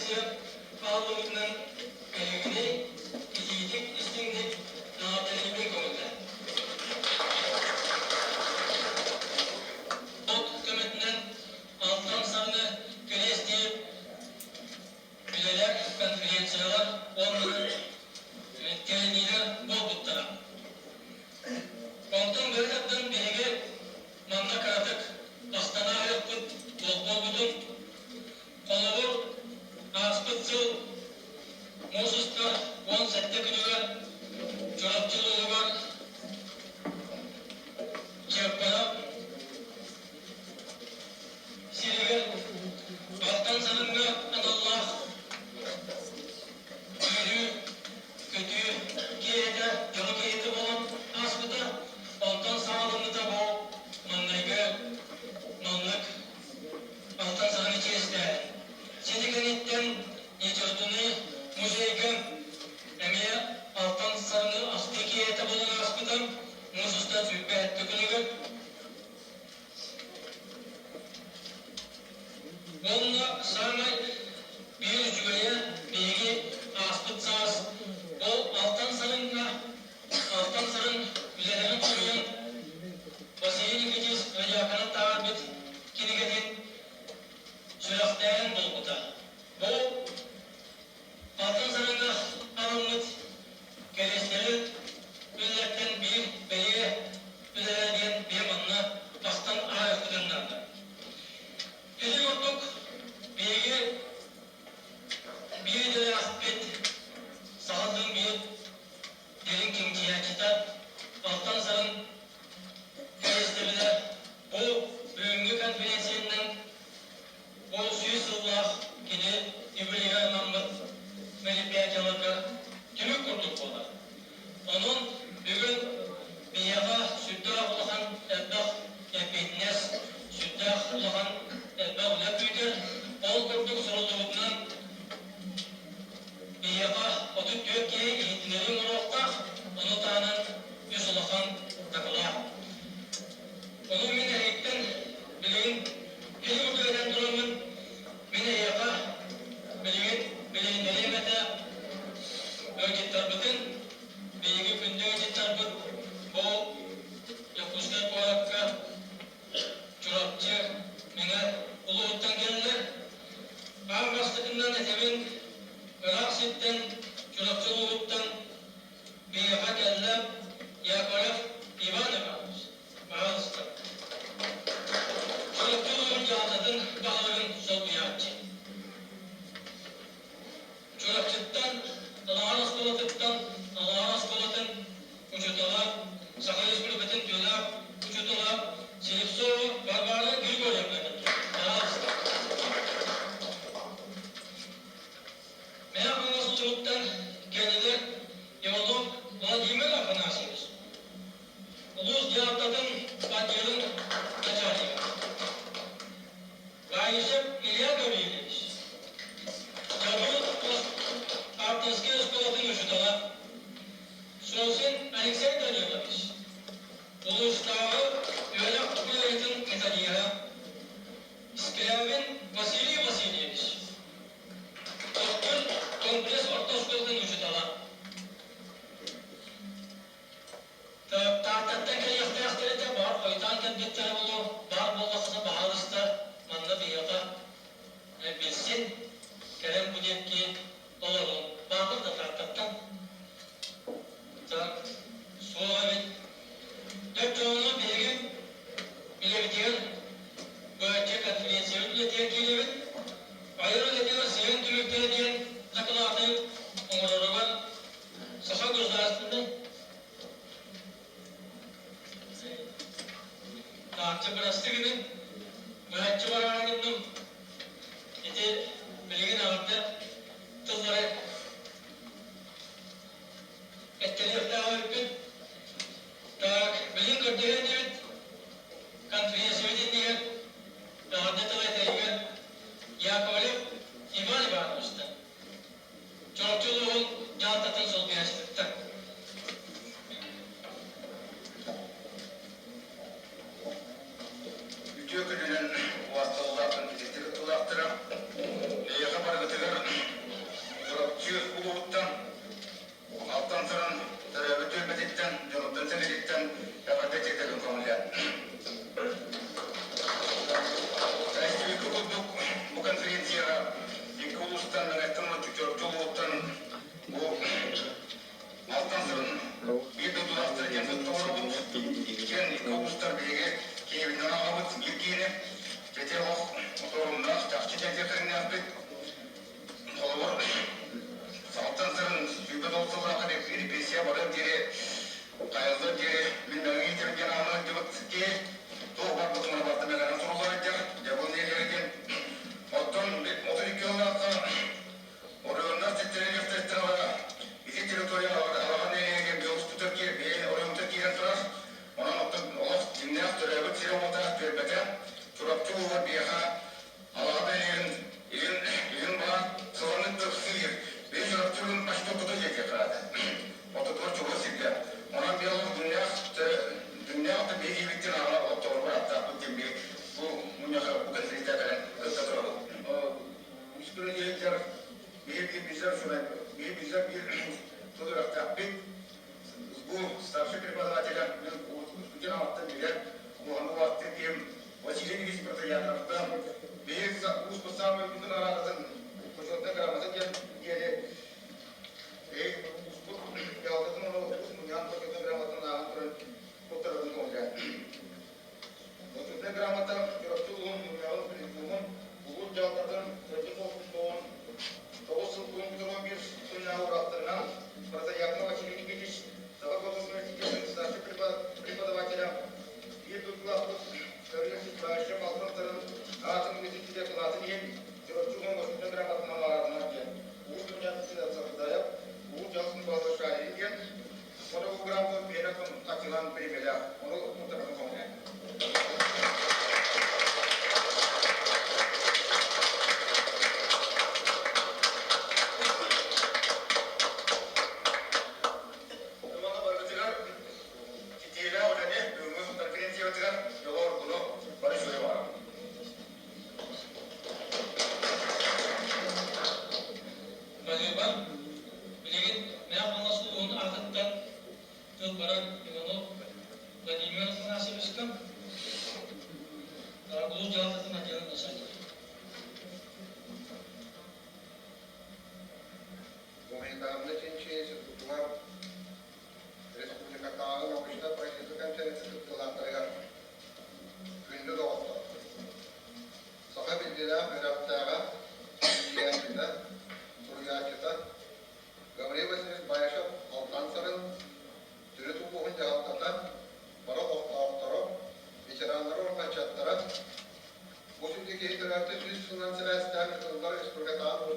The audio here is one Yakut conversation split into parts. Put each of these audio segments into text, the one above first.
Конференция аһыллыбытынан эһигини итиитик-истиҥник эҕэрдэлиибин көҥүллээн. От көмөтүнэн алтан сарыны кэриэстиир үлэлэр, конференциялар уонна тэрийиилэр буолбуттара. Онтон быһа тардан биһиги манна кыратык астана аһыахпыт туох буолбутун, холобур, ааспыт сыл муус устар 17 күнүгэр Чурапчы улууһугар Чыаппара сиригэр Алтан Сарыҥҥа аналлаах үөрүү, көтүү киэһэтэ, дьоро киэһэтэ буолан ааспыта. Онтон саҕаламмыта бу маҥнайгы маннык Алтан Сарыҥы чиэстээһин. Сити кэнниттэн литературнай музейга эмиэ Алтан Сарыҥы ахтыы киэһэтэ буолан ааспыта. Муус устар 27 күнүгэр. Уонна саамай биир үчүгэйэ биһиги ааспыт саас ол Алтан Сарыҥҥа Алтан Сарын үлэлэрин хомуйан Василий Никитич Радиаконов таһаарбыт кинигэтин сүрэхтээһин буолбута. Бу Алтан Сарыҥҥа анаммыт кэриэстэбил үлэлэртэн биир бэлиэ үлэлэр диэн биһи манна тахсан ааһыахпытын наада. Ити курдук биһиги биир идэлээхпит, саха тылын биир дириҥ чинчийээччитэ Алтан Сарын кэриэстэбилэ бу бүгүҥҥү конференциянан бу 100 сыллаах кини юбилейга анаммыт мероприятиеларга түмүк курдук буолар. Онон бүгүн биһиэхэ сүрдээх улахан элбэх эппиэтинэс, сүрдээх улахан элбэх үлэ күүтэр. Ол курдук суруллубутунан биһиэхэ 34 киһи иһитиннэрии оҥоруохтаах, ону таһынан үс улахан дакылаат. Ону мин эһигиттэн билигин кини курдук этэн тураммын, мин эһиэхэ билигин билиһиннэриэм этэ ыалдьыттарбытын, биһиги күндү ыалдьыттарбыт бу Дьокуускай куоракка Чурапчы, Мэҥэ улууһуттан кэллилэр. Аан бастакыннан этэбин, ыраах сиртэн Чурапчы улууһуттан биһиэхэ кэллэ Яковлев Иван Иванович. Пожалуйста. Чурапчы улууһун дьаһалтатын баһылыгын солбуйааччы. Чурапчыттан Алаҕар оскуолатыттан Алаҕар оскуолатын учуутала, Саха Республикатын тыылаах учуутала Слепцова Варвара Григорьевна Пожалуйста. Мэҥэ Хаҥалас улууһуттан кэллилэр Иванов Владимир Афанасьевич, улуус дьаһалтатын отделын начальнига. Баишев Илья Гаврильевич, Дьабыл Артинскай оскуолатын учуутала, Сосин Алексей Данилович, улуустааҕы үөрэх управлениетын методиһа, Скрябин Василий Васильевич, Төхтүр комплекс орто оскуолатын учуутала. Тааттаттан кэлиэхтээхтэр этэ, баар хойутаан кэлбиттэрэ буолуо, баар буоллаххына баһаалыста манна биһиэхэ билсин, кэлэн бу диэки олорун. Бааллар да Тааттаттан? Так, суох эбит. Дьэ, биһиги үлэбитигэр быһаччы конференциябыт үлэтигэр киирэбит. Айар үлэтигэр сыһыан түмүктэрэ диэн дакылааты оҥороругар Саха государственнай Тааччы бырастыы гыныҥ, быһаччы бараары гынным. Ити билигин эҕэрдэ тыллары эттэриэхтээх эбиппин. Так, билигин көрдөһүө этибит конференциябыт иннигэр эҕэрдэ тыл этэригэр Яковлев Иван Ивановичтан Чурапчы улууһун дьаһалтатын солбуйааччытыттан. Үтүө күнүнэн убаастабыллаах конференция кыттыылаахтара, эйиэхэ барыгытыгар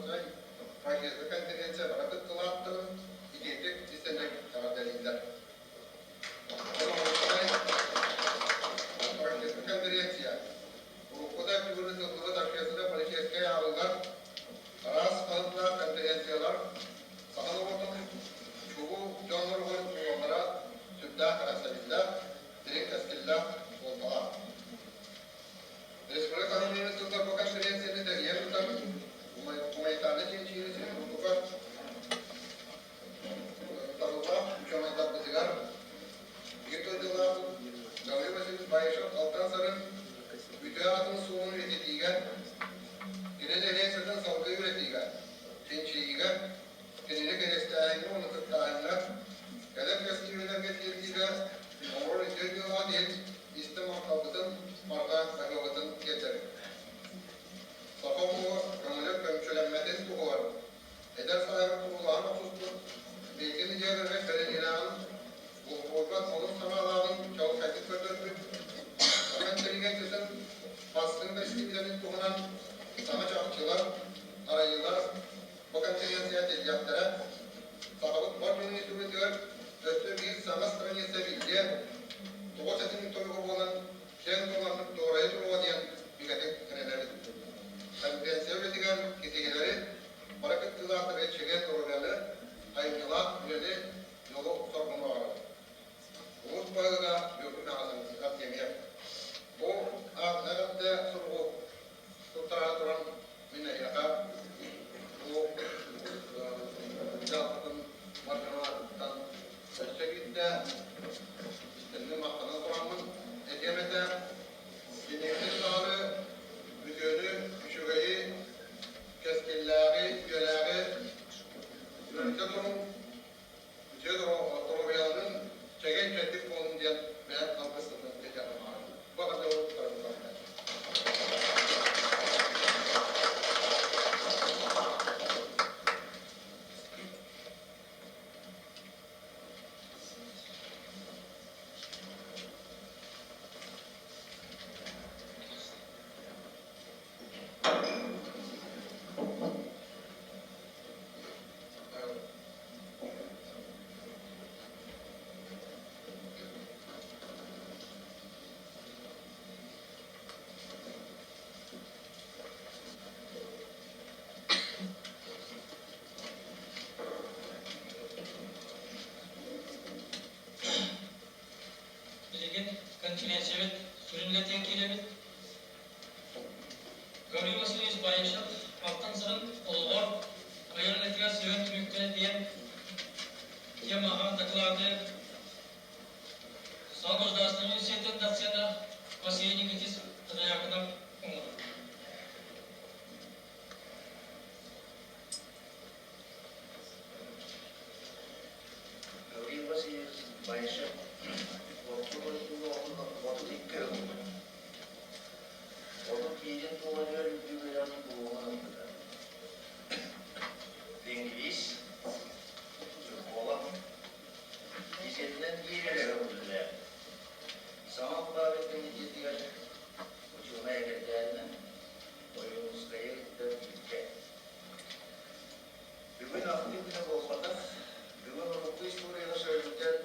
научнай профессор конференция бары кыттыылаахтарын итиитик истэнник эҕэрдэлииллэр. Научнай профессор конференция уруккута түгүрү сыллыбыт общественно-политическай ааҕыылар, араас таһымнаах конференциялар саха норуотун чулуу дьонноругар уоллара сүрдээх кэрэхсэбиллээх, дириҥ кэскиллээх суолталаах. Республика Сахалинын сыллар бу конференцияны тэрийэн ыытар гуманитарнай чинчийии институтугар табыллаах учуонайдарбытыгар биир дойдулаах Гаврил Васильевич Баишев Алтан Сарын үтүө аатын суолун үйэтитиигэ, кини нэһилиэстибэтин салгыы үөрэтиигэ, чинчийиигэ, кинини кэриэстээһиҥҥэ уонна кыттааһыҥҥа, кэлэр кэскил тиэрдиигэ оҥорор үтүө дьыалаҕа иһин истэ махталбытын, барҕа баһыыбатын тиэрдэбит. Саха омуга көҥүлэ көмчүлэммэтин туһугар эдэр сааһыгар туруулаһан охсуспут бэйэтин идеяларыгар бэриниилээҕин, булгуйбат олус санаалааҕын чаҕылхайдык көрдөрбүт, саха интеллигенциятын бастыҥ бэстибээлин туһунан саҥа чахчылар, арайыылар бу конференция тиллиэхтэрэ, сахабыт бар дьонун историятыгар өссө биир саҥа страница биллиэ, тоҕус этин торуга буолан киэҥ туоланнык туорайы туруо диэн бигэтик эрэнэбит. Конференция үлэтигэр китиһилэри бары кыттыылаахтары чэгиэн доруобуйаны, айымньылаах үлэни, дьолу-соргуну баҕарабыт. Улуус баһылыга Бүөкүн Артемьев. Бу эҕэрдэ суругу туттара туран мин эһиэхэ бу дьаһалтатын баржанаатыттан өссө биирдэ истинник махтанан тураммын этиэм этэ. Инникитин даҕаны үтүөнү, үчүгэйи, кэскиллээҕи, үйэлээҕи үлэлэтэ туруҥ, үтүө доруобуйаларын чэгиэн-чэбдик буолун диэн бэйэм алгыс тылын этиэхпин баҕарабын. Бу эҕэрдэ буолуохтара. Билигин конференциябыт сүрүн үлэтигэр киирэбит. Гаврил Васильевич Баишев алтан сарын олоҕор айар үлэтигэр сыһыан түмүктэрэ диэн темаҕа дакылааты Саха государственнай университетын доцена Василий Никитич Татаякынов оҥорор. Гаврил Васильевич Баишев орто дойдуга 32 ылбыт. 31-ин туоларыгар үрдүк үөрэҕин булуоҕун ылбыта. Лингвист, тюрколог, дизелинэн биир эрэ ыллыыр. Саҥа алпаабыт комитетыгар учуонай эдэрдээнинэн Ойуунускайы кытта бииргэ. Бүгүн ахтыы күнэ буолбатах, бүгүн урукку историяҕа сөрүтэн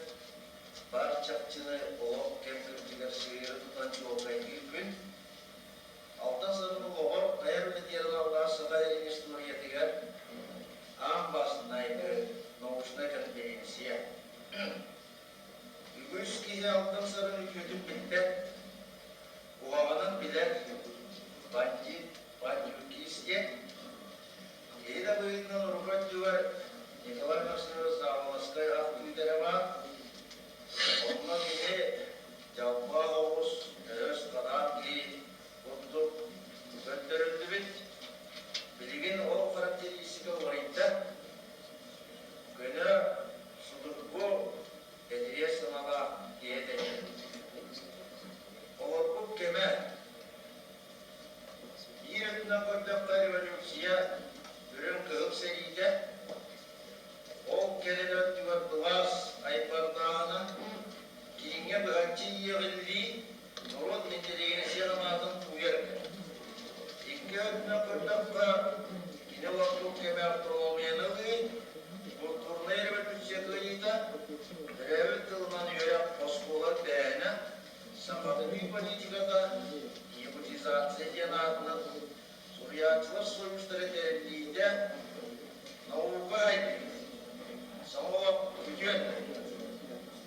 баар чахчыны олох кэм кырдьыгар сыыйа тутан чуолкайдыыр күн. Алтан сарын олоҕор айар үлэтигэр аналлаах саха сирин историятыгар аан бастайгы научнай конференция. Үгүс киһи Алтан сарын үтүөтүн билбэт, куһаҕанын билэр, бандит, бандюкист диэн. Киһи да быһыытынан урукку өттүгэр Николай Максимович Саабаласкай ах күүтэрэ баар. Онно киһи дьалбаах оҕус, өһөс ханаан киһи курдук көрдөрүллүбүт. Билигин ол характеристика уларыйда. Көнө, судургу, этириэс санаалаах киһи этэ. Олорбут кэмэ Биир өттүнэн көрдөххө, революция үрүҥ-кыһыл сэриитэ, ол кэлин өттүгэр былаас айбардааһына, кииҥҥэ быһаччы иэҕиллии норуот интеллигенция санаатын тууйар этэ. Икки өттүнэн көрдөххө, кини олорбут кэмэ автономияны ылыы, культурнай революция кыайыыта, төрөөбүт тылынан үөрэх оскуола үрдээһинэ, сахатытыы политиката, якутизация диэн аатынан Суруйааччылар союзтара тэриллиитэ, наука сайдыыта, саҥа олох үтүө.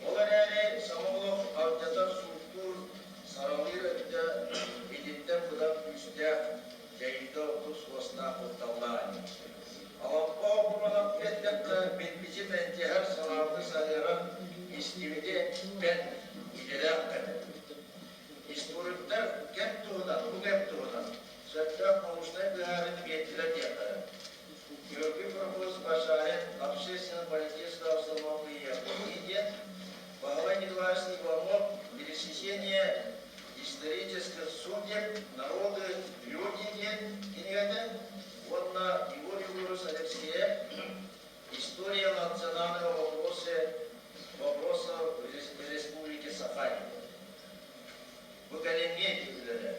Ол эрээри саҥа олох алдьатар, сууттуур, саралыыр өттө итинтэн быдан күүстээх, дьайыыта ордук суостаах кутталлаах ини. Алампа обуруонап эттэххэ, билбити мэлдьэһэр санаабыты саһыаран истибити эппэт идэлээх кэмэ. Историктар кэм туһунан, бу кэм туһунан сөптөөх научнай быһаарыыны биэрдилэр диэххэ. Георгий Прокопьевич Башарин общественно-политическая обстановка Якутии диэн Баһылай Николаевич Иванов «Пересечение исторических судеб, народы, люди» диэн кинигэтэ уонна Егор Егорович Алексеев «История национального вопроса, вопроса в Республике Сахалин». Бу кэлиҥҥи үлэлэр.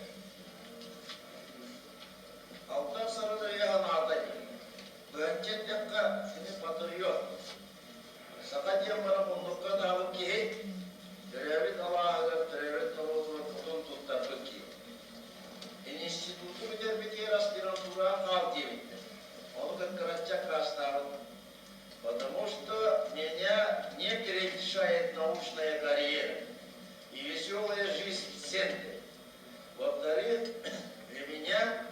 Алтан сарын өйө санаата быһаччы эттэххэ, кини патриот. Саха диэн баран муннукка ытаабыт киһи, төрөөбүт алааһыгар, төрөөбүт норуотугар кутун туттарбыт киһи. Институту бүтэрбитигэр аспирантураҕа хаал диэбиттэр. Ону кыккыраччы аккаастаабыт. Потому что меня не прельщает научная карьера и веселая жизнь в центре. Во-вторых, для меня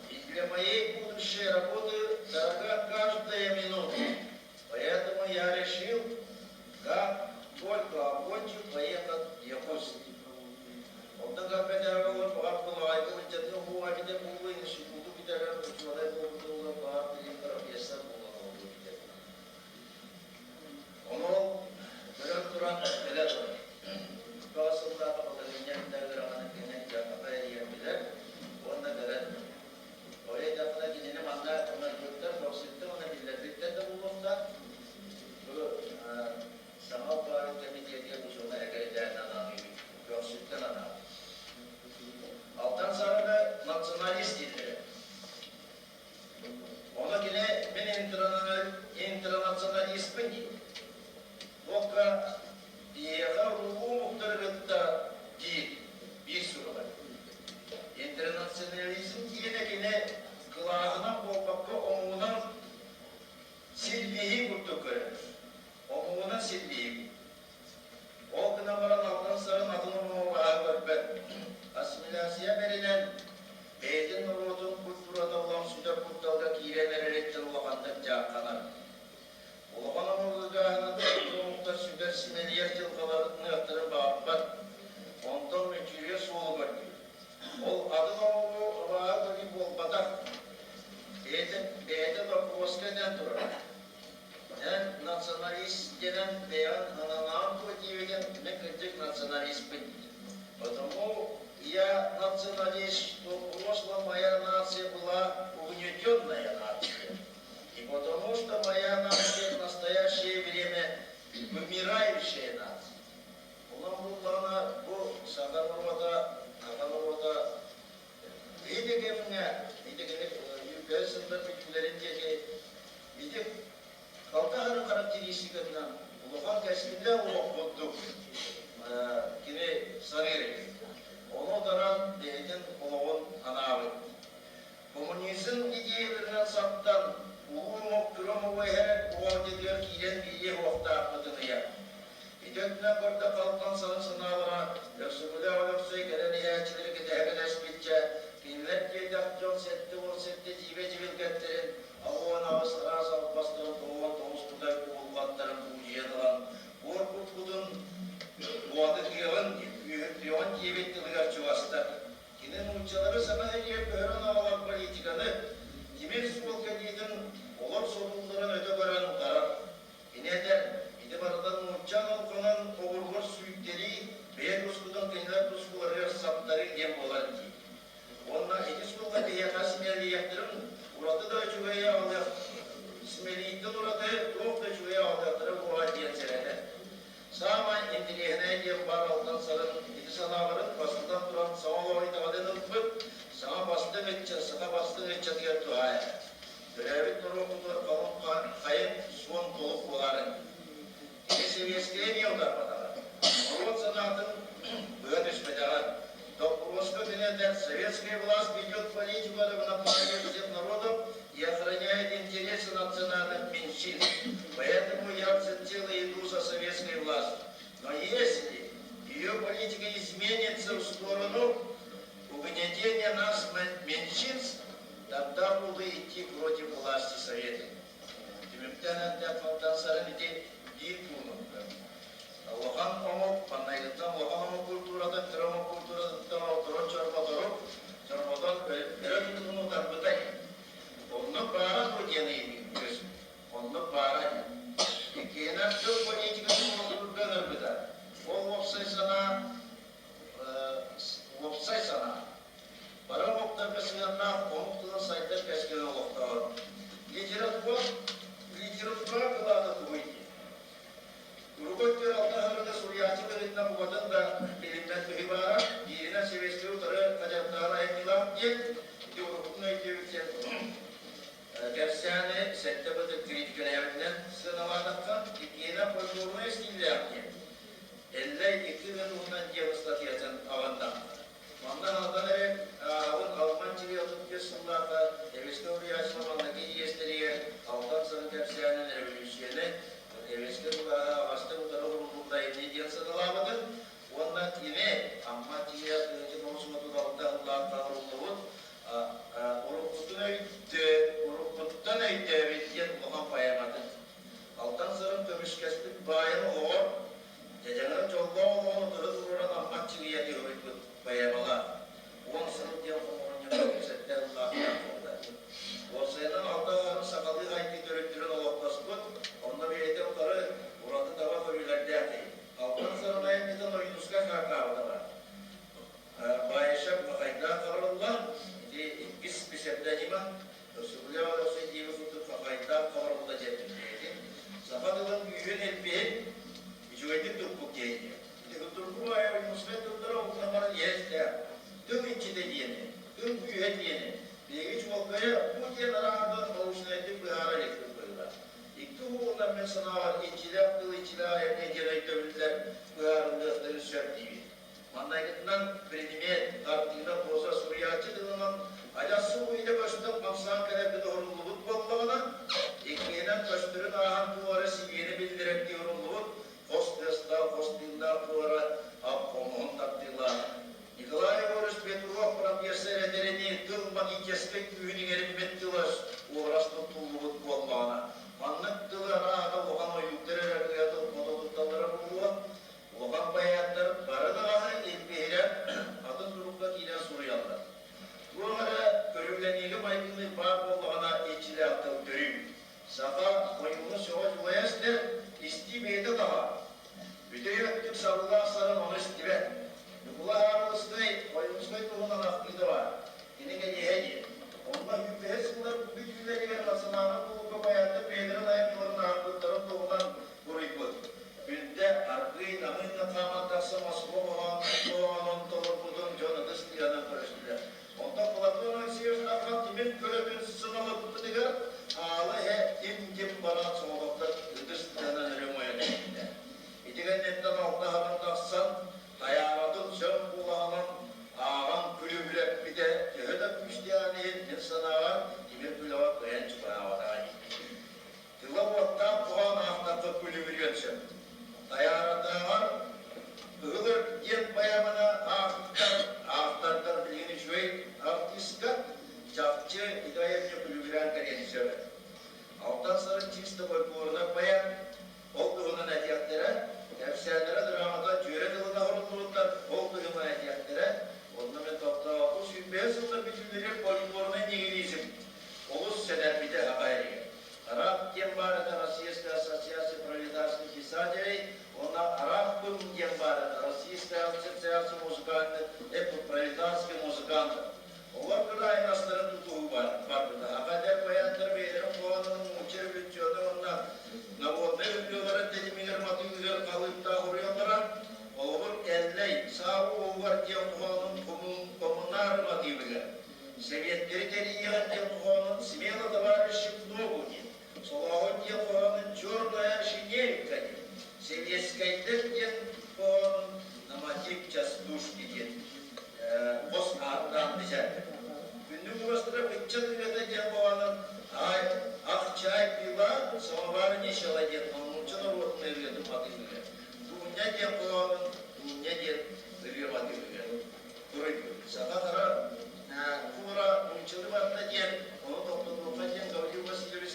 и для моей будущей работы дорога каждая минута. Поэтому я решил, как только окончу, поехать в Якутск. Онтон көрбөтөҕөр баҕар Кулаҕайга ыччатын уһуоҕа эбитэ буолуо, институту бүтэрэн учуонай буолбутугар баҕар билим профессор буолан олорбут эбитэ. Ону көрөн туран кэлэ турар. Баҕа сыллааҕы балаһыанньа ыарахан кэннэ дьаһалта эрийэн билэр уонна кэлэн Ол эттэххинэ кинини манна ыҥырбыттар, көрсүттэр уонна биллэрбиттэр да буолуохтаах. Бу саҥа алпаабыт кэмитиэтигэр учуонай экэритээн анаан көхсүттэн анаабыт. Алтан Сарыны националист дииллэрэ. Ону кини мин интернационалистпын диир. Туохха биһиэхэ урукку омуктары кытта диир биир суруга. Интернационализм диэнэ кини кылааһынан буолбакка омугунан силбиһии курдук көрөр. Омугунан силбиһии. Ол гынан баран Алтан Сарын атын омугу баһа көрбөт. Ассимиляция бэринэн бэйэтин норуотун культурата улам сүтэр кутталга киирэн эрэриттэн улаханнык дьаахханар. Улахан омугу омуктар сүтэр симэлийэр дьылҕаларыныахтарын баҕарбат. Онтон мүччүрүйэ суолу көрдүүр. Ол атын омугу абааһы көрүү буолбатах. Бэйэтэ, бэйэтэ боппуруоска этэн турар. Эн националист диэн бэйэҕин ананаан дуо диэбитин мин кырдьык националистпын диир. Потому я националист, что в прошлом моя нация была угнетенная нация. И потому что моя нация в настоящее время вымирающая нация. Онон буллаҕына бу саха норуота, саха норуота ити кэмҥэ, ити кини үкэл сыллар бүтүүлэрин диэки ити халта характеристикатынан улахан кэскиллээх олох курдук кини саныыр эбит. Ону утаран бэйэтин олоҕун анаабыт. Коммунизм идеяларынан саптан, улуу омук кыра омугу эһэрэн уолдьатыгар киирэн биэриэ суохтаахпытын ыйар. Ити өттүнэн көрдөххө алтан сарын санаалара Өксөкүлээх Өлөксөй кэлэн иһээччилэри кэтэһэ кэтэспиччэ, кинилэр диэтэх дьон 77 дьиибэ дьибилгэттэрин, 88 араас албастарын 99 кутай кубулҕаттарын куудьуйан ылан, буор куппутун уотутуоҕун, үөһүрдүөҕүн диэбит тылыгар чугастар. Кини нууччалары саҥа эрийэ көһөрөн аҕалар политиканы, тимир суол кэлиитин олор содулларын өтө көрөн утарар. Кини этэр, ити барыта нуучча олоҥхонон оҕуругар сүүйтэрии, бэйэ тускутун кинилэр тускуларыгар саптарыы диэн буолар дии. Уонна ити суолга биһиэхэ симэлийиэхтэрин ураты да советы. Түмүктээн эттээх Алтан Сарын ити биир пууну улахан омук, маннайгыттан улахан омук культуратын, кыра омук культуратыттан ордорон чорботору, чорботон өрө тутууну утарбытай. Оннук баара дуо диэн ыйытыы Оннук баара диэн. Иккиһинэн тыл политикатын олохтуурга ыҥырбыта. Ол уопсай санаа уопсай санаа. Бары омуктарга сыһыаннаах омук тылын сайдар кэскилин олохтоон. Литература литература кылаата тугуй диэн. Урукку өттүгэр алтыһарга суруйааччы быһыытынан букатын да билиммэт быһыы баара, бииринэн сэбиэскэй утары хадьаттаан айымньылаах диэн, ити уруккутун өйдүүбүт диэн кэпсээни сэттэ бытык критикэлээбитинэн сыаналаатахха, иккиһинэн фольклорнай стиллээх диэн Эллэй икки ырыа туһунан диэн ыстатыйатын аҕыннахха. Манна алтан эрэ ааҕабын Алман 35 сыллаахха Эвеске уруйааччылар маҥнайгы иэстэригэр Алтан сарын кэпсээнин революцияны Эвеске былааһа аҕастык утары уруллубут айымньы диэн сыаналаабытын уонна кини Амма тиийэ 1936 сыллаахха уруллубут уруккутун өйдөө уруккуттан өйдөөбүт диэн улахан поэматын Алтан сарын көмүскэспит баайын оҕоҕор Дьадьаҥыр дьоллоох олоҕун утары туруоран Амма Чыгыйа уруйбут поэмалаах Уон сыл диэн хомуурунньуга кэпсэттэ ыллаах буолла. Уопсайынан алта аһарын сахалыы айыы төрүттэрин олохтоспут, онно бэйэтэ утары ураты таба көрүүлэрдээх киһи. Алтан сарын айымньытын Ойуунускай хаакаабыта баар. Баайшап Хахайдаах Хабырылла, ити иккис псевдонима, Өксөкүлээх Өлөксөй диэби курдук Хахайдаах Хабырылла диэн бэйэтин саха тылын күүһүн элбиһин үчүгэйдик туппут киһи диэн. Ити турку баайа Ойуунускай тыллара улахан баран иһэ-истээх. Тыл иччитэ диэни, тыл күүһэ диэни биһиги чуолкайа бу диэн арааһы научнайдык быһаара иликпит быһыылаах. Икки уһугунан мин санаабар иччилээх тыл иччилээх айымньы диэн өйдөбүллэр быһаарыллыахтарын сөп диибин. Маннайгытынан предмет, хартыына, проза суруйааччы тылынан адьас субуйда көстөн хамсаан кэлэргэ доһоруллубут буоллаҕына, иккиһинэн көстөрүн ааһан туох эрэ сибиэни биллэрэрдии уруллубут хос тыастаах, хос тыыннаах туора ап хомуһун тардыылаах. Николай Егорович Петров профессор этэринии тыл магическай күүһүн иҥэриммит тыла уобарас туттуллубут буоллаҕына, маннык тылы арааһата улахан ойууттар эрэ кыайа хото тутталлара буолуо. Улахан поэттар бары даҕаны илбиһирэн атын турукка киирэн суруйаллар. Туох эрэ көрүлэниигэ майгынныыр баар буоллаҕына иччилээх тыл төрүүр. Саха ойууну сөҕө дьулайа истэр, истии бэйэтэ таһаар. Бүтэй өттүк сабыллаах сарын ону истибэт. Ньукулай Аарылыскай Ойуунускай туһунан ахтыыта баар. Кини кэниэһэ диэн. Онно сүүрбэһис сыллар бүтүүлэригэр национальнай кулуупка поэттар бэйэлэрин айымньыларын аахпыттарын туһунан буруйбут. Күндэ аргыый намыын да хааман тахсан Москва хоһоонун толорбутун дьон ытыс тыаһынан көрүстүлэр. Онтон Платон Алексеевич Дархан тимир көлөтүн сыналыппытыгар аала иһэ тим-тим баран соҕотохтор ытыс тыаһынан өрө умайа түстэ. Ити кэнниттэн алтаһынан тахсан тайаабатын сөҥ куолаһынан ааҕан күлүбүрэппитэ төһө да күүстээҕин иһин мин санааҕар тимир күлэҕэ кыайан чугаһаабатаҕа дии. Тыла уоттаах хоһоон аахтахха күлүбүрүөн сөп. Тайааратааҕар Кыһыл Өрт диэн поэманы аахтар, аахтардар билигин үчүгэй артистка чахчы ити айымньы күлүбүрээн кэлиэн сөп. Алтан Сарын чисто фольклорунай поэт, ол туһунан этиэхтэрэ, кэпсээннэрэ драмата дьүөрэ тылына оһоруллубуттар, ол туһунан этиэхтэрэ. Онно мин тохтооху сүүрбэһис сыллар бүтүүлэригэр фольклорнай нигилизм олус сэнэрбитэ саха иһигэр. Араб диэн баар этэ Российская ассоциация пролетарских писателей, уонна Араб диэн баар этэ Российская ассоциация музыкальных пролетарских музыкантов. Олор кыраайын астарын тутуһуу барбыта. Аха эдэр поэттар бэйэлэрин хоһоонун нуучча революционнай уонна народнай ырыаларын тэтимигэр матыыбыгар халыыптаах уруйаллара. Холобур, Эллэй Саа уоһугар диэн хоһоонун коммунар матыыбыгар Сэбиэттэри тэрийиэҕин диэн хоһоонун «Смело, товарищи, в ногу» диэн, Солооһун диэн хоһоонун «Черная шинелька» диэн, Сэбиэскэйдэр диэн хоһоонун «На мотив частушки» диэн хос ааттаан бэчээттэммит. Күндү курастара ыччат ырыата диэн хоһоонун «Ай, ах, чай пила, самовар нечего» диэн нуучча норуотун ырыатын матыыбыгар, Дуня диэн хоһоонун Дуня диэн ырыа матыыбыгар Буруйбут. Саха хара куура нууччалыы барда диэн, ону тохтотуохха диэн Гаврил Васильевич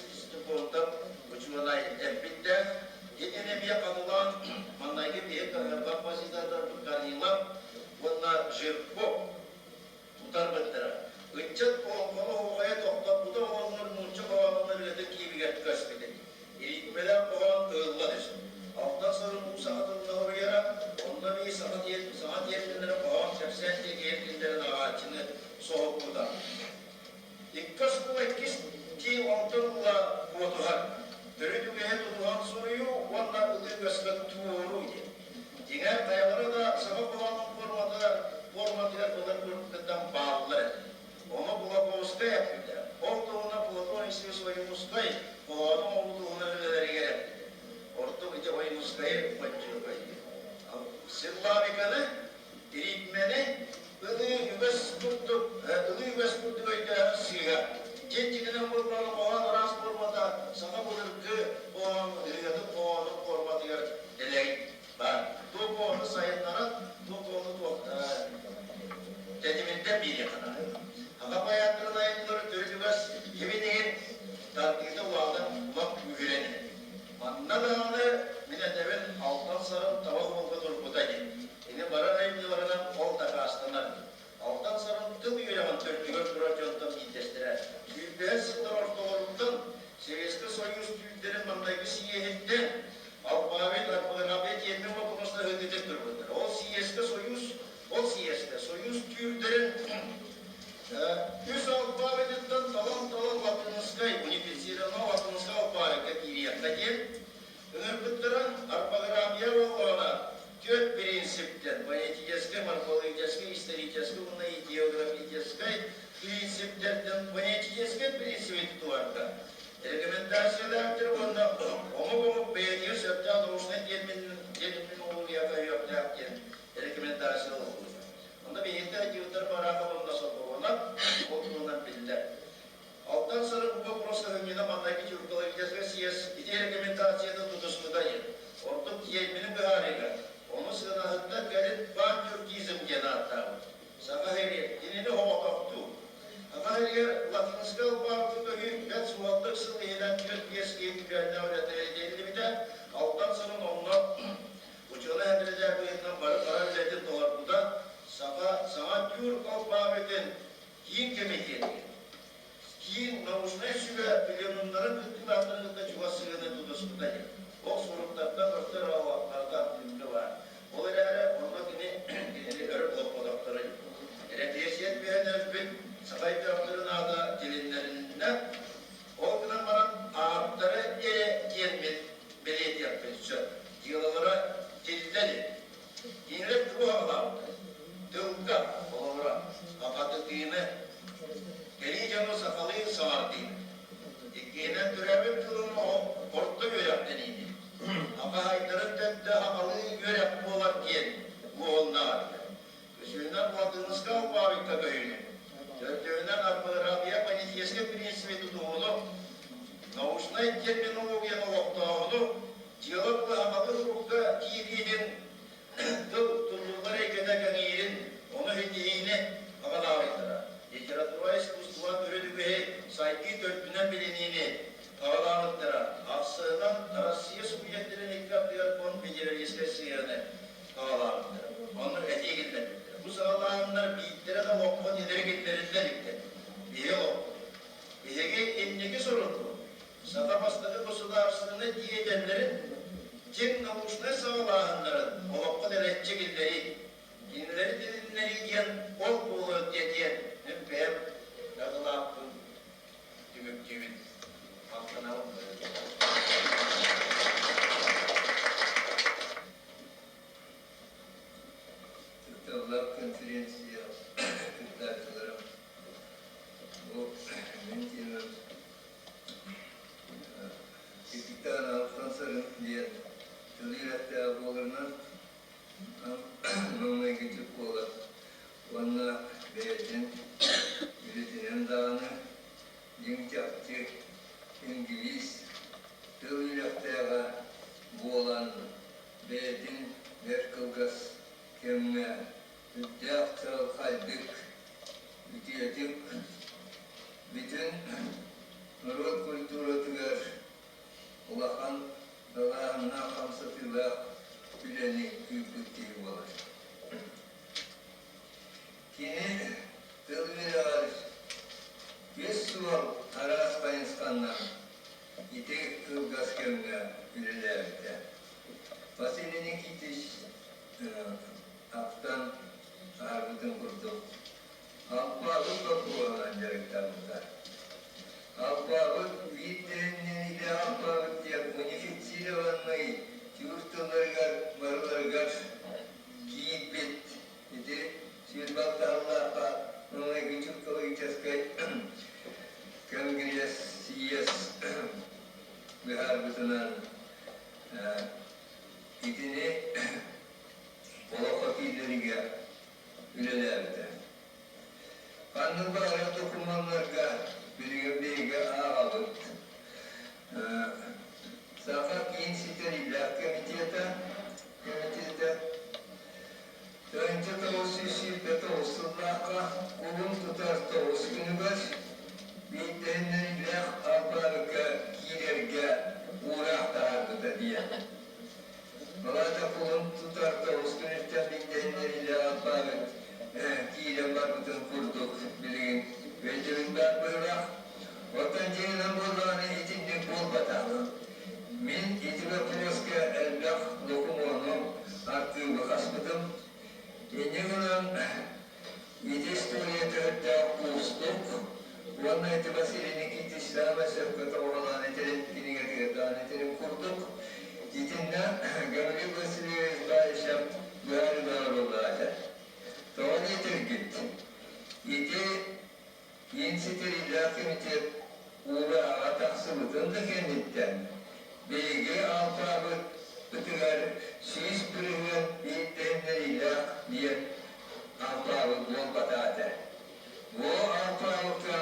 Ойуунускай хоһоонун оҥоһуутуһунан үлэлэригэр эппитэ. Ордук ити Ойуунускайы боччуругайдыы. Силлабиканы, ритмэни ылыы үгэс курдук, ылыы үгэс курдук өйдөөһүн сыыһа. Дьиҥ дьиҥинэн буоллаҕына хоһоон араас формата саха былыргы хоһоон ырыатын хоһоонун форматыгар дэлэй баар. Туох оҕону сайыннаран, туох оҕону туох тэтимирдэн биэриэххэ наада. Аҕа байааттарын айымньылары төрүт үгэс кимин иһин тардыыта улаатан улам күүһүрэн иһэр. Манна даҕаны мин этэбин Алтан Сарын таба суолга турбута диэн. Кини бары айымньыларынан ол дакаастанар. Алтан Сарын тыл үөрэҕин төрдүгэр турар дьонтон биирдэстэрэ. Сүүрбэһис сыллар ортолоруттан Советскай Союз түүрдэрин маҥнайгы сийиэһиттэн алфавит, орфография тиэрмин боппуруостаһыытытык турбуттар. Ол сийиэскэ Союз, ол сийиэскэ Союз түүрдэрин үс алфавитыттан талан-талан латыыныскай, унифицированный латыыныскай алфавикка киириэххэ диэн ыҥырбыттара. Орфография буоллаҕына түөрт принциптэн, фонетическай, морфологическай, историческай уонна идеографическай принциптэртэн фонетическай принциби тутуһарга рекомендациялаахтар уонна омук-омук бэйэтигэр сөптөөх научнай терминологияҕа үөхтээх диэн рекомендация ылыллыбыта. Онно биһиги айтивтар бараахап уонна сокуонунан ол туһунан биллэр. Алтан сыры бу вопрос ыһымньына маннайгы тюркологическай съезд ити рекомендациятын тутуспута диэн. Ордук тиэрмини быһаарыыга ону сыанаһыттар кэлин пантюркизм диэн ааттаабыт. Саха сиригэр кинини оҕотохтуу. Саха сиригэр латинскай алпаабыты көһүү бэрт суһаллык сыл иһинэн 4-5 киһи күүрээннээх үлэтэ этиллибитэ. Алтан сылын онно учуонай сэкирэтээр быһыытынан бары хара үлэтин толорбута. Саха саҥа тюрк алпаабытын киин кэмитиэтигэр Киин научнай сүбэ пленумнарын кыттыылаахтарын кытта чугас сыһыаны тутуспута диэн. Ол суруктартан көстөр барыта түмүккэ баар. Ол эрээри онно кини кинини өрө олоппотохторо дии. Эрэпиэссийэ түбэһэн өлбүт саха өйдөөхтөрүн аата тилиннэриннэ. Ол гынан баран ааттары эрэ диэн бэлиэтиэхпин сөп. Дьыалалара тиллэ илик. Кинилэр тугу аҕалаабыттар? Тылга, холобура, хахатытыыны, кэлии дьону сахалыы саҥардыыны, иккиһинэн төрөөбүт тылын орто үөрэхтэниини, хахаһайдарын төрдө сахалыы үөрэх буолар диэн уоһуннаҕыттар. Үсүһүнэн Латыыныска алфавикка көһүүнү, төрдүһүнэн орфография фонетическай принциби тутуһууну, научнай терминологияны олохтооһуну, дьыала быһаҕалыы сурукка киириитин тыл тутуллар эйгэтэ кэҥиирин, ону ситиһиини аҕалаабыттара. Литература искусство төрүт үгэһи сайдыы төрдүнэн билиниини аҕалаабыттара. Ахсыһынан Россия субъектарын икки ардыгар конфедералистскай сыһыаны аҕалаабыттара. Онно этии киллэрбиттэрэ. Бу саҕалааһыннар биирдэрэ да олоххо тилэри киллэриллэ иликтэр. Биһиги олохпут. Биһиги инники сорукпут Саха бастакы государственнай деятеллэрин дьиҥ научнай саҕалааһыннарын олоххо дэлэччи киллэрии, кинилэри тилиннэрии диэн ол буолуо диэн мин бэйэм дакылааппын түмүктүүбүн. Махтанабын. Тыллар конференция кыттааччылара бу мин тиэмэм Капитан Алтан Сарын диэн тыл үөрэхтээх буоларынан маҥнайгы буолар уонна бэйэтин үлэтинэн даҕаны дьиҥ-чахчы инглиз тыл үөрэхтээҕэ буолан бэйэтин бэрт кылгас кэмҥэ үрдээх чаҕылхайдык үтүөтүк бүтүн норуот культуратыгар улахан далааһыннаах хамсатыылаах үлэни ыыппыт киһи буолар. Кини тыл үөрэҕэр үс суол араас хайысханнан ити кылгас кэмҥэ үлэлээбитэ. Василий Никитич ахтан аарбытын курдук Алпаабыт боппуруоһунан дьарыктаммыта. Алпаабыт биир тэһиннэниилээх алпаабыт диэн унифицированный түүр тылларыгар барыларыгар киирбит. Ити сүүрбэ алтаһыллаахха маҥнайгы тюркологическай конгресс съезд. курдук итиннэ Гаврил Васильевич Баишев быһаарыылаах оруоллаах этэ. Тоҕо диэтэргит, ити Киин ситэриилээх кэмитиэт уурааҕа тахсыбытын да кэнниттэн, биһиги алпаабыппытыгар 100% биирдэһиннэриилээх диэн алпаабыт буолбатах этэ. Бу алпаабыкка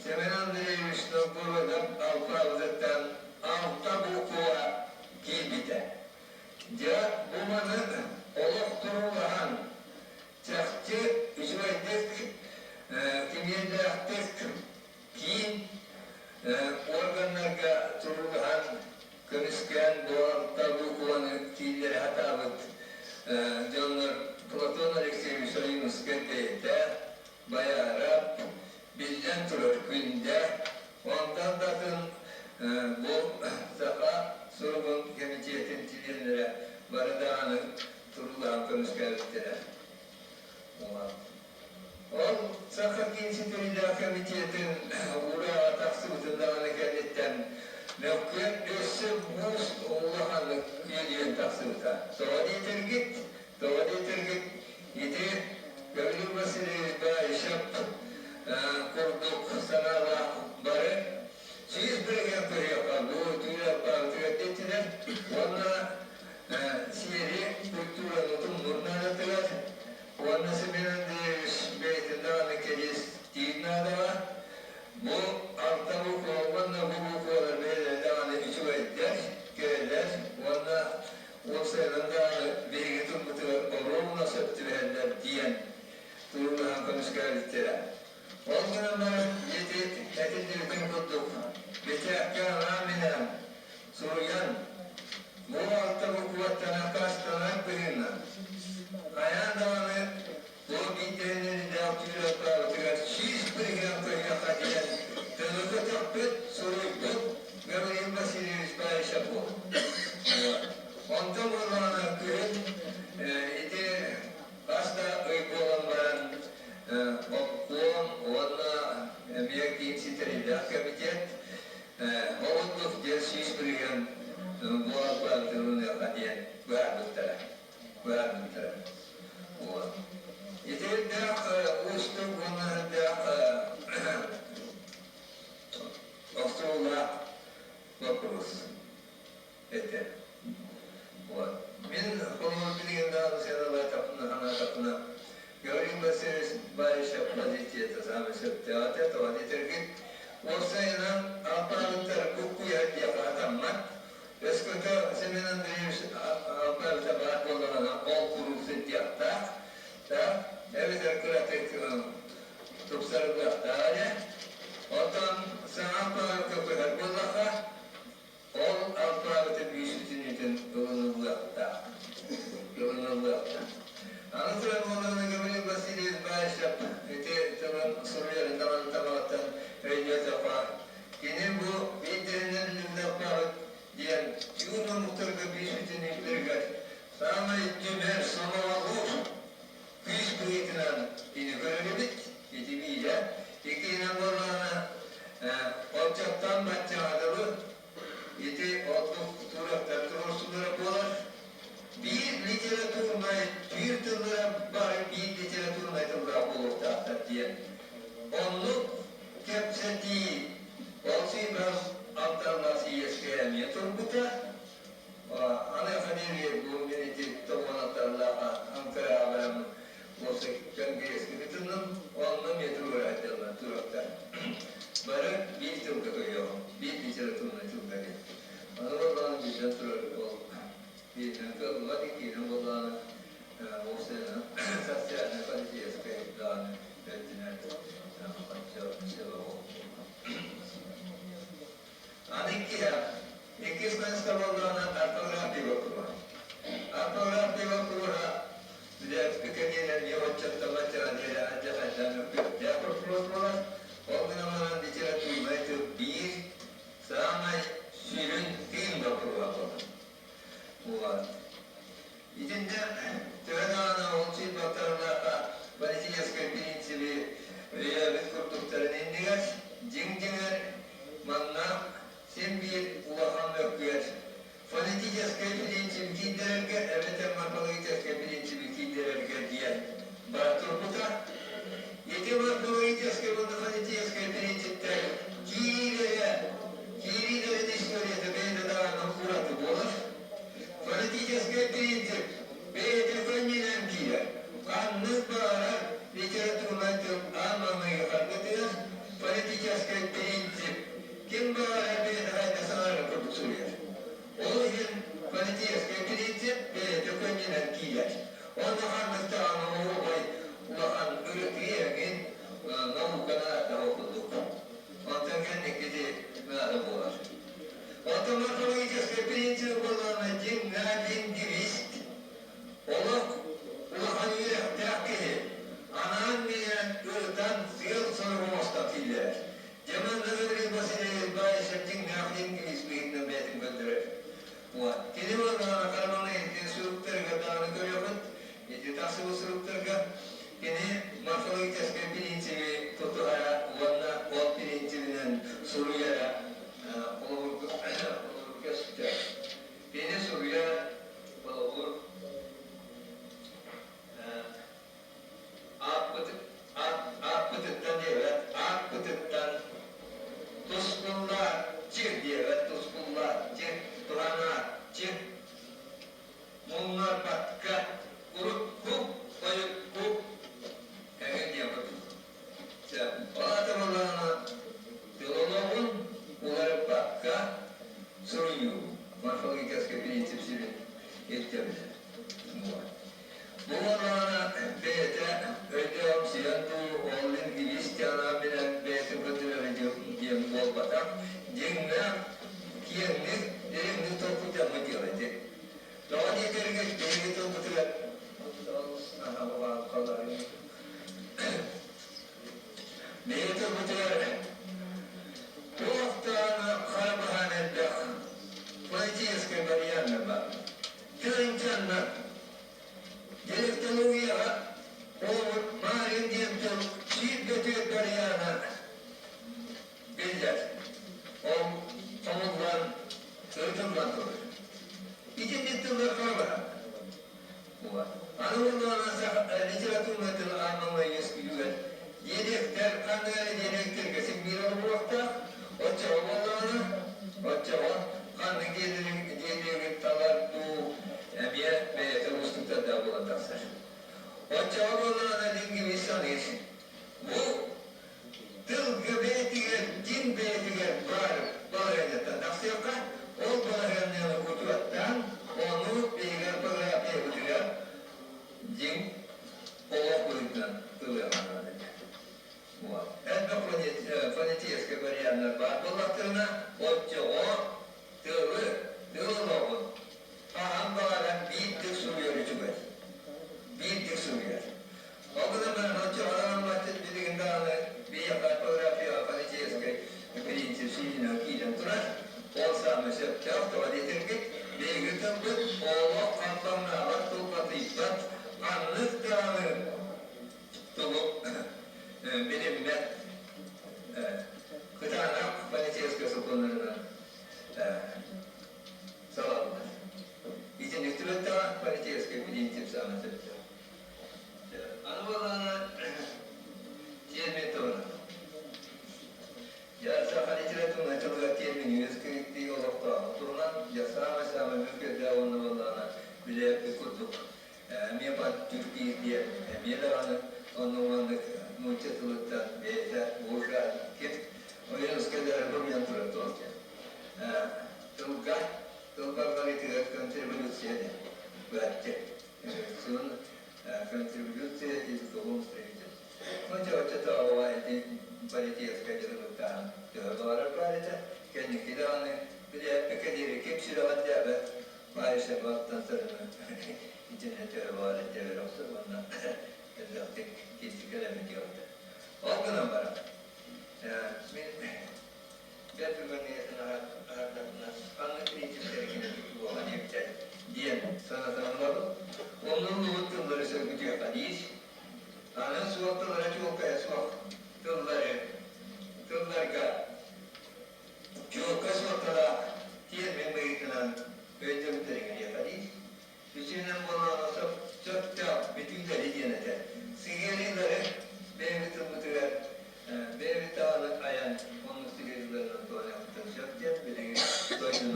Семен Андреевич Новгородов алпаабытыттан алта буква киирбитэ. Дьэ, бу маны олох туруулаһан, чахчы үчүгэйдик, кимиэллээхтик киин органнарга туруулаһан көмүскээн бу алта букваны кииллэрэ сатаабыт дьоннор Платон Алексеевич Ойуунускай бэйэтэ, Байаарап, биллэн турар Күндэ, онтон да атын бу Саха суругун кэмитиэтин чилиэннэрэ бары даҕаны туруулаһан көмүскээбиттэрэ. Ол Саха киин ситиһиилээх кэмитиэтин уурааҕа тахсыбытын даҕаны кэнниттэн мөккүөр өссө муус улаханнык үөдүйэн тахсыбыта. Тоҕо диэтэргит, тоҕо диэтэргит ити Гаврил Васильевич Баишев курдук санаалаах бары 100% көрүөххэ бу түүр алпаабытыгар диэтилэр уонна сиэри культураны тумнур наадатыгар уонна Семен Андреевич бэйэтин даҕаны кэриэс диир наадаҕа бу алта буква уонна бу буквалар бэйэлэрэ даҕаны үчүгэйдэр, кэрэлэр уонна уопсайынан даҕаны биһиги тылбытыгар оруобуна сөп түбэһэллэр диэн туруулаһан көмүскээбиттэрэ. Ол гынан баран ити этиллибитин курдук бэчээккэ анаан-минээн суруйан, бу алта букваттан аккаастанар быһыынан, хайаан даҕаны бу биирдэһиннэринээх түүр алпаабытыгар 100% көрүөххэ диэн тылы көтөхпүт, суруйбут Гаврил Васильевич Баишев Онтон буоллаҕына күһүн ити хас да ый буолан баран обком уонна эмиэ киин ситэриллээх кэмитиэт ол курдук диэн 100% буолбатыыныаха диэн быһаарбыттара. Быһаарбыттара. Вот. Итиэннээх уустук уонна охсуулаах вопрос этэ. Вот. Мин холобур билигин даҕаны сыаналаатахпына, санаатахпына, Гаврил Васильевич Баишев позицията саамай сөптөөх этэ. Тоҕо диэтэргит, уопсайынан алпаабыттар буккуйар диэххэ сатаммат. Өскөтө Семен Андреевич алпаабыта баар буоллаҕына, ол куруук сылдьыахтаах. Да, эбэтэр кыратык тупсарыллыахтаах этэ. Оттон саҥа алпаабыкка көһөр буоллахха, Ол алпаабыты бүүс-бүтүннүүтүн ылыныллыахтаах. Ылыныллыахтаах. Аны туран буоллаҕына Гаврил Васильевич Баишев ити тылын суруйарын даҕаны табаҕыттан өйдөөтөххө, кини бу биирдэһинэн үллэхпэҕит диэн түүн омуктарга бүүс-бүтүннүүтүлэригэр саамай түмэр сомоҕолуур күүс быһыытынан кини көрөр эбит. Ити биирэ. Иккиһинэн буоллаҕына, оччоттон баччаҕа дылы ити ордук туруохтар туруорсуулара буолар. Биир литературнай, түүр тыллара бары биир литературнай тыллаах буолуохтаахтар диэн. Оннук кэпсэтии ол сыйбас алталлаах сийиэскэ эмиэ турбута. Аны Академия бу мин ити тоҕуонаттардаах Анкараҕа бараммын уопсай конгресска кытынным, онно эмиэ туруорааччылар туруохтар. Бары биир тылга көйөҕүн, биир литературнай тылга диэн. Аны буоллаҕына биллэн турар ол бииринэн кыаллыбат, иккиһинэн буоллаҕына уопсайынан социальнай политическай даҕаны өттүнэн оччо сөбө Аны иккиһэ, иккис хайысха буоллаҕына орфография боппуруоһа. Орфография боппуруоһа били кэниэнэн эмиэ оччоттон баччаҕа диэри алдьархайдаан мөккүөрдээх боппуруос буолар. Ол гынан баран литературнай тыл биир саамай сүрүн тыын боппуруоһа буолар. Вот. Итиннэ төһө даҕаны ол чыйбаттарылаахха политическай принциби өйөөбүт курдуктарын иннигэр, дьиҥ-дьиҥэр манна син биир улахан мөккүөр. Фонетическай бириинсиби киирдэрэргэ эбэтэр морфологическай бириинсиби киирдэрэргэ диэн бара турбута. Ити морфологическай уонна фонетическай бириинсиптэр киирэрэ, киириилэрин историята бэйэтэ даҕаны ураты буолар. Фонетическай бириинсип бэйэтэ көнньүнэн киирэр. Ханнык баҕарар литературнай тыл аан маҥнайгы хардыытыгар фонетическай бириинсип ким баҕарар бэйэтэ хайда саҥарарын курдук суруйар. Ол иһин фонетическай бириинсип бэйэтэ көнньүнэн киирэр. Онно ханнык даҕаны оһуобай улахан ырытыы эҥин наука наада курдук. Онтон кэнники наада буолар. Оттон морфологическай принцип буоллаҕына дьиҥнээх лингвист, олох улахан үөрэхтээх киһи анаан-минээн ырытан сыал-сорук оҥостон киллэрэр. Дьэ манна Гаврил Васильевич Баишев дьиҥнээх лингвист быһыытынан бэйэтин көрдөрөр. Вот. Кини буоллаҕына харманы суруктарга даҕаны көрүөххүт. Ити тахсыбыт суруктарга кини морфологическай принциби тутуһара уонна ол принцибинэн суруйара холобур көстөр. Кини суруйар холобур ааппытыттан диэбэт, ааппытыттан тускуллааччы диэбэт, тускуллааччы, туһанааччы муннарбакка урукку хойукку эҥин диэн курдук. Ол аата буоллаҕына филологун уларыппакка суруйуу морфологическай принцип сүрүн ирдэбилэ. Бу буоллаҕына бэйэтэ өйдөөҕүмсүйэн дуу, ол лингвист анаан билэн бэйэтин көрдөрөрө диэн буолбатах, дьиҥнээх киэҥник, дириҥник толкуйдаммыт дьыала ити. Тоҕо диэтэргит биһиги тылбытыгар биһиги тылбытыгар туох даҕаны хара баһаан элбэх политическай варианнар баар. Тыһыынчаннан Диалектологияҕа холобур Марин диэн тыл 104 вариана биллэр. Ол хомуллан, ырытыллан турар. Итинник тыллар хара Аны буоллаҕына литературнай тыл аан маҥнай үөскүүрүгэр диалектэр ханнык эрэ диалектэргэ син биир олоҕуруохтаах. Оччоҕо буоллаҕына, оччоҕо ханнык диалегы талар дуу эмиэ бэйэтэ уустуктардаах буолан тахсар. Оччоҕо буоллаҕына лингвист саныыр. Бу тылга бэйэтигэр, дьиҥ бэйэтигэр баар балаһыанньаттан тахсыахха, ол балаһыанньаны учуоттаан, ону биһиги орфографиябытыгар дьиҥ олох быһыытынан ылыахха наада. Элбэх фонетическай варианнар баар буоллахтарына, оччоҕо тылы, тыл олоҕун хаһан баҕарар биирдик суруйар үчүгэй. Биирдик суруйар. Ол гынан баран оччоҕо билигин даҕаны биһиэхэ орфографияҕа фонетическай принцип сүүнүнэн киирэн турар. Ол саамай сөптөөх тоҕо диэтэргит, биһиги тылбыт олох халбаҥнаабат, тулхатыйбат, ханнык даҕаны тугу билиммэт кытаанах фонетическай сокуоннарынан салаллар. Итинник түбэлтэҕэ фонетическай принцип саамай сөптөөх. Аны буоллаҕына термин туһунан. Дьэ, саха литературнай тылыгар термин үөскүүрдүү олохтооҕун туһунан дьэ саамай-саамай мөккүөрдээх уонна буоллаҕына билээппит курдук эмиэ пантюркизм диэн эмиэ даҕаны онно маннык нуучча тылыттан бэйэтэ ким Ойуунускайдары буруйан турар туох диэн тылга тыл барҕарыытыгар контрреволюция диэн быһаччы революцион контрреволюция языковом строительстве. Ну, дьэ, оччотооҕуга ити политическай дьарыгыттаан төһө баҕарар баар этэ. Кэнники даҕаны билээппиккэ диэри ким сүрэҕин дээбэт Баишеваттан сарыны итиннэ төһө баҕарар этэ охсор уонна элбэхтик критикэлэммит диэҕиттэн. Ол гынан баран, мин бэрт түргэнниэтин аһардахпына ханнык принциптэри кини тутуһуоҕа диэбитэ диэн санатан ылабын. Умнуллубут тыллары сөргүтүөххэ диир. Аны суох тыллара чуолкайа суох тыллары тылларга чуолкай суолталаах термин быһыытынан өйдөбүллэри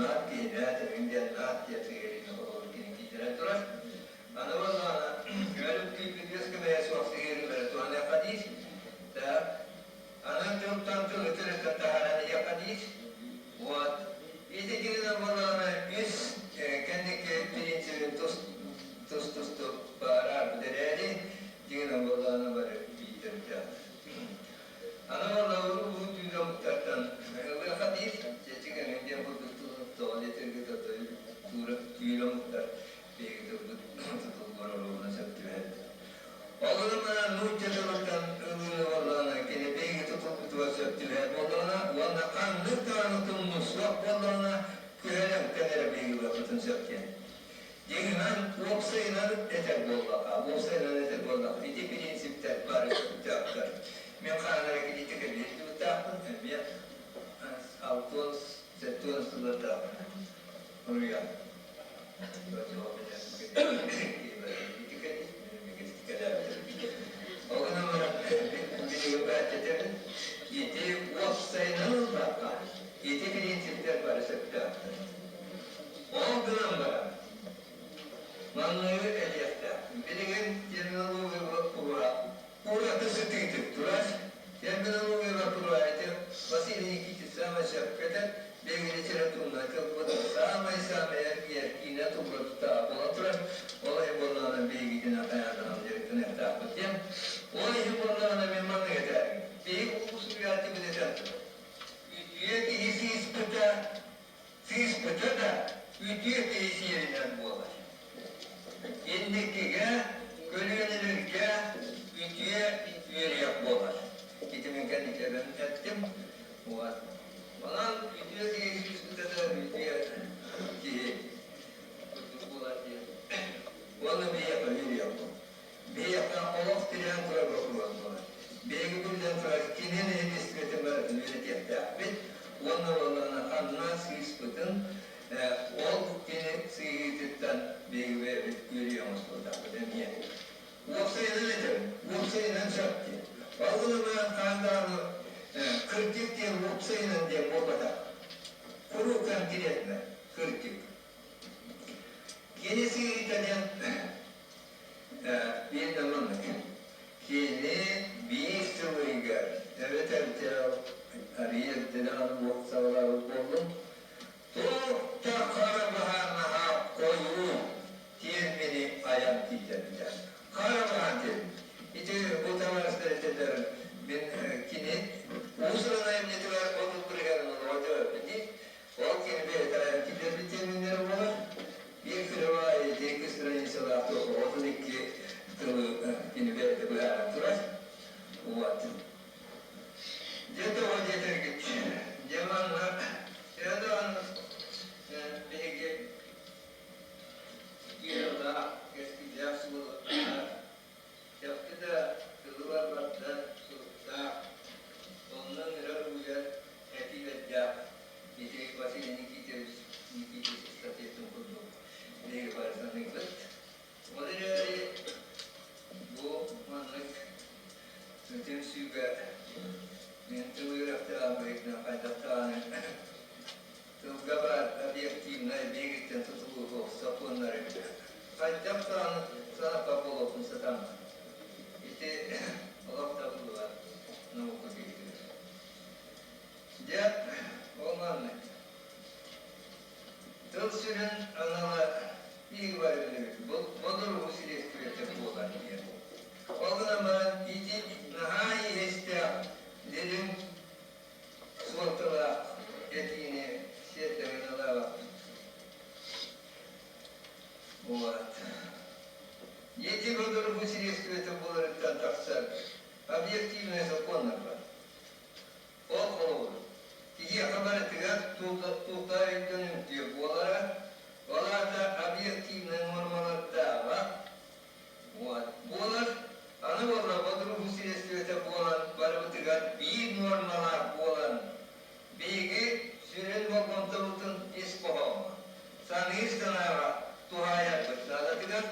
наат киһинээт эҥин диэн наат диэн сыһыарыыны холобур кини киирэн турар. Аны буоллаҕына күөл күүппүтүөс көмөйө суох сыһыарыылары туһаныахха диир. Так. Аны тылтан тылы төрүттэн таһааран иһиэххэ диир. Вот. Ити кинилэр буоллаҕына үс кэнники принцибин тус тус тусту баараар бүтэрээри дьиҥинэн буоллаҕына бары биирдэрдээх. Аны уонна уруу түүн омуктартан ылыаха диир, чэчик эҥин диэн курдук тоҕо диэтэргэ түүр омуктар биһиги тылбыт тутулугар оруобуна сөп түбэһэр. Ол гынан баран нуучча тылыттан ылыыны буоллаҕына кини биһиги тутулбутугар сөп түбэһэр буоллаҕына уонна ханнык даҕаны тумнуу суох буоллаҕына күһэлэҥтэн эрэ биһиги ылыахпытын сөп диэн. Дьиҥинэн, уопсайынан этэр буоллахха, уопсайынан этэр буоллахха, ити принциптэр бары сөптөөхтөр. Мин хаһан эрэ критика биэрдибиттаахпын, эмиэ алтыан, сэттиэн сыллардаахпын. Суруйан. Ол гынан баран, билигин бээттэтэбин, ити уопсайынан ыллахха, ити принциптэр бары сөптөөхтөр. Ол гынан баран, манныгы этиэхтээхпин. Билигин терминология боппуруоһа ураты сытыытык турар. Терминология боппуруоһа ити Василий Никитич саамай сөпкө этэр, биһиги литературнай тылбыт саамай-саамай эргийэр киинэ тылга тутаах буолан турар. Ол иһин буоллаҕына биһигитин хайаан дьарыктаныахтаахпыт диэн. Ол иһин буоллаҕына мин маннык этээбин. Биһиги улуу суруйааччыбыт этэн турар. Үтүө киһи сыыспыта Сыыспыта да үтүө киһи сиэринэн буолар. Инникигэ, көлүөнэлэргэ үтүө үөрүйэх буолар. Ити мин кэнникэбин эттим. Вот. Онон үтүө киһи сыыспыта да үтүө киһи курдук буолар диэн. Уонна биһиэхэ үөрүйэх буолар. Биһиэхэ олох тирээн турар боппуруос буолар. Биһиги биллэн турар кини нэһилиэстибэтин барытын үөрэтиэхтээхпит уонна буоллаҕына ханна сыыспытын ол кини сыыһыытыттан биһиги бэйэбит үөрүйэх оҥостуохтаахпыт эмиэ. Уопсайынан этэбин, уопсайынан сөп диэн. Ол гынан баран хаһан даҕаны кырдьык диэн уопсайынан диэн буолбатах. Куруук конкретно кырдьык. Кини сыыһыыта диэн Биир да маннык. Кини биир сыл ыйыгар эбэтэр арыйа эрдэлээн уопсалаабыт буоллун, туох да хара баһаан наһаа хойуу тиэрмини айан киллэрбитэ. Хара баһаан термин. Ити бу табаарыстар этэллэр мин кини уус-уран айымньытыгар 30 бырыһыанын олоҕо дии. Ол кини бэйэтэ айан киллэрбит терминнэрэ буолар. Биир кырабаайы диэки страницалаах туох 32 тылы кини бэйэтэ быһааран турар. Вот. Дьэ тоҕо диэтэргит, дьэ манна төһө даҕаны биһиги киирэлээх, кэскиллээх суоллардаах, чахчы да тылы барбарда суруктаах, онно ыҥырар угуйар этиилэрдээх ити Василий Никитич Никитич статьятын курдук биһиги бары саныыбыт. Ол эрээри бу маннык түмсүүгэ мин тыл үөрэхтээҕин быһыытынан хайдах даҕаны тылга баар объективнай биһигиттэн тутулуга суох сокуоннары хайдах даҕаны санаппат буолуохпун сатаммат. Ити олох табыллыбат наука киһитигэр. Дьэ, ол маннык. Тыл сүрүн анала биһиги бары билэбит. Бодоруһу силиэстибэтэ буолар диэн. Ол гынан баран ити наһаа иһистээх дириҥ суолталаах этиини сиэрдэҥин ылаабаппыт. Вот. Ити бодоруһу силиэстибэтэ буоларыттан тахсар объективнай сокуоннар бар. Ол холобур, киһиэхэ барытыгар туохтаах өйдөнүмтүө буолара, ол аата объективнай нуормалардааҕа вот, буолар. Аны буолла бодоруһуу сириэстибэтэ буолан барыбытыгар биир нуормалаах буолан, биһиги сүрүн болҕомтобутун ис хоһооҥҥо, саныыр санааҕа туһаайарбыт наадатыгар,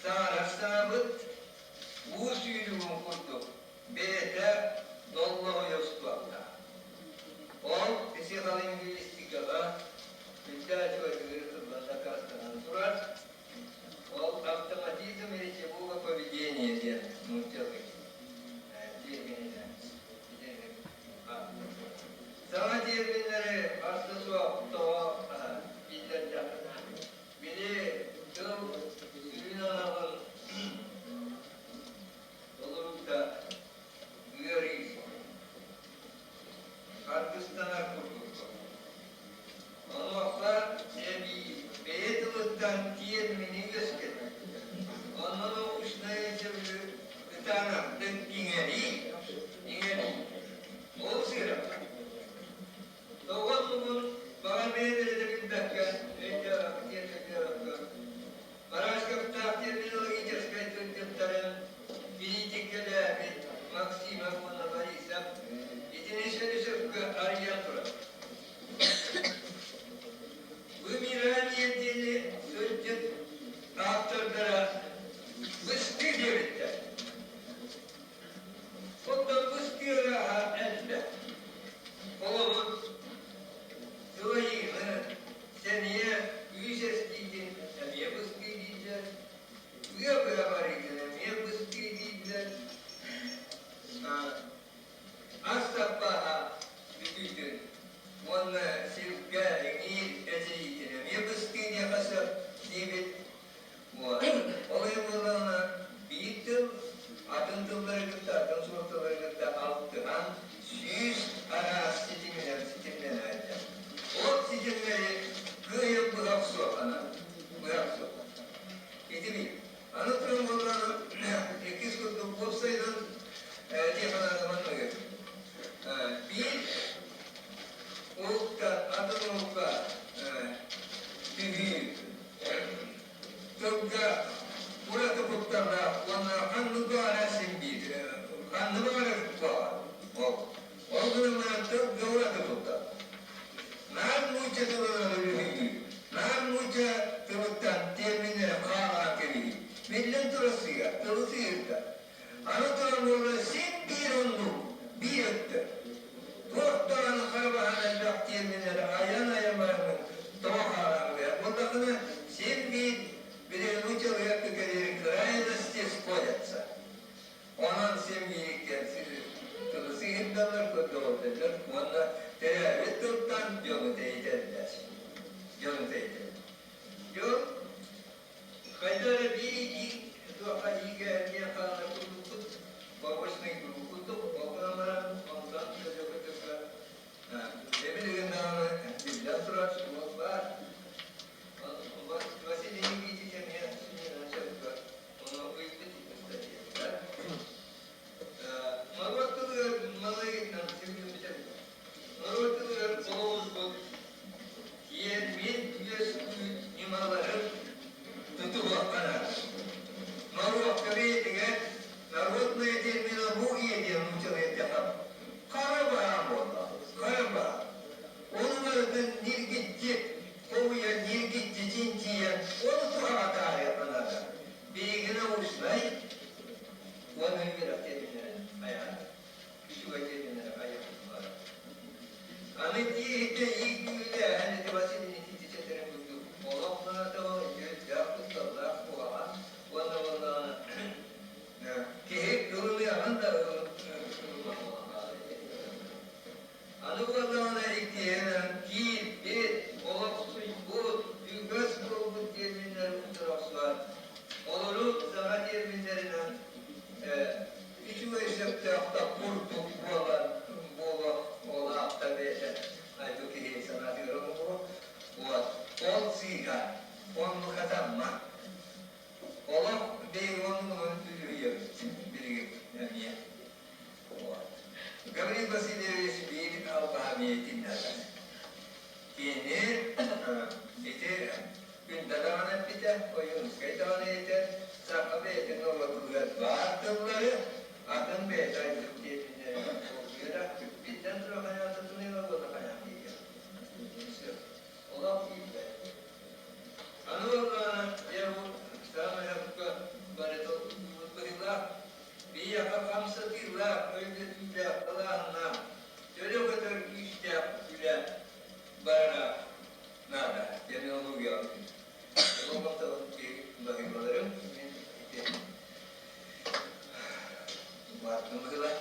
саҥарар саҥабыт уу сүүрүгүн курдук бэйэтэ. Тоҕо биллэрдэххинэ, били тыл сүрүн аналын толоруута ыарыы харгыстанар курдук. Онуоха эбии бэйэ тылыттан тиэрмини үөскэтэр. Онно научнай өйдөбүлү кытаанахтык иҥэрии, иҥэрии. Ол сыыраҕа. Тоҕо тугун баҕар бэйэлэрэ да билбэккэ, өйдөөбөккө, тиэрмэккэ Барашковтаах терминологическай тылдьыттарын кириитикэлээбит Максимов уонна Борисов итини сөрү-сөпкө арыйан турар. Вымирание диэни тылдьыт автордара быстыы диэбиттэр. Оттон быстыы ырааһа элбэх. Холобур, сылайыыны, сэниэ, күүс эстиитин эмиэ быстыы дииллэр, ыа быһа барыытын эмиэ быстыы дииллэр, ас саппааһа бүтүүтүн уонна сиргэ иҥиир эчэйиитин эмиэ быстыы диэххэ сөп диибит. Ол иһин буоллаҕына биир тыл атын тыллары кытта, атын суолталары кытта алтыһан 100 араас ситиминэн ситимнэнээччи. Ол ситимнэри кыайан быһа охсуоххана, быһа охсуохха. Ити биир. Аны туран буоллаҕына иккис курдук уопсайынан тиэханаата манныгы. Биир уһукта атын уһукка түһүү тылга ураты кутталлаах уонна ханнык баҕарар син биир ханнык баҕарар куһаҕан ол ол гынан баран тылга ураты куттал наар нуучча тылынан үлүһүйүү наар нуучча тылыттан терминнэри хаалаан кэбиһии биллэн турар сыыһа тылы сыыһырда аны туран буолла син биир оннук биир өттө туох даҕаны хара баһан элбэх терминнэри айан-айан бараммын тоҕо хаалаан быһар буоллаххына син биир билигин человек крайности сходятся. Онон син биир тылы сыһырдаллар, көрдөҕүллэллэр уонна төрөөбүт тылтан дьону тэйитэллэр. Дьону тэйитэллэр. Дьон хайда эрэ биир туохха иигэ диэн хаалар курдукпут, побочный круг курдук, ол гынан баран онтон көтө-көтө Билигин даҕаны биллэн турар суол баар. Василий Никитич эмиэ сүнньүнэн сөпкө ону ыйбыт ыстатыйатыгар. Норуот тылыгар малайынан сирдэммитэ Норуот тылыгар олоҕурбут тиэрмин үөскүүр ньымаларын тутуһуохха наада. Норуокка бэйэтигэр народная терминология диэн нууччалыы эттэххэ хара баһаам буолла, хара баһаам. Ол барытын ньиргиччи хомуйан, ньиргиччи чинчийэн, ол туһаҕа таарыйыахха наада. Биһиги научнай уонна үөрэх терминнэрин айаҕа, үчүгэй терминнэри айыахпыт баара. Аны тииһитэ иирдүүлээһин ити Василий Никитич этэрин курдук олох наадалаах, үтүөлээх, кутталлаах, куһаҕан уонна буоллаҕына киһи ылыныаҕын да ылыммат буолан хаалар. Аны буоллаҕына иккиһинэн киирбит, олохсуйбут, үгэс буолбут терминнэри утары охсуһар. Олору саҥа терминнэринэн үчүгэй сөптөөх да курдук буолан буолуох буолаахта бэйэтэ айбыт киһи санаатыгар оҥоруо. Вот. Ол сыыһа, оннук хатаммат. Олох биһиги оннугунан үлүһүйэбит билигин эмиэ. Гаврил Васильевич биир албаһа миэтиннэҕэ. Кини ити Күндэ даҕаны эппитэ, Ойуунускай даҕаны этэр, саха бэйэтин норуотугар баар тыллары атын бэйэтэ айбыт диэтиннэринэн холбуйара, биллэн турар хайаатытыныыла уонна хайаан диэки. Олох киирбэт. Аны буоллаҕына, дьэ бу саамай сөпкө барыта быһыылаах Биһиэхэ хамсатыылаах, өйдөтүүлээх, талааннаах, төлө көтөр күүстээх үлэ барара наада. Терминологияҕа Олоҥхоттон баһыыбаларым мин ити баартым быһыылаах.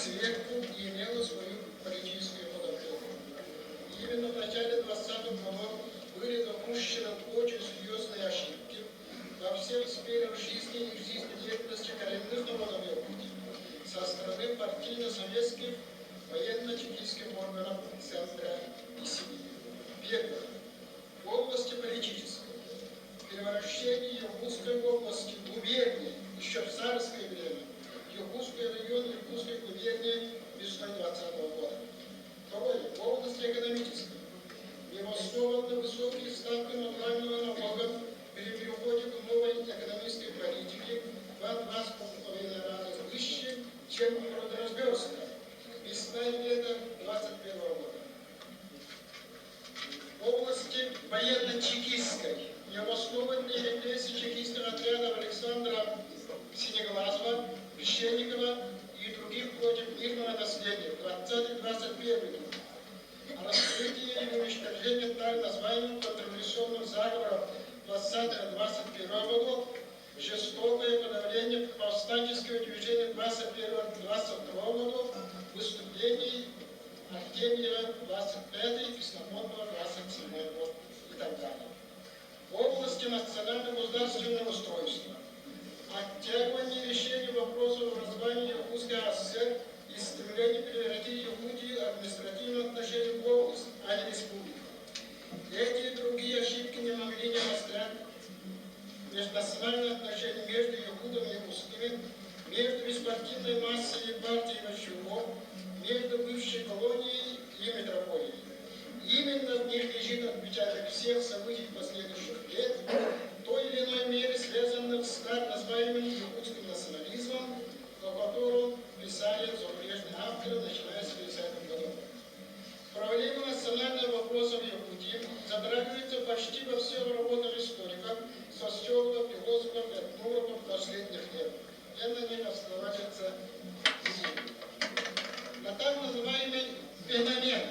сверху и имела свою политическую подоплеку. Именно в начале 20-х годов были допущены очень серьезные ошибки во всех сферах жизни и жизнедеятельности коренных народов Якутии со стороны партийно-советских военно-чекистских органов Центра и Сибири. Первое. В области политической. Превращение Якутской области в губернии еще в царское время. Якутский район Якутской губернии весной 20 года. Второе. В области экономической. Необоснованно высокие ставки натурального налога при переходе к новой экономической политике в 2,5 раза выше, чем продразверстка. Весна и лето 21 года. В области военно-чекистской необоснованные репрессии чекистских отрядов Александра Синеглазова, Пещерникова и других против мирного населения 20-21 год. Раскрытие и уничтожение так называемых контрреволюционных заговоров 20-21 годов, жестокое подавление повстанческого движения 21-22 годов, выступлений Артемьева 25 Ксенофонтова 27 год и так далее. В области национально-государственного устройства оттягивание решения вопросов названия Якутской АССР и стремление превратить Якутию в административное отношение в область, а не республику. Эти и другие ошибки не могли не обострять межнациональные отношения между якутами и русскими, между беспартийной массой и партией большевиков, между бывшей колонией и метрополией. Именно в них лежит отпечаток всех событий последующих лет, в той или иной мере связанных с так называемым якутским национализмом, о котором писали зарубежные авторы, начиная с 50-х годов. Проблема национального вопроса в Якутии затрагивается почти во всех работах историков, социологов, философов, этнографов последних лет. Я на них останавливаться не буду. На так называемый феномен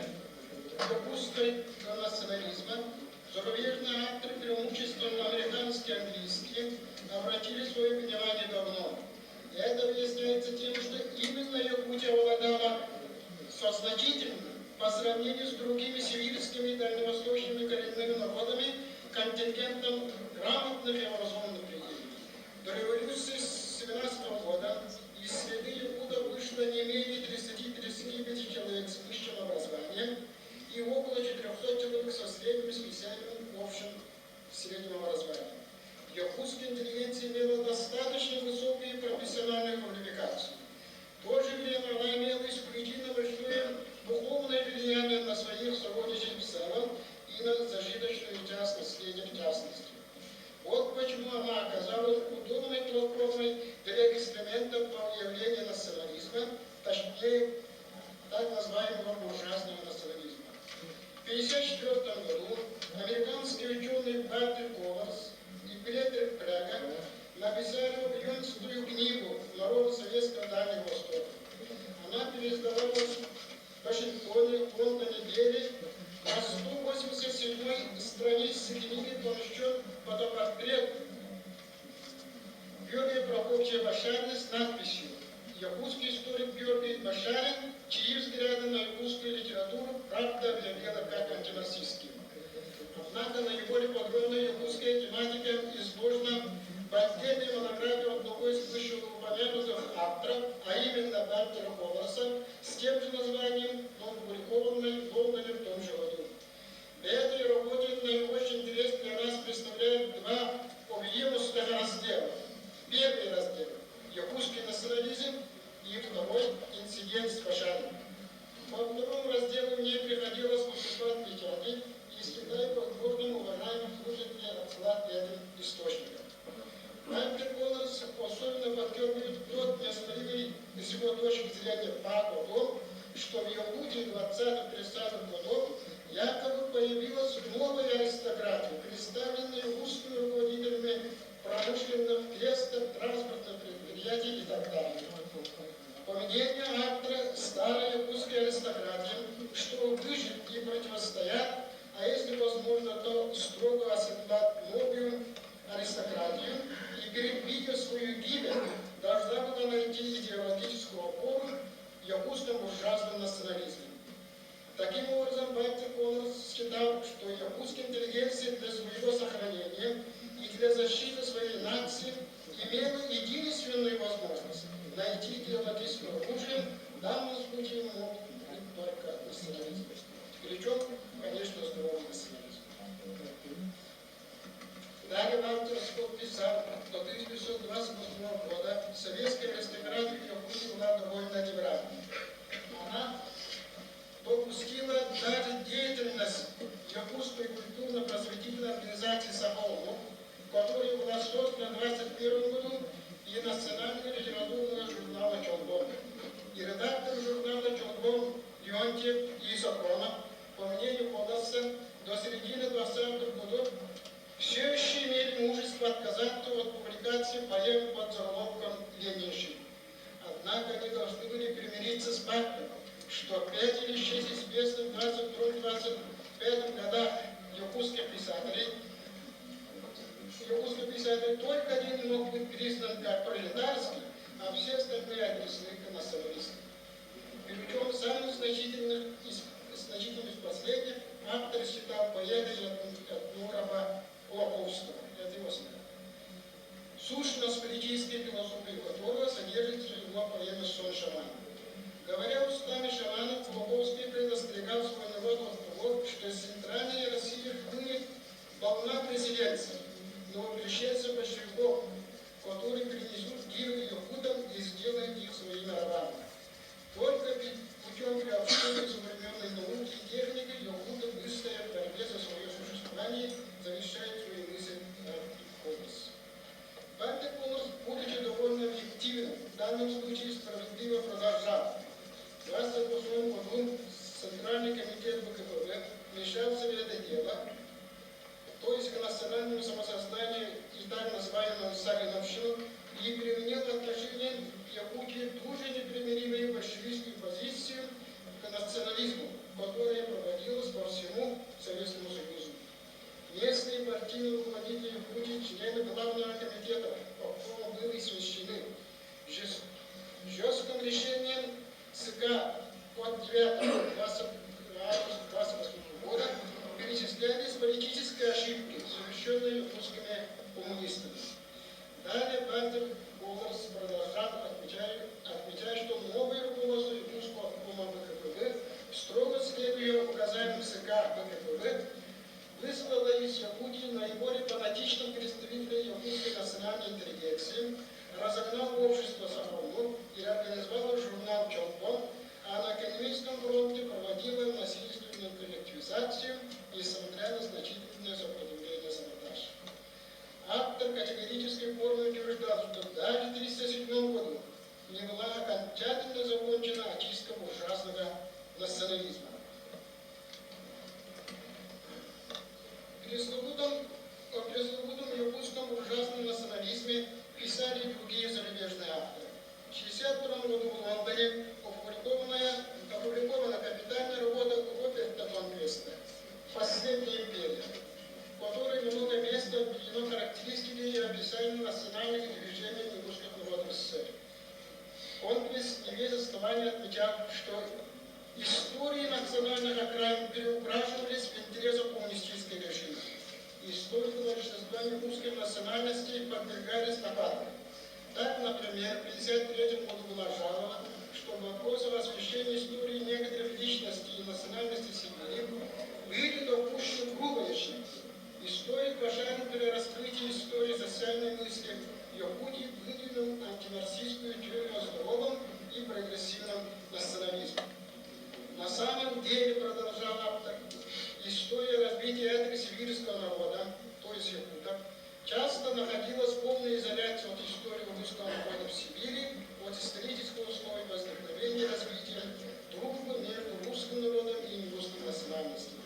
якутского национализма зарубежные авторы, преимущественно американские и английские, обратили свое внимание давно. Это объясняется тем, что именно Якутия обладала со значительным по сравнению с другими сибирскими и дальневосточными коренными народами контингентом грамотных и образованных людей. До революции 17 года из среды якутов вышло не менее 30-35 человек с высшим образованием и около 400 человек со средним специальным общим средним образованием. Якутская интеллигенция имела достаточно высокую профессиональную квалификацию. В то же время она имела исключительно большое духовное влияние на своих сородичей в целом и на зажиточную часть населения в частности. Вот почему она оказалась удобной платформой для экспериментов по выявлению национализма, точнее, так называемого буржуазного национализма. В 1954 году американские ученые Вальтер Колларс и Фредерик Прага написали объемистую книгу «Народы Советского Дальнего Востока». Она переиздавалась в Вашингтоне, Лондоне, Дели. На 187 странице книги помещен фотопортрет Георгия Прокопьевича Башарина с надписью «Якутский историк Георгий Башарин, чьи взгляды на якутскую литературу правда объявила как антинацистские». Однако наиболее подробная якутская тематика изложена в отдельной монографии одного из вышеупомянутых авторов, а именно Вальтера Колларса, с тем же названием, но опубликованной в Лондоне в том же году. В этой работе наибольший интерес для нас представляют два объемистых раздела. Первый раздел – якутский национализм и второй – инцидент с Башариным. По второму разделу мне приходилось выступать в печати и считаю возможным уважаемых слушателей отсылать к этим источникам. Вальтер Колларс особенно подчеркивает тот неоспоримый с его точки зрения факт о том, что в Якутии 20-30-х годов якобы появилась новая аристократия, представленная русскими руководителями промышленных трестов, транспортных предприятий и так далее. По мнению автора, старая якутская аристократия, чтобы выжить и противостоять, а если возможно, то строго оседлать новую аристократию и, предвидя свою гибель, должна была найти идеологическую опору якутском буржуазном национализме. Таким образом, Вальтер Коннорс считал, что якутская интеллигенция для своего сохранения и для защиты своей нации имела единственную возможность найти идеологическое оружие, в данном случае мог быть только национализм. Причем, конечно, здоровый национализм. Далее Вальтер Скотт писал, до 1928 года советская аристократия в Якутии была довольно либеральной. Она допустила даже деятельность Якутской культурно-просветительной организации «Сахаомук», которая была создана в 1921 году, и национального литературного журнала «Чолбон». И редактор журнала «Чолбон» Леонтьев и Сапронов, по мнению Колоса, до середины 20-х годов все еще имели мужество отказаться от публикации поэм под заголовком «Ленинщина». Однако они должны были примириться с фактом, что пять или шесть известных в 22-25 годах якутских писателей, только один мог быть признан как пролетарский, а все остальные отнесены к националистам. Причем самым значительным из последних автор считал поэта и этнографа Кулаковского. Это его слова. Сущность политической философии которого содержится в его поэме «Сон шамана». Говоря устами шамана, Кулаковский предостерегал свой народ от того, что из центральной России хлынет волна президентства, новопришельцев большевиков, которые принесут гирю якутам и сделают их своими рабами. Только путем приобщения современной науки и техники якуты выстоят в борьбе за свое существование, завершает свою мысль Коннорс. Вальтер Коннорс, будучи довольно объективным, в данном случае справедливо продолжал. В 1928 году Центральный комитет ВКПБ вмешался в это дело, то есть к национальному самосознанию и так называемому Сариновщину, и применил в отношении Якутии ту же непримиримую большевистскую позицию к национализму, которая проводилась по всему Советскому Союзу. Местные партийные руководители Якутии, члены Главного комитета обкома были смещены. Жестким решением ЦК от 9 августа 1928 года перечислялись политические ошибки, совершенные якутскими коммунистами. Далее Вальтер Колларс продолжал, отмечая, что новое руководство якутского обкома ВКПБ, строго следуя указаниям ЦК ВКПБ, вызвало из Якутии наиболее фанатичных представителей якутской национальной интеллигенции, разогнал общество Сахалну и организовал журнал «Чолпон», а на экономическом фронте проводила насильственную коллективизацию, несмотря на значительное сопротивление саботаж. Автор категорической формы утверждал, что даже в 1937 году не была окончательно закончена очистка буржуазного национализма. О пресловутом якутском буржуазном национализме писали и другие зарубежные авторы. В 1962 году в Лондоне опубликована капитальная работа Роберта Конквеста «Последняя империя», в которой много места отведено характеристике и описанию национальных движений русских народов СССР. Конквест не без основания отмечал, что истории национальных окраин переукрашивались в интересах коммунистического режима. Историки большинства русских национальностей подвергались нападкам. Так, например, в 1953 году была жалоба, что вопросы о освещении истории некоторых личностей и национальностей Сибири были допущены грубые ошибки. Историк Башарин при раскрытии истории социальной мысли Якутии выдвинул антимарксистскую теорию о здоровом и прогрессивном национализме. На самом деле, продолжал автор, история развития этого сибирского народа, то есть якутов, часто находилась в полной изоляции от истории русского народа в Сибири, от исторического условия возникновения и развития дружбы между русским народом и нерусским национальностями.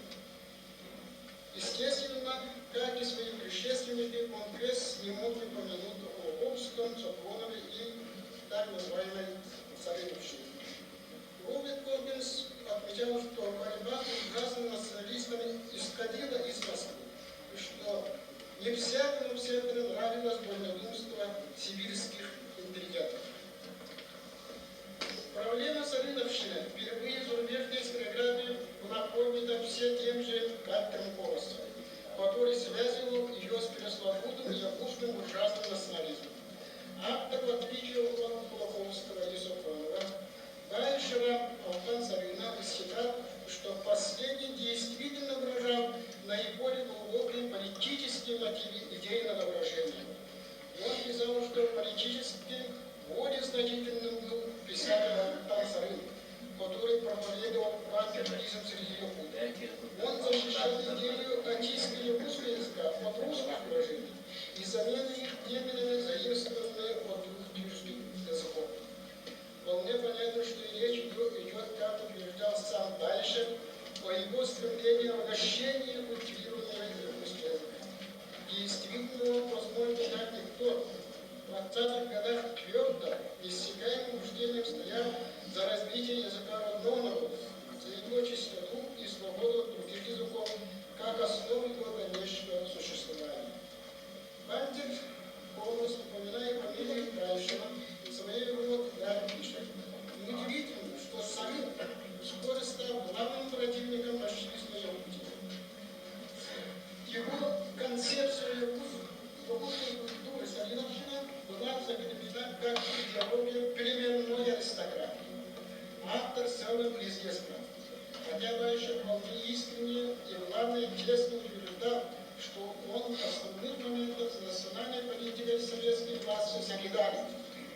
Естественно, как и свои предшественники, Конквест не мог не упомянуть о Кулаковском, Сафронове и так называемой Царевщине. Роберт Корбинс отмечал, что борьба с буржуазными националистами исходила из Москвы, и что не всякому центру нравилось вольнодумство сибирских интеллигентов. Проблема Царевщины пресловутым якутским буржуазным национализмом. Автор, в отличие от Кулаковского и Софронова, Баишева Алтан Сарына считал, что последний действительно выражал наиболее глубокие политические мотивы идейного выражения. Он писал, что политически более значительным был писатель Алтан Сарын, который проповедовал пантюркизм среди якутов. Он защищал идею очистки якутского языка от русских выражений и замены их терминами, заимствованными от двух тюркских языков. Вполне понятно, что и речь идет, как утверждал сам Баишев, о его стремлении о угощении культивированного якутского языка. Действительно, он, возможно, как никто, в 20-х годах твердо, неиссякаемым убеждением стоял за развитие языка родного народа, за его чистоту и свободу от других языков, как основу его дальнейшего существования. Вальтер Коннор, упоминая фамилию Баишева, в своей работе далее пишет: Неудивительно, что Сарын вскоре стал главным противником большевизма Якутии. Его концепция якутской культуры сарыновщина была закреплена как идеология племенной аристократии. Автор целым известно. Хотя Баишев вполне искренне и, главное, честно утверждал, что он в основных моментах с национальной политикой советской власти солидарен,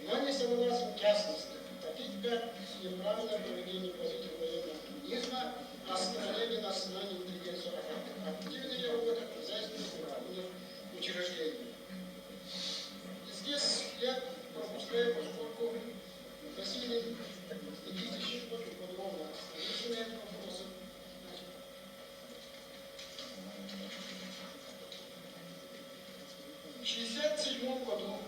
но не согласен в частности, таких как неправильное проведение позиций военного коммунизма, остановление национальной интеллигенции, активной работы хозяйственных и культурных учреждений. Здесь я пропускаю, поскольку Василий Никитич очень подробно остановился на этом вопросе. Значит, в 1967 году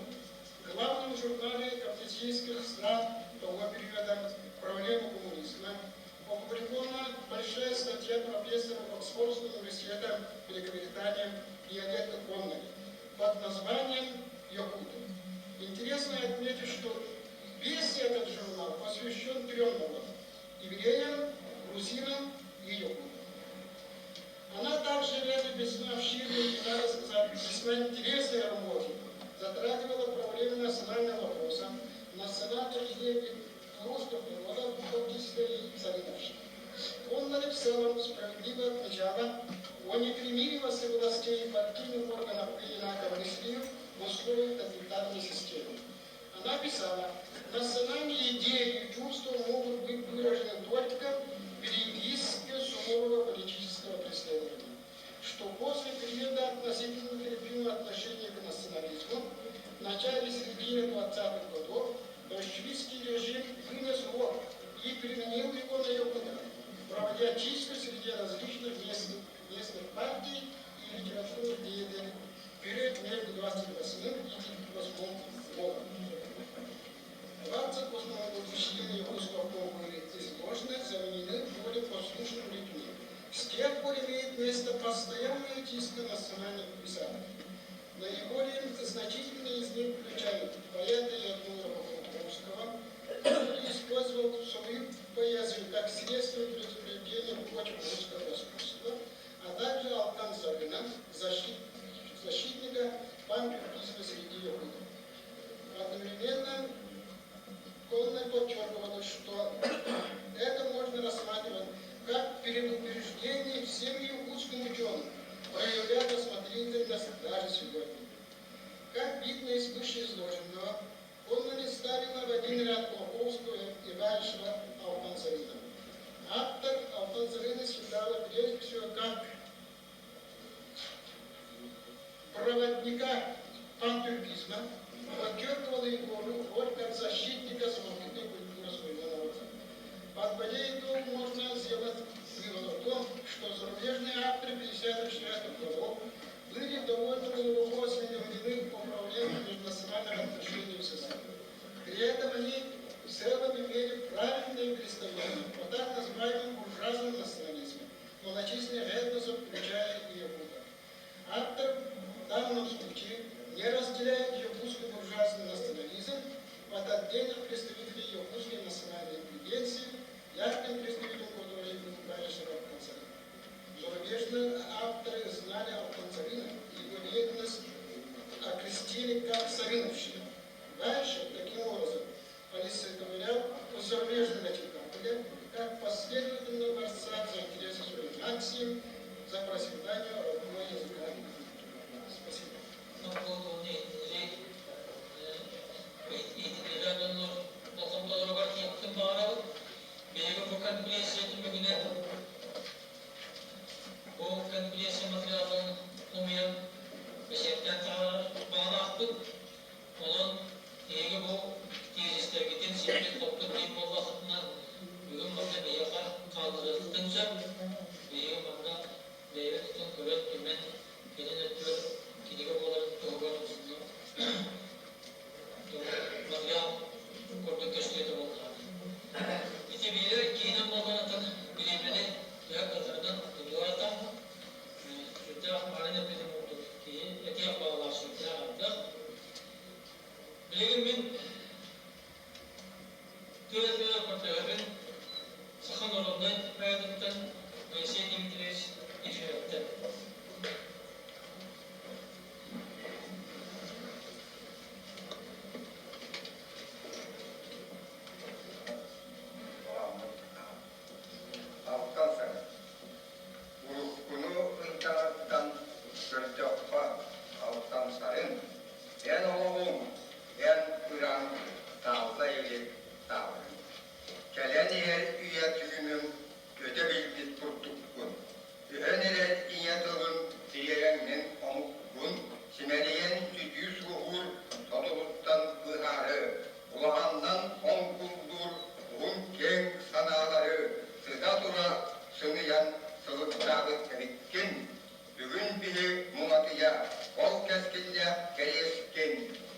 в главном журнале кавказских стран того периода «Проблемы коммунизма» опубликована большая статья профессора Оксфордского университета Великобритании Виолетты Коннелли под названием «Якуты». Интересно отметить, что весь этот журнал посвящен трем народам – евреям, грузинам и якутам. Она также в этой весьма обширной и, надо сказать, весьма интересной работе затрагивала проблемы национального вопроса, национальной идеи русских народов, в том числе и сарыновщины. Коннелли в целом справедливо отмечала о непримиримости властей и партийных органов к инакомыслию в условиях тоталитарной системы. Она писала: национальные идеи и чувства могут быть выражены только при риске сурового политического преследования, что после периода относительно терпимого отношения к национализму в начале и середине 20-х годов большевистский режим вынес урок и применил его на якутах, проводя чистку среди различных местных партий и литературных деятелей в период между 28 и 38 годом. В 28 году члены якутского обкома были изложены, заменены более послушными людьми. С тех пор имеет место постоянная чистка национальных писателей. Наиболее значительные из них включают поэта и этнографа Кулаковского, который использовал свою поэзию как средство предупреждения против русского искусства, а также Алтан Сарына, защитника пантюркизма среди якутов. Одновременно Коннелли подчеркивала, что это можно рассматривать как предупреждение всем якутским ученым проявлять осмотрительность даже сегодня. Как видно из вышеизложенного, Коннелли ставила в один ряд Кулаковского и Баишева Алтан Сарына. Автор Алтан Сарына считала прежде всего как проводника пантюркизма, подчеркивала его роль как защитника самобытной культуры своего народа. Подводя итог, можно сделать вывод о том, что зарубежные авторы 50-х годов были довольно глубоко осведомлены по проблемам межнациональных отношений в СССР. При этом они в целом имели правильные представления о так называемом буржуазном национализме, малочисленных этносов, включая и якутов. Автор в данном случае не разделяет якутский буржуазный национализм от отдельных представителей якутской национальной интеллигенции, ярким представителем которой был Баишев Алтан Сарын. Зарубежные авторы знали Алтан Сарына и его деятельность происходили как Савиновщина. Дальше, таким образом, олицетворял зарубежного читателя как последовательного борца за интересы своей нации, за процветание родного языка и культуры. Спасибо. Биһиги бу конференция түмүгүнэн бу конференция материалын хомуйан бэчээттээн таһаарар баҕалаахпыт. Онон эһиги бу тиэзистэргитин сиппит-хоппут диэн буоллаххытына, бүгүн манна биһиэхэ хаалларыаххытын сөп. Биһиги манна бэйэбит тутан көрөн, түмэн, кэлин өттүгэр кинигэ буоларын туһугар материал курдук көстүөтэ буоллаҕа. Ити биирэ иккиһинэн буоллаҕыттан бириэмэни төһө кыалларынан тутуһата сүрдээх маарын эппитин курдук киһи этиэх баҕалаах сүрдээх элбэх. Билигин мин тыа-тыа көрдөһөбүн Саха народнай поэтыттан Моисей Дмитриевич Ефимовтан. Алтан саҥа. Уруккуну ынтаҕыттан көрдөххө, алтан сарын, эн олоҕуҥ, эн ыран таалла илик тааллын. Кэлэн иһэр үйэ түүнүн өтө билбит курдуккун. Өһөн эрэр ийэ тылын тириэрэҥҥин омуккун симэлийэн сүтүү суоһуур содулуттан быыһаары, улаханнан оҥкуллуур уһун киэҥ санаалары сыта-тура сыныйан сылыктаабыт эбиккин. Бүгүн биһи муҥатыйа ол кэскиллээх кэриэскин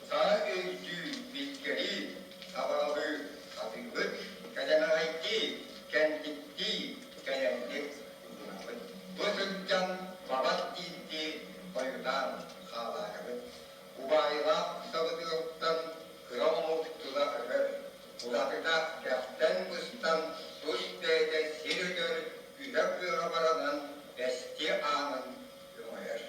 саҥа өйдүү, билгэлии, сабаҕалыы сатыыбыт, кэтэмэҕэйдии, кэнтиктии кэлэрбит уунабыт. Бу сылдьан бабат диирдии хойутаан хаалаарыбыт. Убаайылаах сабыдыалтан кыра омук тыла өһөр, уратыта кэхтэн-быстан тус бэйэтэ сир өтөр, күүһэ-кыаҕа баранан эсти аанын өҥөйөр.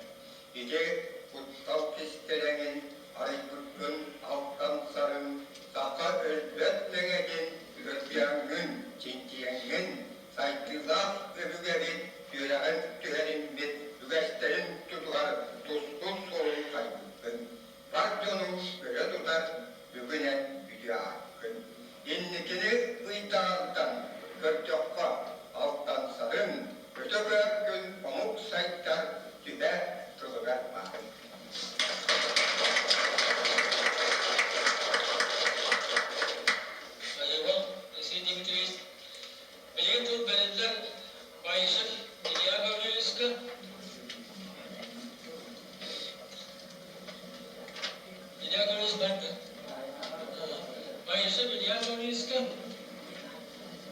Ити куттал кистэлэҥин арыйбыккын алтан сарын, саха өлбөт мэҥэтин үөрдүөҥҥүн, чинчийэҥҥин, сайдыылаах өбүгэбит үөрэҕин түһэриммит үгэстэрин тутуһар тускул суолун хайбыккын, бар дьону өрө тутар бүгүн эн үтүө ааккын. Инникини ыйдаҕартан көрдөххө, алтан сарын, өтө күн омук сайдар түбэ тылыгар баар. Спасибо, Алексей Дмитриевич. Билигин тыл бэриллэр Баишев Илья Гаврильевичка. Илья Гаврильевич барда. Баишев Илья Гаврильевичка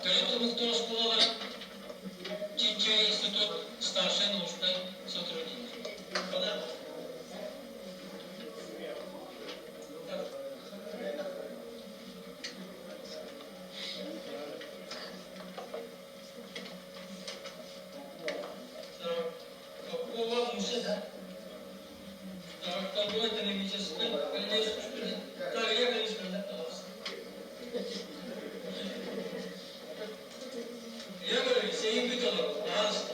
төрүт омуктар оскуолаларын Чинчийэр институт старшай научнай сотрудник. Попова Муся, да? Так, торгово-экономический колледж. Так, я, конечно, да, пожалуйста. Я говорю, Сеин Битолов, пожалуйста.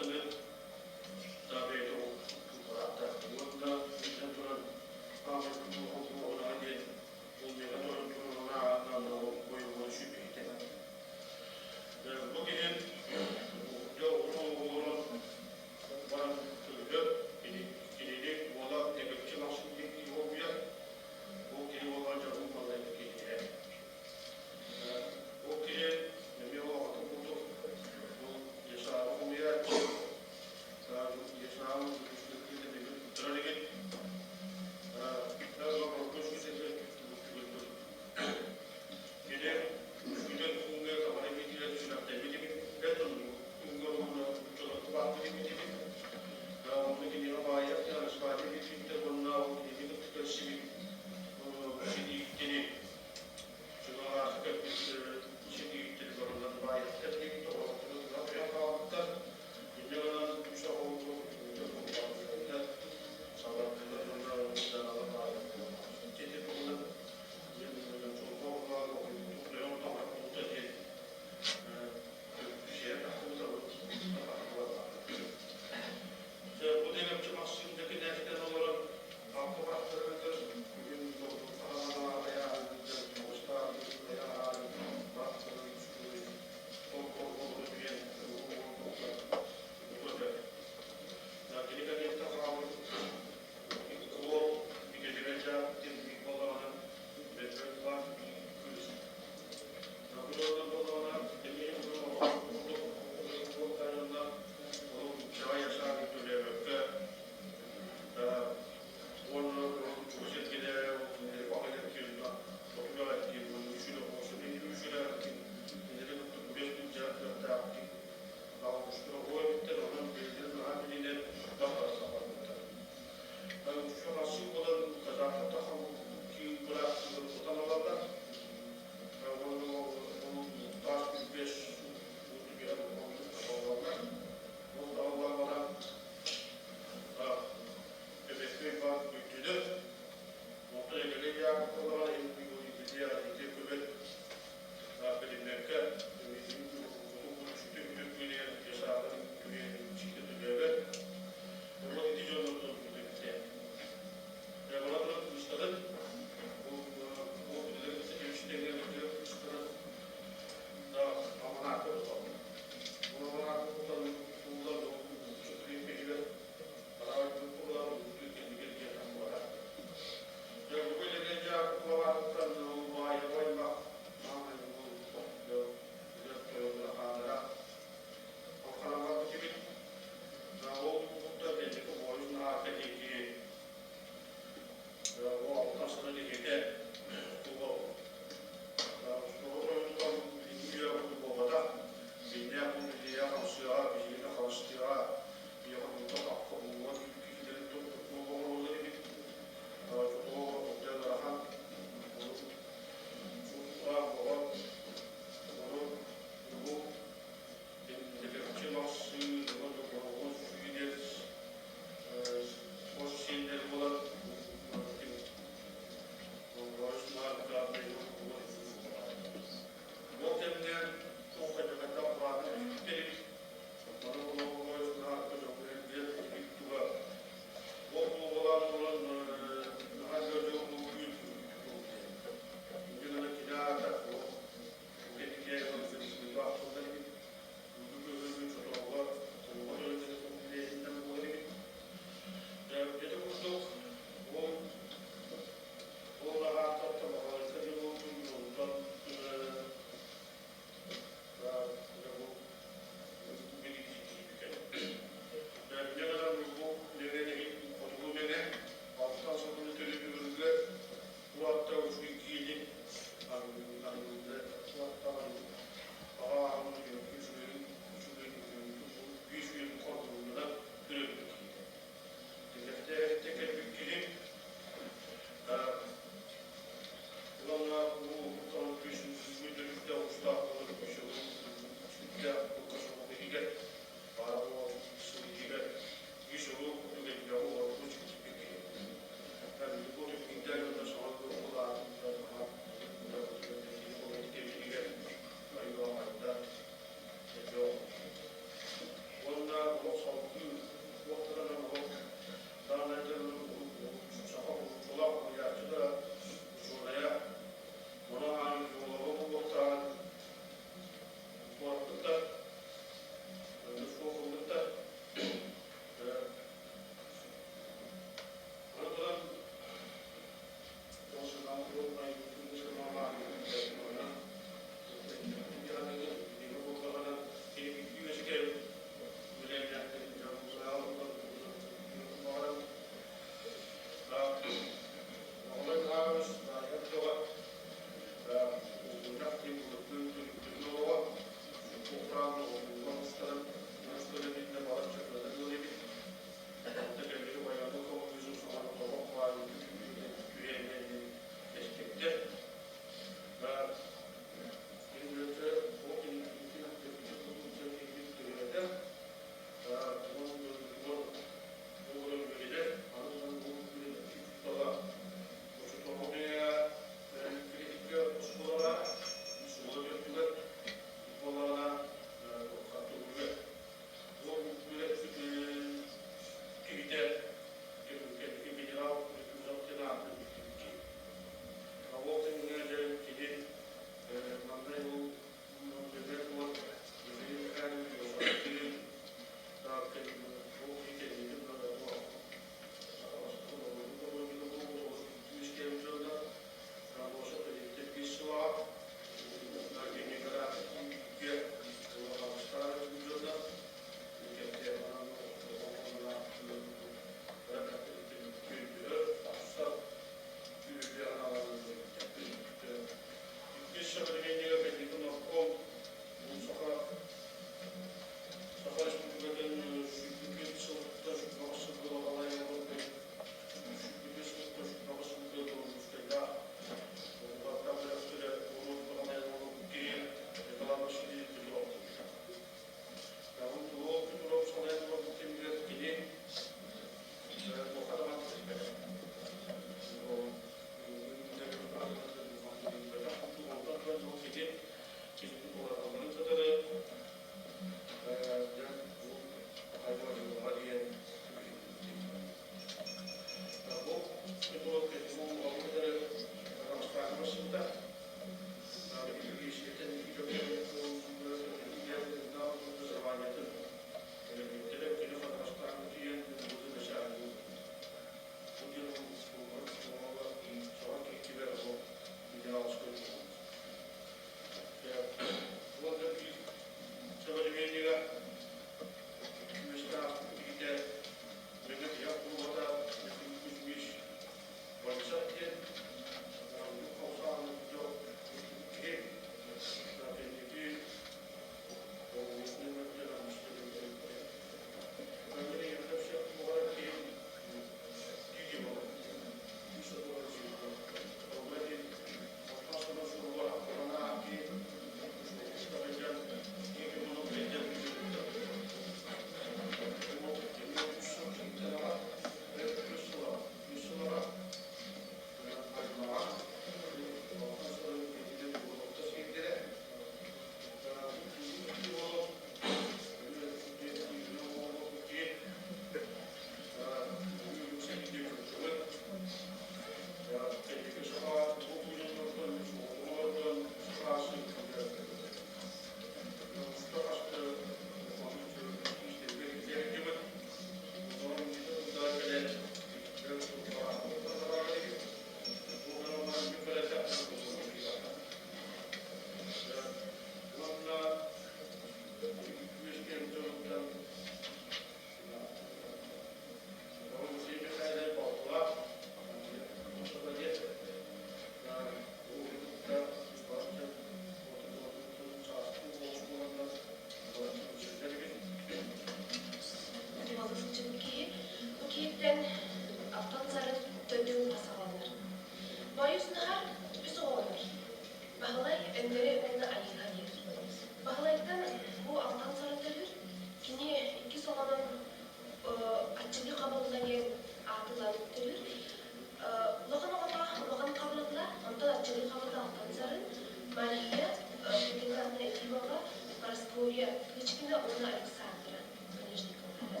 Кычкина уонна Александра Книжниковтара.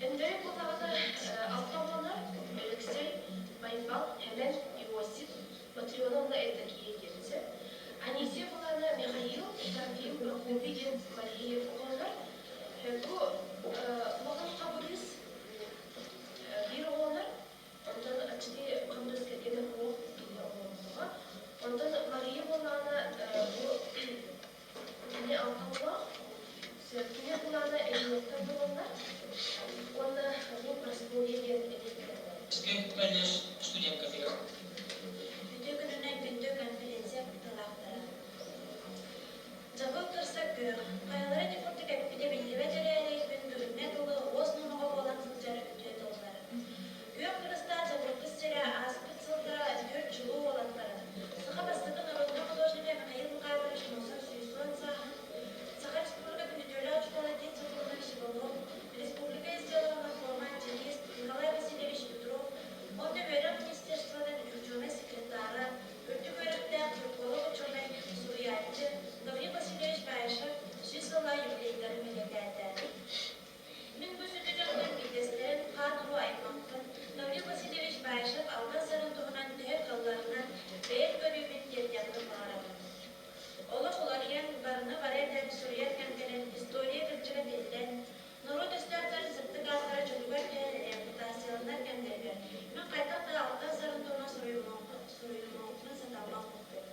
Өндөрө буоллаҕына алта оҕолонор Алексей, Байбал, Хэмэн, Иосиф, Матрена уонна Евдокия диэн Анисия буоллаҕына Михаил, Трофим, Прокопий диэн Мария оҕолонор. Бу улахан Хабырыыс биир оҕолонор. Онтон аччыгый Хабырыыс кэргэнэ суох киһи оҕоломмотоҕо. Онтон Мария буоллаҕына бу кини алта оҕолоох. Кини былаана Элиоттар буолаллар уонна бу Прасковья диэн эдэр Колледж студенткатыгар. Үтүө күнүнэн күндү конференция кыттыылаахтара. Дьабыл кырса күөх, хайалара ити курдук эппитэ биллибэт эрээри, күн бүгүҥҥэ дылы уос номоҕо буолан сылдьар үтүө тыллар. Күөх кырыстаах дьабылкыс сирэ ааспыт сылга түөрт чулуу уолаттарын, саха бастакы народнай художнига Михаил Михайлович Носов 110 сааһын, Саха Республикатын үтүөлээх учуутала Тит Соколович Иванов, республика ис дьыалаҕа наркома активист Николай Васильевич Петров уонна үөрэх министерствотын учуонай секретара, үрдүк үөрэхтээх тюрколог учуонай, суруйааччы Гаврил Васильевич Баишев 100 сыллаах юбилейдарын бэлиэтээтэ. Мин бу сүдү дьонтон биирдэстэрин хаан-уруу аймахпын Гаврил Васильевич Баишев Алтан Сарын туһунан төһө кыалларынан бэйэм көрүүбүн тиэрдиэхпин баҕарабын. Олох уларыйан, барыны бары этэн, суруйар кэм кэлэн, история кырдьыга тиллэн, норуот өстөөхтөрүн сырдык ааттара чөлүгэр түһэн реабилитацияланар кэмнэригэр мин хайдах да Алтан Сарын туһунан суруйумуохпун сатаммат курдук.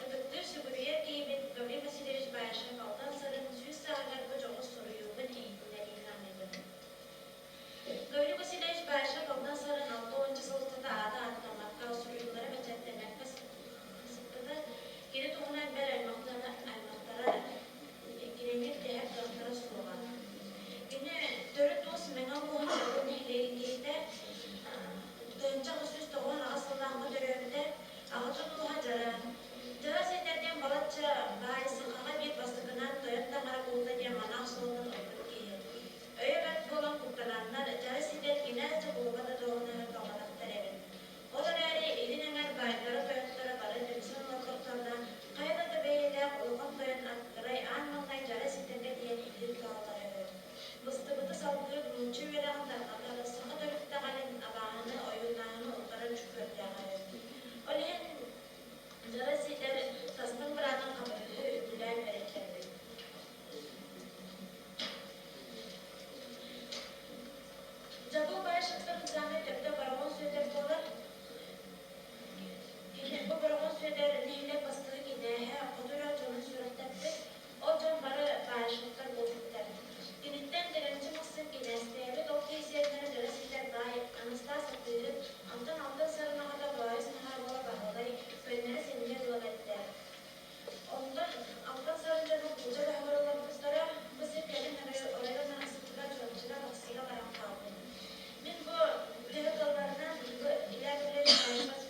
Ытыктыыр сүгүрүйэр киһибит Гаврил Васильевич Баишев Алтан Сарын 100 сааһыгар бу дьоҕус суруйуубун иһитиннэриини аныыбын. Гаврил Васильевич Баишев Алтан Сарын алта уонча сыл устата аата ааттаммакка, суруйуулара бэчээттэммэккэ сыппыта. Кини туһунан бэл аймахтара, аймахтара кинини тэһэр кыахтара суоҕа. Кини төрүт уус Мэҥэ улууһун Чабыл нэһилиэгин киһитэ, 1898 сыллаахха төрөөбүтэ, аҕатын ууһа Дьара. Дьара сиэтэрдиэн балачча баай сахаҕа биир бастакынан тойон таҥара кулута диэн манаах суолтан ылбыт киһи. Өйө бэрт буолан куттананнар, Дьара ситэр кинээс да кулуба да дуоһунаһын талбатахтар эбит. Ол эрээри илин эҥэр баайдара-тойотторо бары түмсэн олордохторуна, хайа да бэйэлээх улахан тойон аттарай аан маҥнай дьара ситэргэ диэн илии туталлара үһү. Быстыбыты салгыыр нуучча үөрэҕин тарҕатар, саха төрүт итэҕэлин, абааһыны, ойууннааһыны утарар дьүккүөрдээҕэ үһү. Ол иһин дьара ситэр тастыҥ быраатын Хабырыыһы үбүлээн үөрэттэрбит. Дьабыл Баишевтарын саамай төрдө Бороҕон Сүөдэр буолар. Кини бу Бороҕон Сүөдэр нэһилиэк бастакы кинээһэ, хоту үрэх дьонун сүрэхтэппит. Ол дьон бары Баишевтар буолбуттар. Киниттэн Дэгэнчи Махсым кинээстээбит, ол киһи сиэннэрэ дьара ситэр баай Анастас атыыһыт, онтон Алтан Сарын аҕата Боойус Наһаа уола Баһылай, көннөрү синньэ ыал этэ. Онтон Алтан Сарын дьоно Куудьа баһыгар олорбуттара, бу сир кэлин оройуон сыттыга Чурапчыга Бахсыга баран хаалбыт. Мин бу төһө кыалларынан бу Илья Гаврильевич Баишев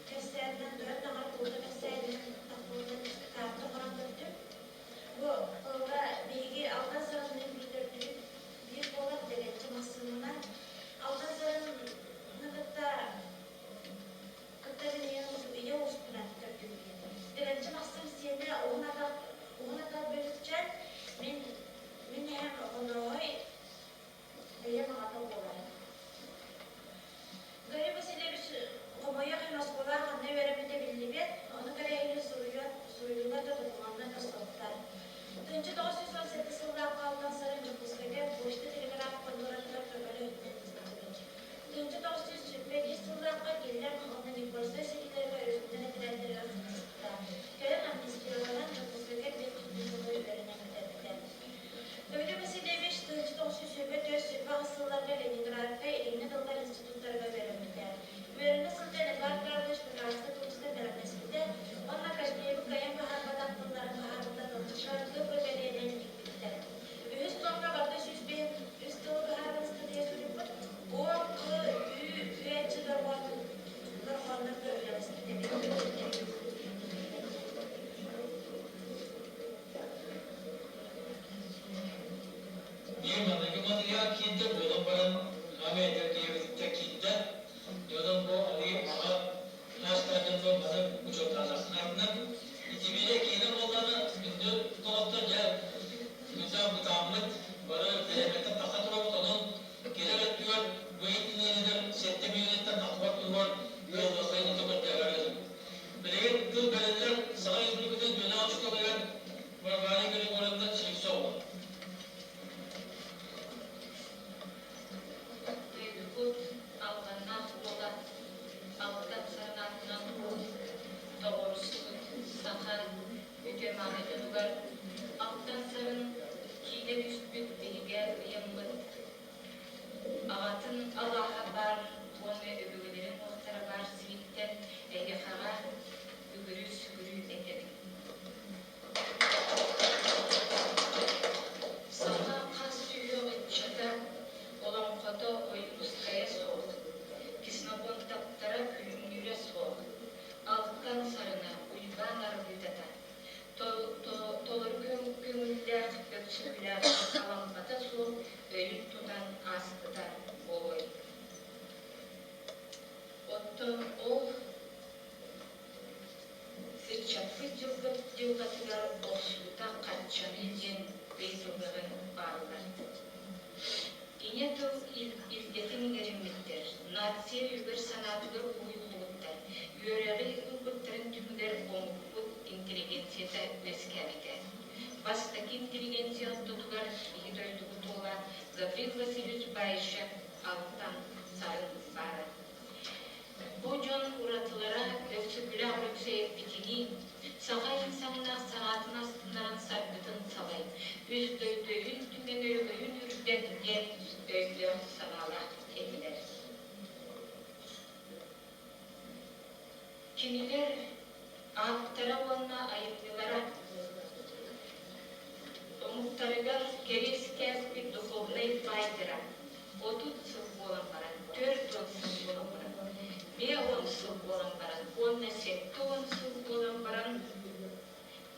кэпсээнинэн, Тойон Таҥара кулута кэпсээнинэн тахпытынан каарта оҥорон көрдүм. Бу холобура биһиги Алтан Сарынныын биир төрдүбүт биир буолар Дэгэнчи Махсыымынан. Алтан Сарыны кытта кытта мин ийэ ууспунан төрдүм диэн. Дэгэнчи Махсым сиэнэ уһун атах уһун атах бөлүкчээн мин мин эһэм Охонооһой ийэм аҕата буолар. Гарри Васильевич хомойуох иһин оскуолаҕа ханна үөрэммитэ биллибэт, ону кэрэһилии суруйан, суруйуулар да докумуоннар да суохтар. 1917 сыллаахха Алтан Сарын Дьокуускайга почта телеграф хонтуоратыгар көмөлөһүнэн сылдьыбыт. 1921 сыллаахха Киллэм уонна Никольскай сэриилэргэ өрүстэн этэрээттэригэр сылдьыбыта. Кэлин амнистияланан Дьокуускайга биир техникуму үөрэнэн бүтэрбитэ. Гаврил Васильевич 1924-28 сылларга Ленинградка Илиҥҥи тыллар институттарыгар үөрэммитэ. Үөрэнэ сылдьан Эдуард Павлович Пекарскай тылдьытын бэлэмнэспитэ уонна Кожнеевы кыайан быһаарбатах тылларын быһаарбыта тылдьыкка КП бэлиэнэн ииппиттэр. Үһүс туомҥа барыта 105 үс тылы быһаарар ыстатыйа суруйбут О, К, Ү, Ү, Ч дорҕооннорго үлэлэспит эбит. Биир маныгы матырыйаал киирдэ буолан баран, аҕам эдэр киһибититтэн киирдэ. Онон бу арыый аҕа саастаах дьоннор маны учуоттаатахтарына, итибиирэ киинэ буоллаҕына, күндү доҕоттор, дьэ, дойдутугар Алтан Сарын киирэ түспүт биһигэ ыйаммыт аҕатын алааһа баар уонна өбүгэлэрин уохтара баар сириттэн эһиэхэҕэ үгүрү-сүгүрү этэбин. Саха хас сүһүөх ыччата олоҥхото Ойуунускайа суох, Ксенофонтаптара Күлүмнүүрэ суох, Алтан Сарына Уйбаан Арбыытата, толору көҥүллээх Өксөкүлээх Алампата суох өйүн тутан ааспыта буолуой. Оттон ол Ыччаппыт дьылҕатыгар охсуута хаччаный диэн ыйытыллары бааллар. Ийэ тыл илгэтин иҥэриммиттэр, нация өйүгэр-санаатыгар уһуйуллубуттар, үөрэҕи ылбыттарын түмүгэр омукпут интеллигенцията үөскээбитэ. Бастакы интеллигенция ортотугар биһи дойдубут уола Гаврил Васильевич Баишев Алтан Сарын баара. Бу дьон уратылара Өксөкүлээх Өлөксөй эппитинии, саха инсаннаах санаатын астыннаран саргытын салай, үс дойду өйүн түмэн өрөгөйүн үрдэт диэн өйдөөх санаалаах этилэр. Кинилэр ааттара уонна айымньылара омуктарыгар кэриэс кээспит духовнай баайдара 30 сыл буолан баран, 40 сыл буолан баран, 50 сыл буолан баран уонна 70 сыл буолан баран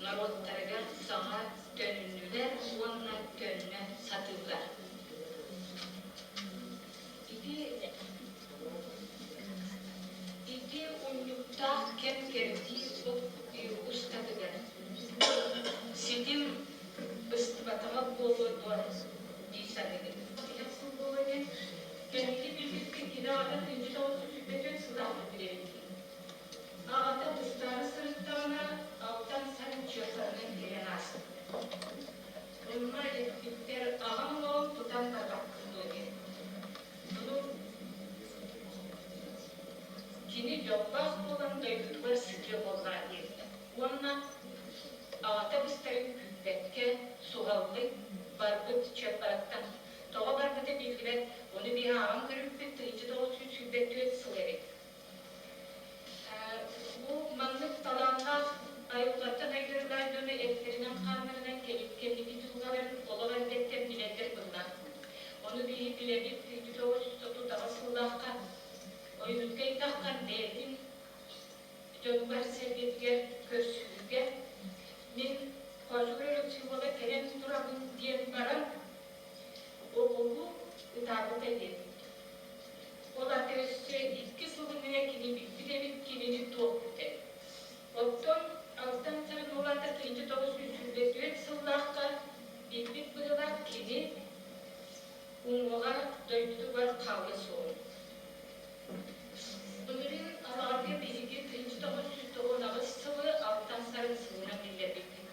норуоттарыгар саҥа төнүннүлэр уонна төннө сатыыллар. Ити ити унньуктаах кэм-кэрдии устатыгар ситим быстыбатаҕа буолуо дуо дии саныыбын. Тиһэх сыл буолуо диэн кэнники билбиппит кини аҕата 1924 сыллаахха билэбит. Аҕата быстаары сырыттаҕына Алтан Сарын чыаппарынан кэлэн ааспыт. Онно эппиттэр аҕаҥ уол тутан барбаккын дуо диэн. Ону кини дьоллоох буолан дойдутугар сытыа буоллаҕа диэбитэ. Уонна аҕата быстарын күүппэккэ суһаллык барбыт Чыаппараттан. Тоҕо барбыта биллибэт, ону биһи ааҕан көрүппүт 1924 сыл эбит. Бу маннык талааннаах айылҕаттан айдарыылаах дьону эттэринэн-хааннарынан кэнники дьылҕаларын олох эрдэттэн билэллэр быһыылаах. Ону биһи билэбит 1938 сыллаахха Ойуунускай таххан бэйэтин дьонугар-сэргэтигэр көрсүһүүгэ мин Хоочугур Өлөксөй кэлэн турабын диэн баран оҕолуу ытаабыта диэн. Ол аата өссө икки сыл иннинэ кини билбит эбит кинини туох бүтэр. Оттон Алтан Сарын ол аата 1924 сыллаахха билбит быһыылаах кини уҥуоҕа дойдутугар хаалыа суоҕун. Былырыын Алаҕарга биһиги 1998 сылы Алтан Сарын сылынан биллэрбиппит.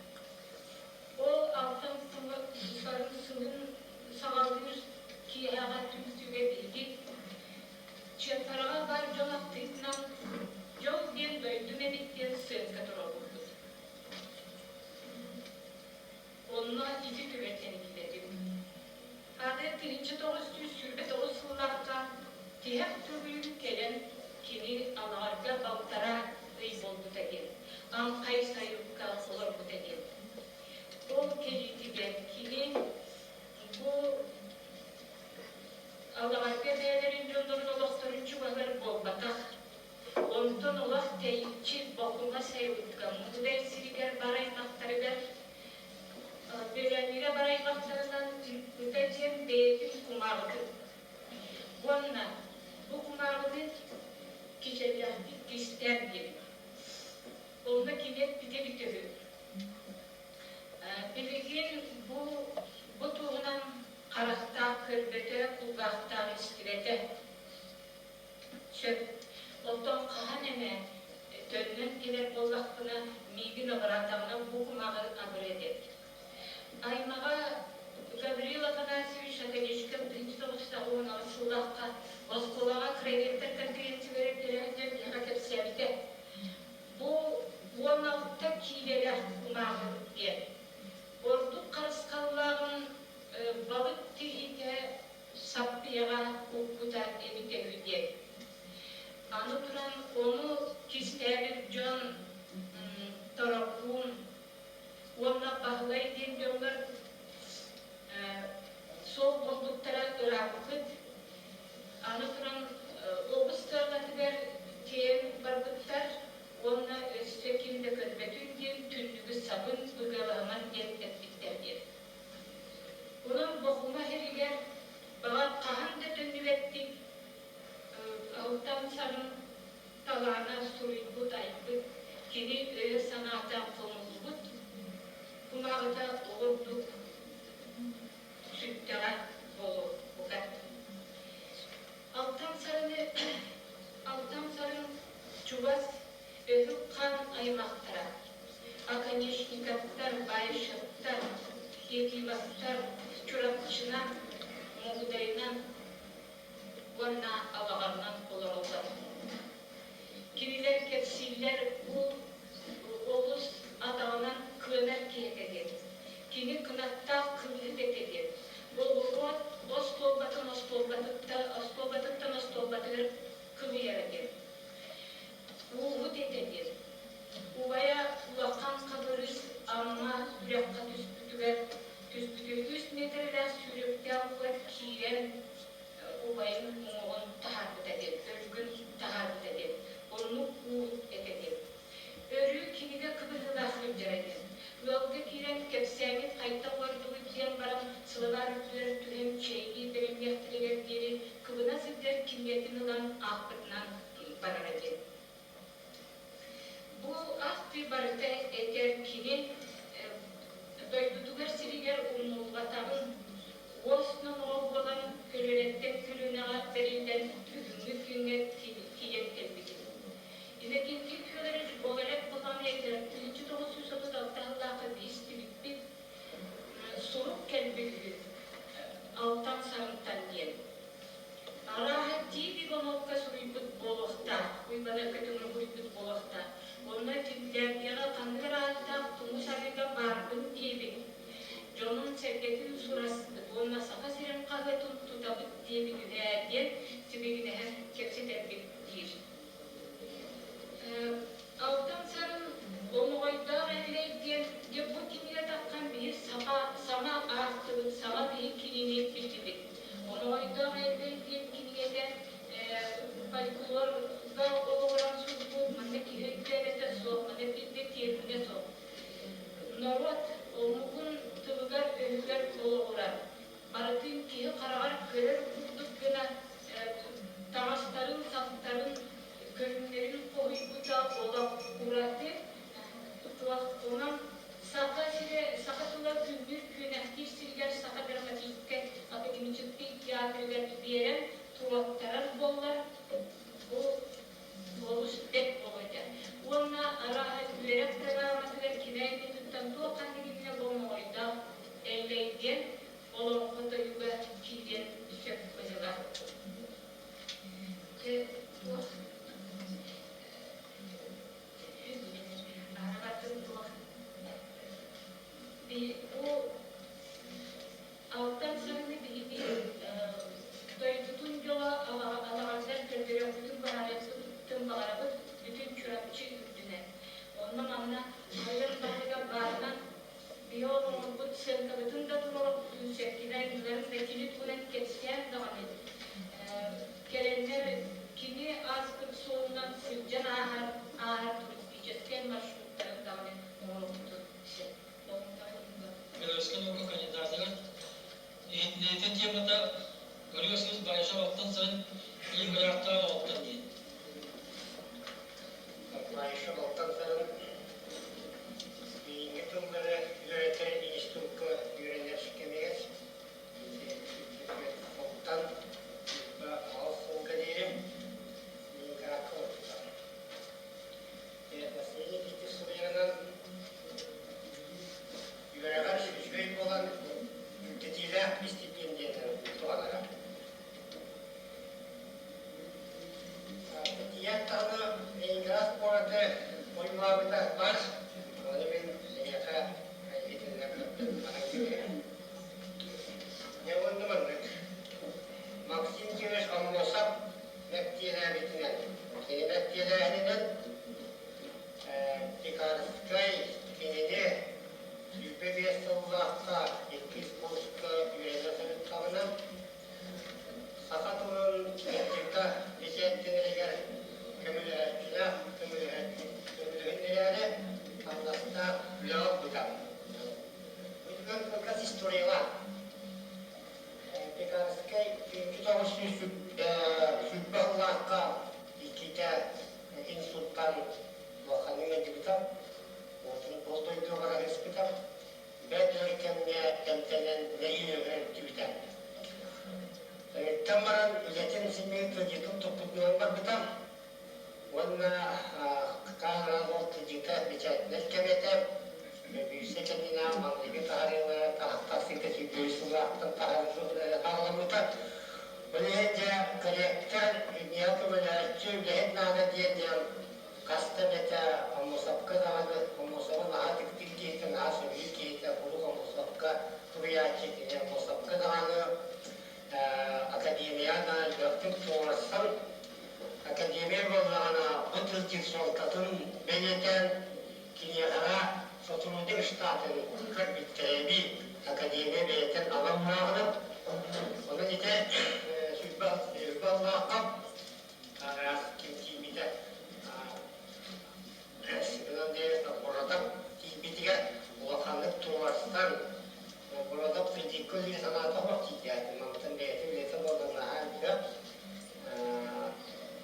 Ол Алтан Сарын сылын саҕалыыр киэһэҕэ түмсүүгэ биһиги Чыаппараҕа баар дьон ахтыытынан «Дьол диэн дойдум эбит» диэн сыаҥка туруорбуппут. Онно ити түбэлтэни киллэрдим. Аны 1929 сыллаахха тиһэх төгүлүн кэлэн кини Алаҕарга балтараа ый буолбута диэн, Аҥхай сайылыкка олорбута диэн. Ол кэлиитигэр кини бу Алаҕарга бэйэлэрин дьоннорун олохторун чугаһыыр буолбатах. Онтон олох тэйиччи Бокума сайылыкка Мугудай сиригэр бар аймахтарыгар Бөлөөнньүгэ бар аймахтарынан ыыппыта диэн бэйэтин кумааҕытын уонна бу кумааҕыны кичэллээхтик кистээн диэбит. Онно кини эппитэ эбитэ үһү. Билигин бу бу туһунан харахтаах көрбөтө, кулгаахтаах истибэтэ. Сөп. Оттон хаһан эмэ төннөн кэлэр буоллахпына, миигин абыраатаҕына бу кумаҕы абырыа диэбит. Аймаҕа Гаврил Афанасьевич Наконечников 1918 сыллаахха оскуолаҕа краеведтар конференциялара тэрээһиннэр биһиэхэ кэпсээбитэ. Бу 16 киилэлээх кумааҕы диэн. Баһылай диэн дьоннор суох буолбуттара ырааппыт. Аны туран оҕус сыалатыгар тиэйэн барбыттар уонна өссө ким да көрбөтүн диэн түннүгү сабын быгыалаһыман диэн эппиттэр диэн. Онон Бохума иһигэр баҕар хаһан да төннүбэттик Алтан Сарын талаана суруйбут, айбыт, кини өйө-санаата хомуллубут кумааҕыта оҕурдук сүттэҕэ буолуо бука. Алтан Сарыны Алтан Сарын чугас Өһүк хаан аймахтара, Оконешниковтар, Баишевтар, Якимовтар Чурапчынан, Мугудайынан уонна Алаҕарынан олороллор. Кинилэр кэпсииллэр бу олус атаҕынан кыанар киһи этэ диэн. Кини кынаттаах кыыһыт этэ диэн. Оҕуруот остуолбатын остуолбатыттан остуолбатыгар кылыйара диэн. Ууһут этэ диэн. Убайа Улахан Хабырыыс Амма үрэххэ түспүтүгэр түспүтү үс миэтэрэлээх сүүрүктээх ууга киирэн убайын уҥуоҕун таһаарбыта диэн, өлгүн таһаарбыта диэн. Оннук ууһут этэ диэн. Өрүү кинигэ кыбыһыылаах сылдьара диэн. Ыалга киирэн кэпсээҥҥит хайдах олордугут диэн баран сылабаар үрдүгэр түһэн чэйдии бэлэмниэхтэригэр диэри кыбына сылдьар кинигэтин ылан аахпытынан барара диэн. Бу ахтыы барыта этэр кини дойдутугар сиригэр умнуллубатаҕын, уос номоҕо буолан көлүөнэттэн көлүөнэҕэ бэриллэн бүгүҥҥү күҥҥэ тиийэн кэлбитин. Иннокентий Федорович Гоголев Куланы этэр 1936 сыллаахха биистибиппит сурук кэлбит үһү Алтан Сарынтан диэн. Арааһа Тиит Ивановка суруйбут буолуохтаах, Уйбаныапка төҥүрү суруйбут буолуохтаах. Онно Финляндияҕа ханнык эрэ ааттаах тумус арыыга баарбын диэбит. Дьонун-сэргэтин сураспыт уонна Саха сирин хаһыатын тутабыт диэбит үһээ диэн сибигинэһэн кэпсэтэрбит диир. Алтан Сарын Омоҕойдоох Эллэй диэн дьэ бу кинигэ таххан биһи саха саҥа аахтыбыт, саҥа биһи кинини биллибит. Омоҕойдоох Эллэй диэн кинигэтэ фольклорга олоҕуран суруйбут, манна киһи өйдөөбөтө суох, манна биир да терминэ суох. Норуот омугун тылыгар-өһүгэр олоҕурар, барытын киһи хараҕар көрөр курдук гына таҥастарын, саптарын, көрүҥнэрин хоһуйбута олох ураты. Онон Саха сирэ, саха тыла күндүр күөнэхтиир сиригэр Саха драматическай академическай театрыгар биэрэн туруоттарар буоллар, бу олус бэрт буолуо этэ. Уонна арааһа үөрэх программатыгар кини айымньытыттан туох ханнык иннинэ болҕомойдоох Эллэй диэн олоҥхо тойуга киириэн сөп быһыылаах. Дьэ, туох аһаҕатын туох бу Алтан Сарыны биһиги дойдутун дьоло алаҕаннар көрдөрүөхпүтүн баҕарабыт бүтүн Чурапчы үрдүнэн. Онно манна Айан баһылыга баарынан биһи оҥорбут сыаҥкабытын да туруорбутун сөпкүнэ айымньыларын да кини туһунан кэпсээн даҕаны кэлэннэр кини ааспыт суолунан сылдьан ааһар ааһар туристическай маршруттарын даҕаны оҥоруохпутун сөп. Белорусскай наука кандидатыгар иһитиннэриитин темата Ырыа сыыс Баишев алтан сарын илин ыраахтааҕы оҕоттон диэн. Баишев алтан сарын Билиҥҥи тыллары үөрэтэр институкка үөрэнэр кэмигэр алтан аҕыс сылга диэри Ленинградка олорбута. Василий Никитич суруйарынан үөрэҕэр үчүгэй буолан үрдэтиилээх истипиэндийэтин туһанара. Тиийээт даҕаны Ленинград куораты ойуулаабыта баар. Ону мин эйиэхэ иһитиннэрбэппин баран кэбиһэбин. Дьэ уонна маннык. Максим Кирович Аммосов мэктиэлээбитинэн, кини мэктиэлээһининэн Пекарскай кинини 25. 5 сыллаахха иккис курска үөрэнэ сырыттаҕына, саха тылын кырдьыга бэчээттэнэригэр көмөлөһөөччүлээх көмөлөһүннэрээри хамнастаах үлэ ылбыта. Бу түгэн кылгас историялаах. Пекарскай 1920 сыллаахха иккитэ инсульттан улаханнык ыалдьыбыта, ол дойдуга баран испитэ. Бэрт өр кэмҥэ эмтэнэн нэһиилэ өртүбүтэ. Эриттэн баран үлэтин симиир кредитин туппутунан барбыта уонна Каара ол кредита бэчээтинэр кэмэ этэ. Бүүсэ кэннинээх маҥнайгы таһаарыылара тахсыыта сүүрбэ сыллаахтан таһаарыламмыта. Ол иһин дьэ корректор, киниэхэ көмөлөһөөччү үлэһит наада диэн диэн хаста эмэтэ Омосовка даҕаны, Омосову наһаа тиктир киһитэ, наһаа сөбүлүүр киһитэ, куруук Омосовка суруйааччы кини Омосовка даҕаны академия да элбэхтик туруорсан, академия буоллаҕына бу тылдьыт суолтатын бэлиэтээн киниэхэҕэ сотрудник штатын көрбүттэрэ эбии академия бэйэтин анал мурааҕынан. Онон ити 20 аллаахха араас ким тиийбитэ Семен Андреевич Новгородов тиийбитигэр улаханнык туруорсан Новгородов кредикка үлэ санаата суох тиийдээт мантан бэйэтин үлэтэ буолла наһаа элбэх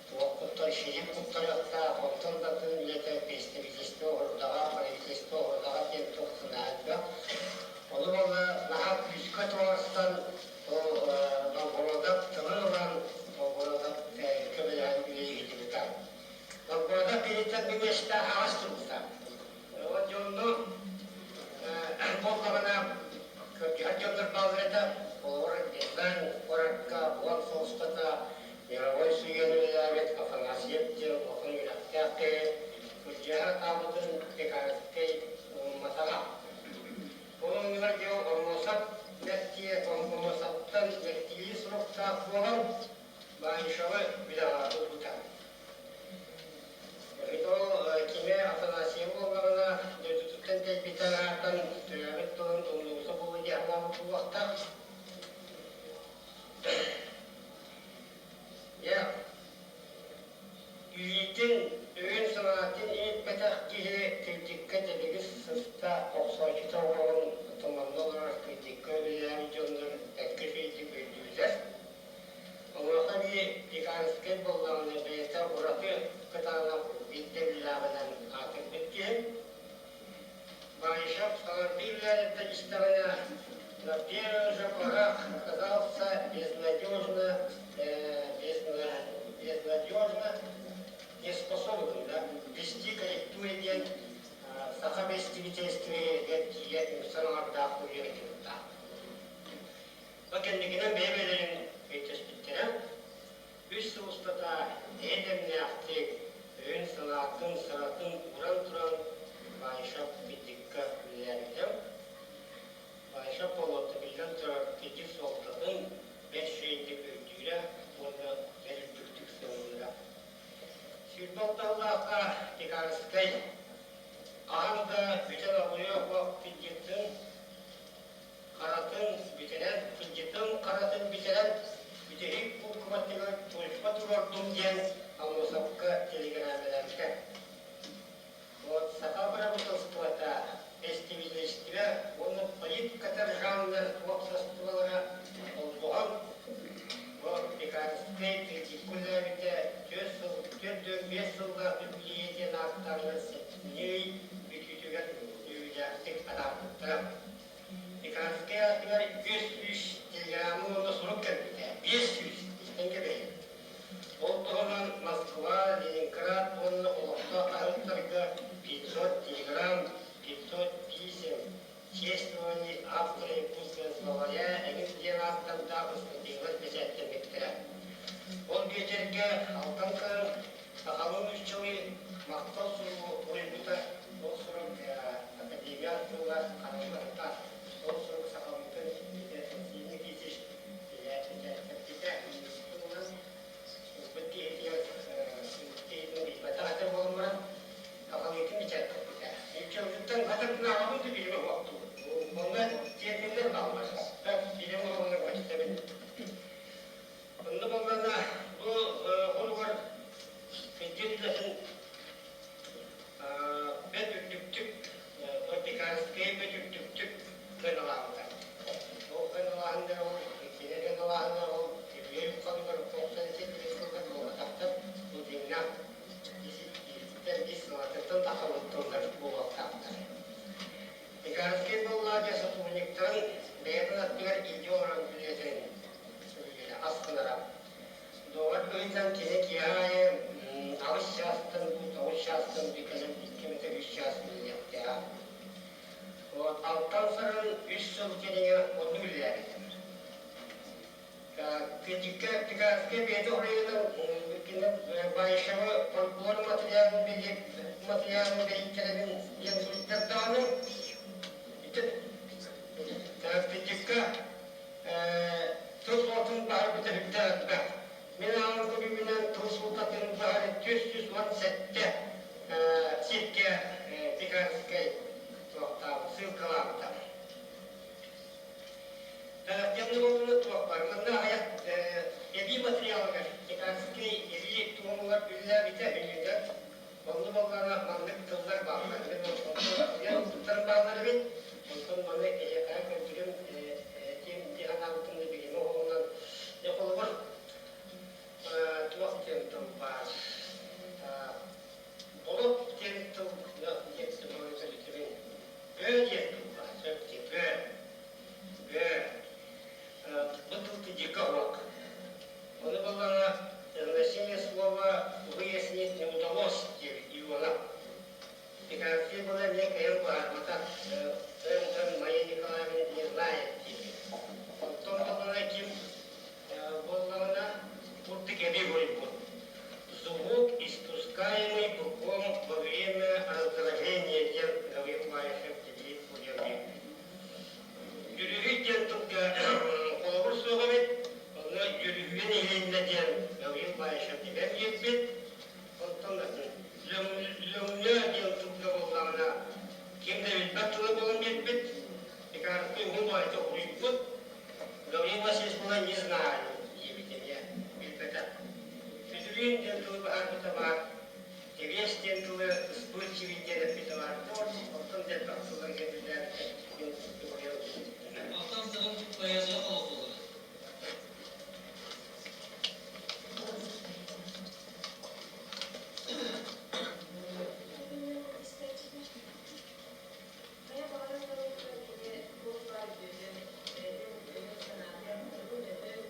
туох куттар шериф куттарыахтаах онтон да атын үлэтэ представительство оһордаҕа правительство оһордаҕа диэн туох наһаа элбэх ону буолла наһаа күүскэ туруорсан ол Новгородов тылын ылан Новгородов көмөлөһөн үлэлиһитибитэ. Новгородов киниттэн бу миэстэ аҕас турбута. Ол дьонну буоллаҕына көрдүһэр дьоннор бааллар этэ. Олор Рязань куоракка 10 сыл устата мировой сыыйан үлэлээбит Афанасьев диэн улахан үөрэхтээх киһи кырдьаҕа атаабытын Пекарскай ылымматаҕа. Ол оннугар дьыл Омосов мэктиэ Омосовтан мэктиэлии суруктаах буолан Баишевы үлэҕэ ылбыта. Ол кини Афанасьев буоллаҕына дойдутуттан тэйбитэ араартан төрөөбүт тылын умнубута буолуо дии санаабыт буолуохтаах. Дьэ, Илиитин, өйүн-санаатын ииппэтэх киһи кырдьыкка дэбигис сыста охсооччута оҕоҕун туманна олорор кырдьыкка үлэлээбит дьоннор бэркэ үчүгэйдик өйдүүллэр. Онуоха эбии Пекарскай буоллаҕына бэйэтэ ураты кытаанах ирдэбиллээҕинэн аатырбыт киһи. Баишев саҥардыы үлэлэриттэн истэҕинэ на первых же порах оказался безнадежно, безнадежно неспособным да, вести корректуре диэн саха бэстибитэйствиэтигэр тиийэ үҥсэн аҥардаах уйа-кытта. Бу кэнникинэн бэйэ-бэйэлэрин өйдөспүттэрэ. Үс сыл устата эйэ-дэмнээхтик, өйүн-санаатын, сыратын ууран туран Баишев кырдьыкка үлэлээбитэ. Баишев болуотта биллэн турар кырдьык суолтатын бэрт үчүгэйдик өйдүүрэ уонна бэрт үрдүктүк сыаналыыра. 26 сыллаахха Пекарскай хаһан да бүтэн аҕыйах уох кырдьыктын харатын бүтэрэн, кырдьытын харатын бүтэрэн, бүтэһик буукубатыгар точка туруордум диэн Аммосовка телеграммалаабыта. Вот саха бырабыыталыстыбата, бэстибиэлистибэ уонна политкаторжаннар уопсастыбалара холбоһон бу Пекарскай критикка үлэлээбитэ 4 сыл, 45 сыллаах юбилейа диэн ааттааннар сэтинньи ый бүтүүтүгэр үөрүүлээхтик атаарбыттара. Пекарскай аатыгар 500 телеграмма уонна сурук кэлбитэ. 500 истэн кэбиһин. Ол туһунан Москва, Ленинград уонна олохтоох хаһыаттарга 500 телеграмм, 500 писем, чествовали авторы якутского словаря эҥин диэн ааттардаах ыстатыйалар бэчээттэммиттэрэ. Ол биэчэргэ Алтан Кыһын сахалыы нууччалыы махтал суругу уруйбута. Ол сурук Академия тылыгар хараллыбыта. Ол сурук сахалыытын Сергей Никитич бэчээттэппитэ. Тылынан ылбыт киһитигэр киһитин билбэтэх этэ буолан баран, сахалыытын бэчээттэппитэ. Нууччалыыттан хатырдын ааҕабын да билимэ уохтуу. аттыгар илдьэ олорон үлэлэтэрин астынара. Доҕор быһыытынан кини киэһэ аайы аҕыс чаастан дуу, тоҕус чаастан дуу кэлэн икки эбэтэр үс чаас үлэлиэхтээҕэ. Вот алтан сарын үс сыл кэриҥэ оннук үлэлээбитим. Кырдьыкка Пекарскай бэйэтэ хоруйунан кини Баишева фольклор материалын материалын бэрийтэрэрин диэн суруйтардаҕына Кырдьыкка тыл суолтатын баһарбыта сүрдээх элбэх. Мин ааҕан көрүүбүнэн тыл суолтатын баһары 417 сиргэ Пекарскай туохтаабыт, ссылкалаабыта. Дьоннуолуна туох бар. Манна аҕыйах эбии материалыгар Пекарскай эбии туомугар үлэлээбитэ үһүнүгэр онно буоллаҕына маннык тыллар бааллар. Мин онтон туттарым бааллар эбит. Онтон маны эһиэхэ көрдөрүм тиэм дии санаабытым да билими оһоҕунан. Дьэ холобур туох диэн тыл баар. Болот диэн тыл диэн тылы Бөө диэн тыл баар. Сөп диэн бөө. Бу тыл тыдьыка уок. Ону буоллаҕына значение слова выяснить не удалось диэбит Иона. Пекарский была эмиэ кыайан быһаарбата. М. Мария Николаевна не знает диэбит. Онтон буоллаҕына ким буоллаҕына курдук эби буруйбут. Звук, испускаемый быком во время раздражения диэн Гаврил Баишев тилиит буруйан биэрбит. Дьүрүһүй диэн тылга холобур суох эбит. Онно дьүрүһүйэн иһилиннэ диэн Гаврил Баишев эбэн биэрбит. Онтон лөҥнөө диэн тылга буоллаҕына ким да билбэт тыла буолан биэрбит. Пекарскай уһун баҕайытык уруйбут. Гаврил Васильевич была не знаю диэбит эмиэ билбэтэх. Бүдүрүүн диэн тылы быһаарбыта баар. Кэбиэс диэн тылы вспыльчивый диэн эппитэ баар. Оттон дэлбэх тыллары кэбилээбитэ мин Алтан сылын поэзия холотулар. Хайа баҕарар норуокка кини туох баар үтүөтүн, бэйэтин өйүн-санаатын, тылын-өһүн,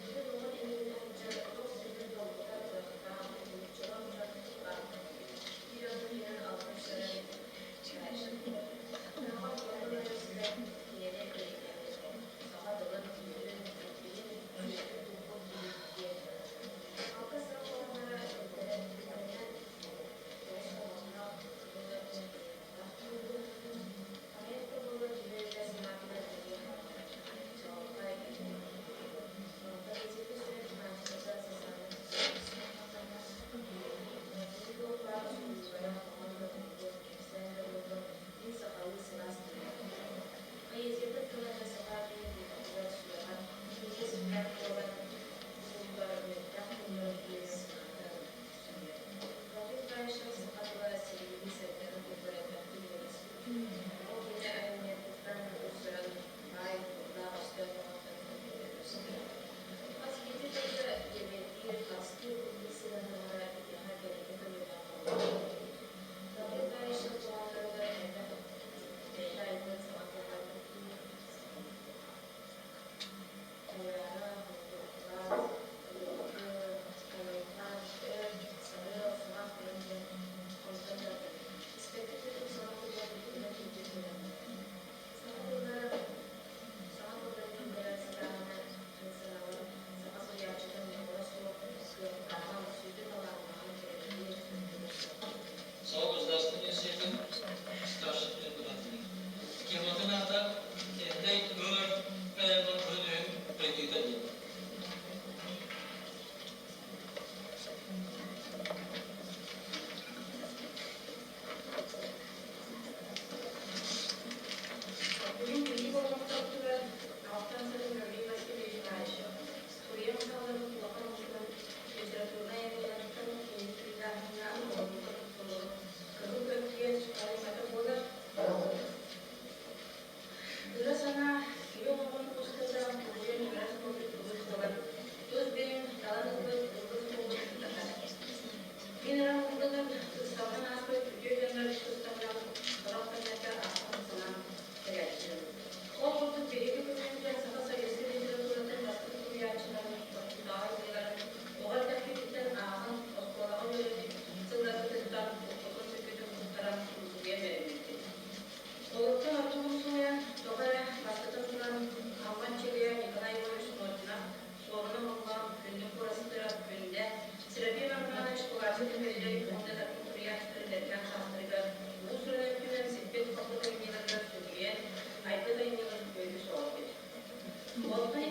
бүтүн олоҕун иҥэринэ сылдьар олох сүрүн долгутар кыахтаах, уһулуччулаах ураты тыллаах, биир оннук иһэн алгыс сөрөн Чаайшин. Сааҕар ордун айар сүрэх.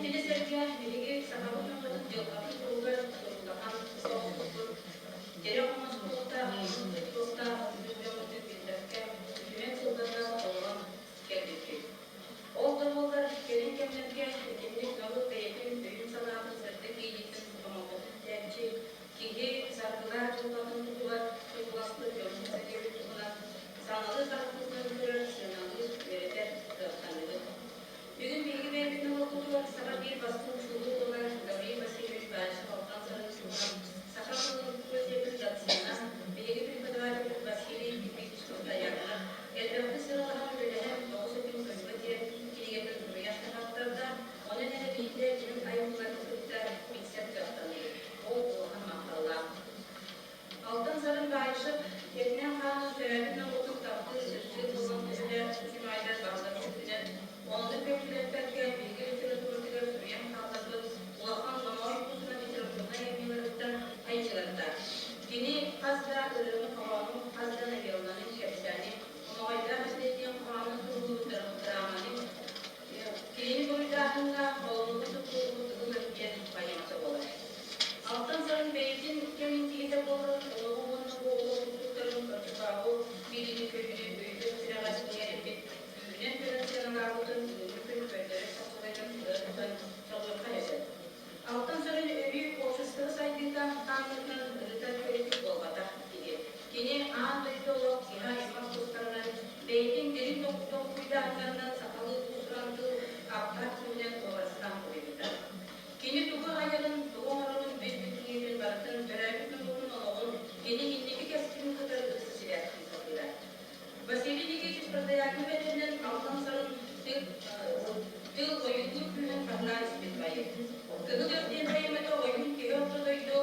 Итини сэргэ биһиги сахабыт норуотун дьылҕатын туһугар туруулаһан охсуспут, тирэх оҥостуохтаах, туттуохтаах үгүс дьоммутун билбэккэ, үтүмэн сылларга олорон кэлбиппит. Ол да буоллар, кэлин кэмнэргэ итинник норуот бэйэтин өйүн-санаатын сырдык иэйиитин хомолтотун истээччи киһи саргылаах дьылҕатын туһугар турууласпыт дьоммут-сэргэбит туһунан саҥалыы харахпытынан көрөр, сыаналыыр, үөрэтэр кыахтанныбыт. Бүгүн биһиги бэйэбит норуоппутугар саха биир бастыҥ чулуу уола Гаврил Васильевич Баишев Алтан Сарын туһунан саха тылын факультетын доцена, биһиги преподавателбит Василий Никитич Куртаянов элбэхтик сыралаһан үлэлэһэн Тоҕус этиҥ тойуга диэн кинигэтин суруйан таһааттарда, онон эрэ биирдэ дьиҥ айымньыларын кытта билсэр кыахтанныбыт. Ол улахан махталлаах. Алтан Сарын Баишев этинэн-хаанынан төрөөбүт норуотун таптыыр, сөбүлүүр буолан төһөлөөх сүүмэйдэр барыларын үрдүнэн, оннук кэмчилэппэккэ биһиги литературабытыгар суруйан хаалларбыт улахан номоҕой уус-уран литературнай айымньыларыттан айымньылардаах. Кини хас да ырыаны-хоһоону, хас да новелланы, кэпсээни, Омоҕойдоох этэ диэн хоһоону суруйбут драманы, Кинини буруйдааһыҥҥа холонууну туттуллубут Кыһыл Өркүөн поэмата буолар. Алтан Сарын бэйэтин кэмин киһитэ буолан, олоҕу уонна буолуох тустууктарын оччотооҕу билиини-көрүүнү өйүгэр-сүрэҕэр иҥэриммит күүһүнэн көрөн сыаналаабытын бүгүҥҥү күн көрдөрөр чахчыларыгар кыра тутан сөҕүөххэ эрэ сөп. Алтан Сарын өрүү общество сайдыыта хаамыытынан ырытар көрүтүк буолбатах киһи. Кини аан дойду олох киһи аймах тустарынан бэйэтин дириҥ толкуйдааһыннарынан сахалыы уус-уран тыл аптаах күүһүнэн уобарастаан суруйбута. Кини тугу айарын, тугу оҥорорун бүс-бүтүннүүтүн барытын төрөөбүт норуотун олоҕун, кини инники кэскилин кытары ыкса сибээстии сатыыра. Василий Никитич Протояков этэринэн Алтан Сарын тыл ойуулуур күүһүн хаһынаан испит поэт. Кыһыл Өрдиэн поэмата ойуун киһи орто дойду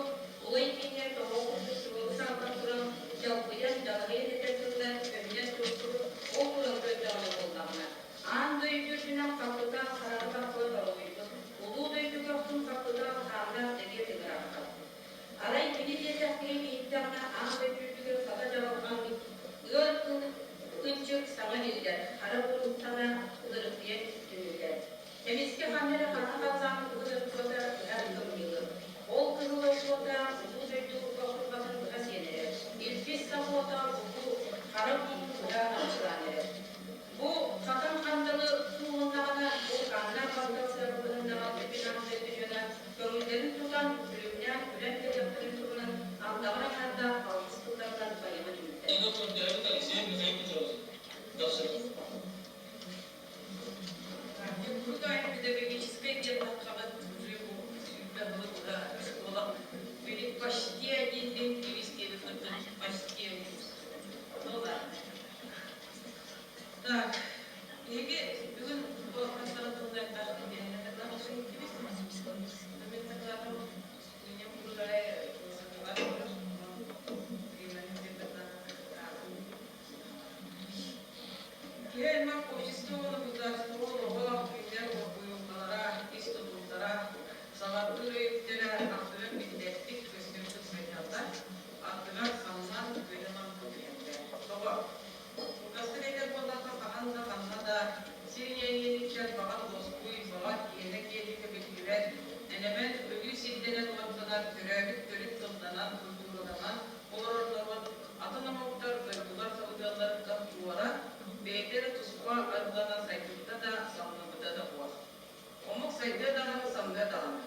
улай кииҥҥэ тоҕо курдук туруору сааллан туран дьалбыйан, дьалаһыйан этэр тылынан өһүнэн туруктур, ол туран көрдөҕүнэ буоллаҕына, аан дойду үрдүнэн хаппытаах хараҕы баппыа торолуйбут, улуу дойду көхсүн хаппытаах хааннаах дэгиэ тыҥырахтар. Арай кини диэтэх киһи иһиттэҕинэ аан дойду үрдүгэр хата дьаҕылҕаммыт ыар ынчык саҥа иһиллэр, хара курутана ытырыктыйан түмүллэр. Эмискэ ханна эрэ хара халлаан кыһыл өртуота ыһар кымньыылыр. Ол кыһыл ортуота улуу дойду охсурҕатын быһа сиэн эрэр. Илбис сах уота улуу хара муҥун быһа арчылаан эрэр. Бу хатан хандалы суулуннаҕына, бу ханна баттал сыралбыһыннаҕа бүтүн аан дойду дьоно көҥүллэрин тутан, күлүмнээн күлэн кэлиэхтэрин туһунан андаҕар аҥаардаах алгыс тылларынан поэма түмүктэнэр. Онно көрдөөбүт Алексей Михаил Петрович Дохсунов. Якутская педагогическая диэн уже бу сүүрбэ сылы быһа школа били почти один день кириспиэби кырдым почти один. Ну ладно. Так, биһиги бүгүн бу хастара тыллардаах Киһи аймах общество уонна государство олоҕо, кинилэр уйулҕалара, ис тутуллара, саҕардыыр өйүктэрэ ардыгар биллэрдик көстөрдүк сайдаллар, ардыгар самнан, күөнэ-нам түһэллэр. Тоҕо? Кылгастык этэр буоллахха, хаһан да, ханна да сир ийэ баҕар лоскуй, баҕар киэнэ-киэлитэ биллибэт, нэлэмэн өлүү сирдэнэн уоттанар, төрөөбүт төрүт тылланан, культураланан олорор норуот атын омуктар, дойдулар сабыдыалларыттан туора, бэйэтэ эрэ туспа арыыланан сайдыбыта да, самныбыта да суох. Омук сайдыа даҕаны, самныа даҕаны.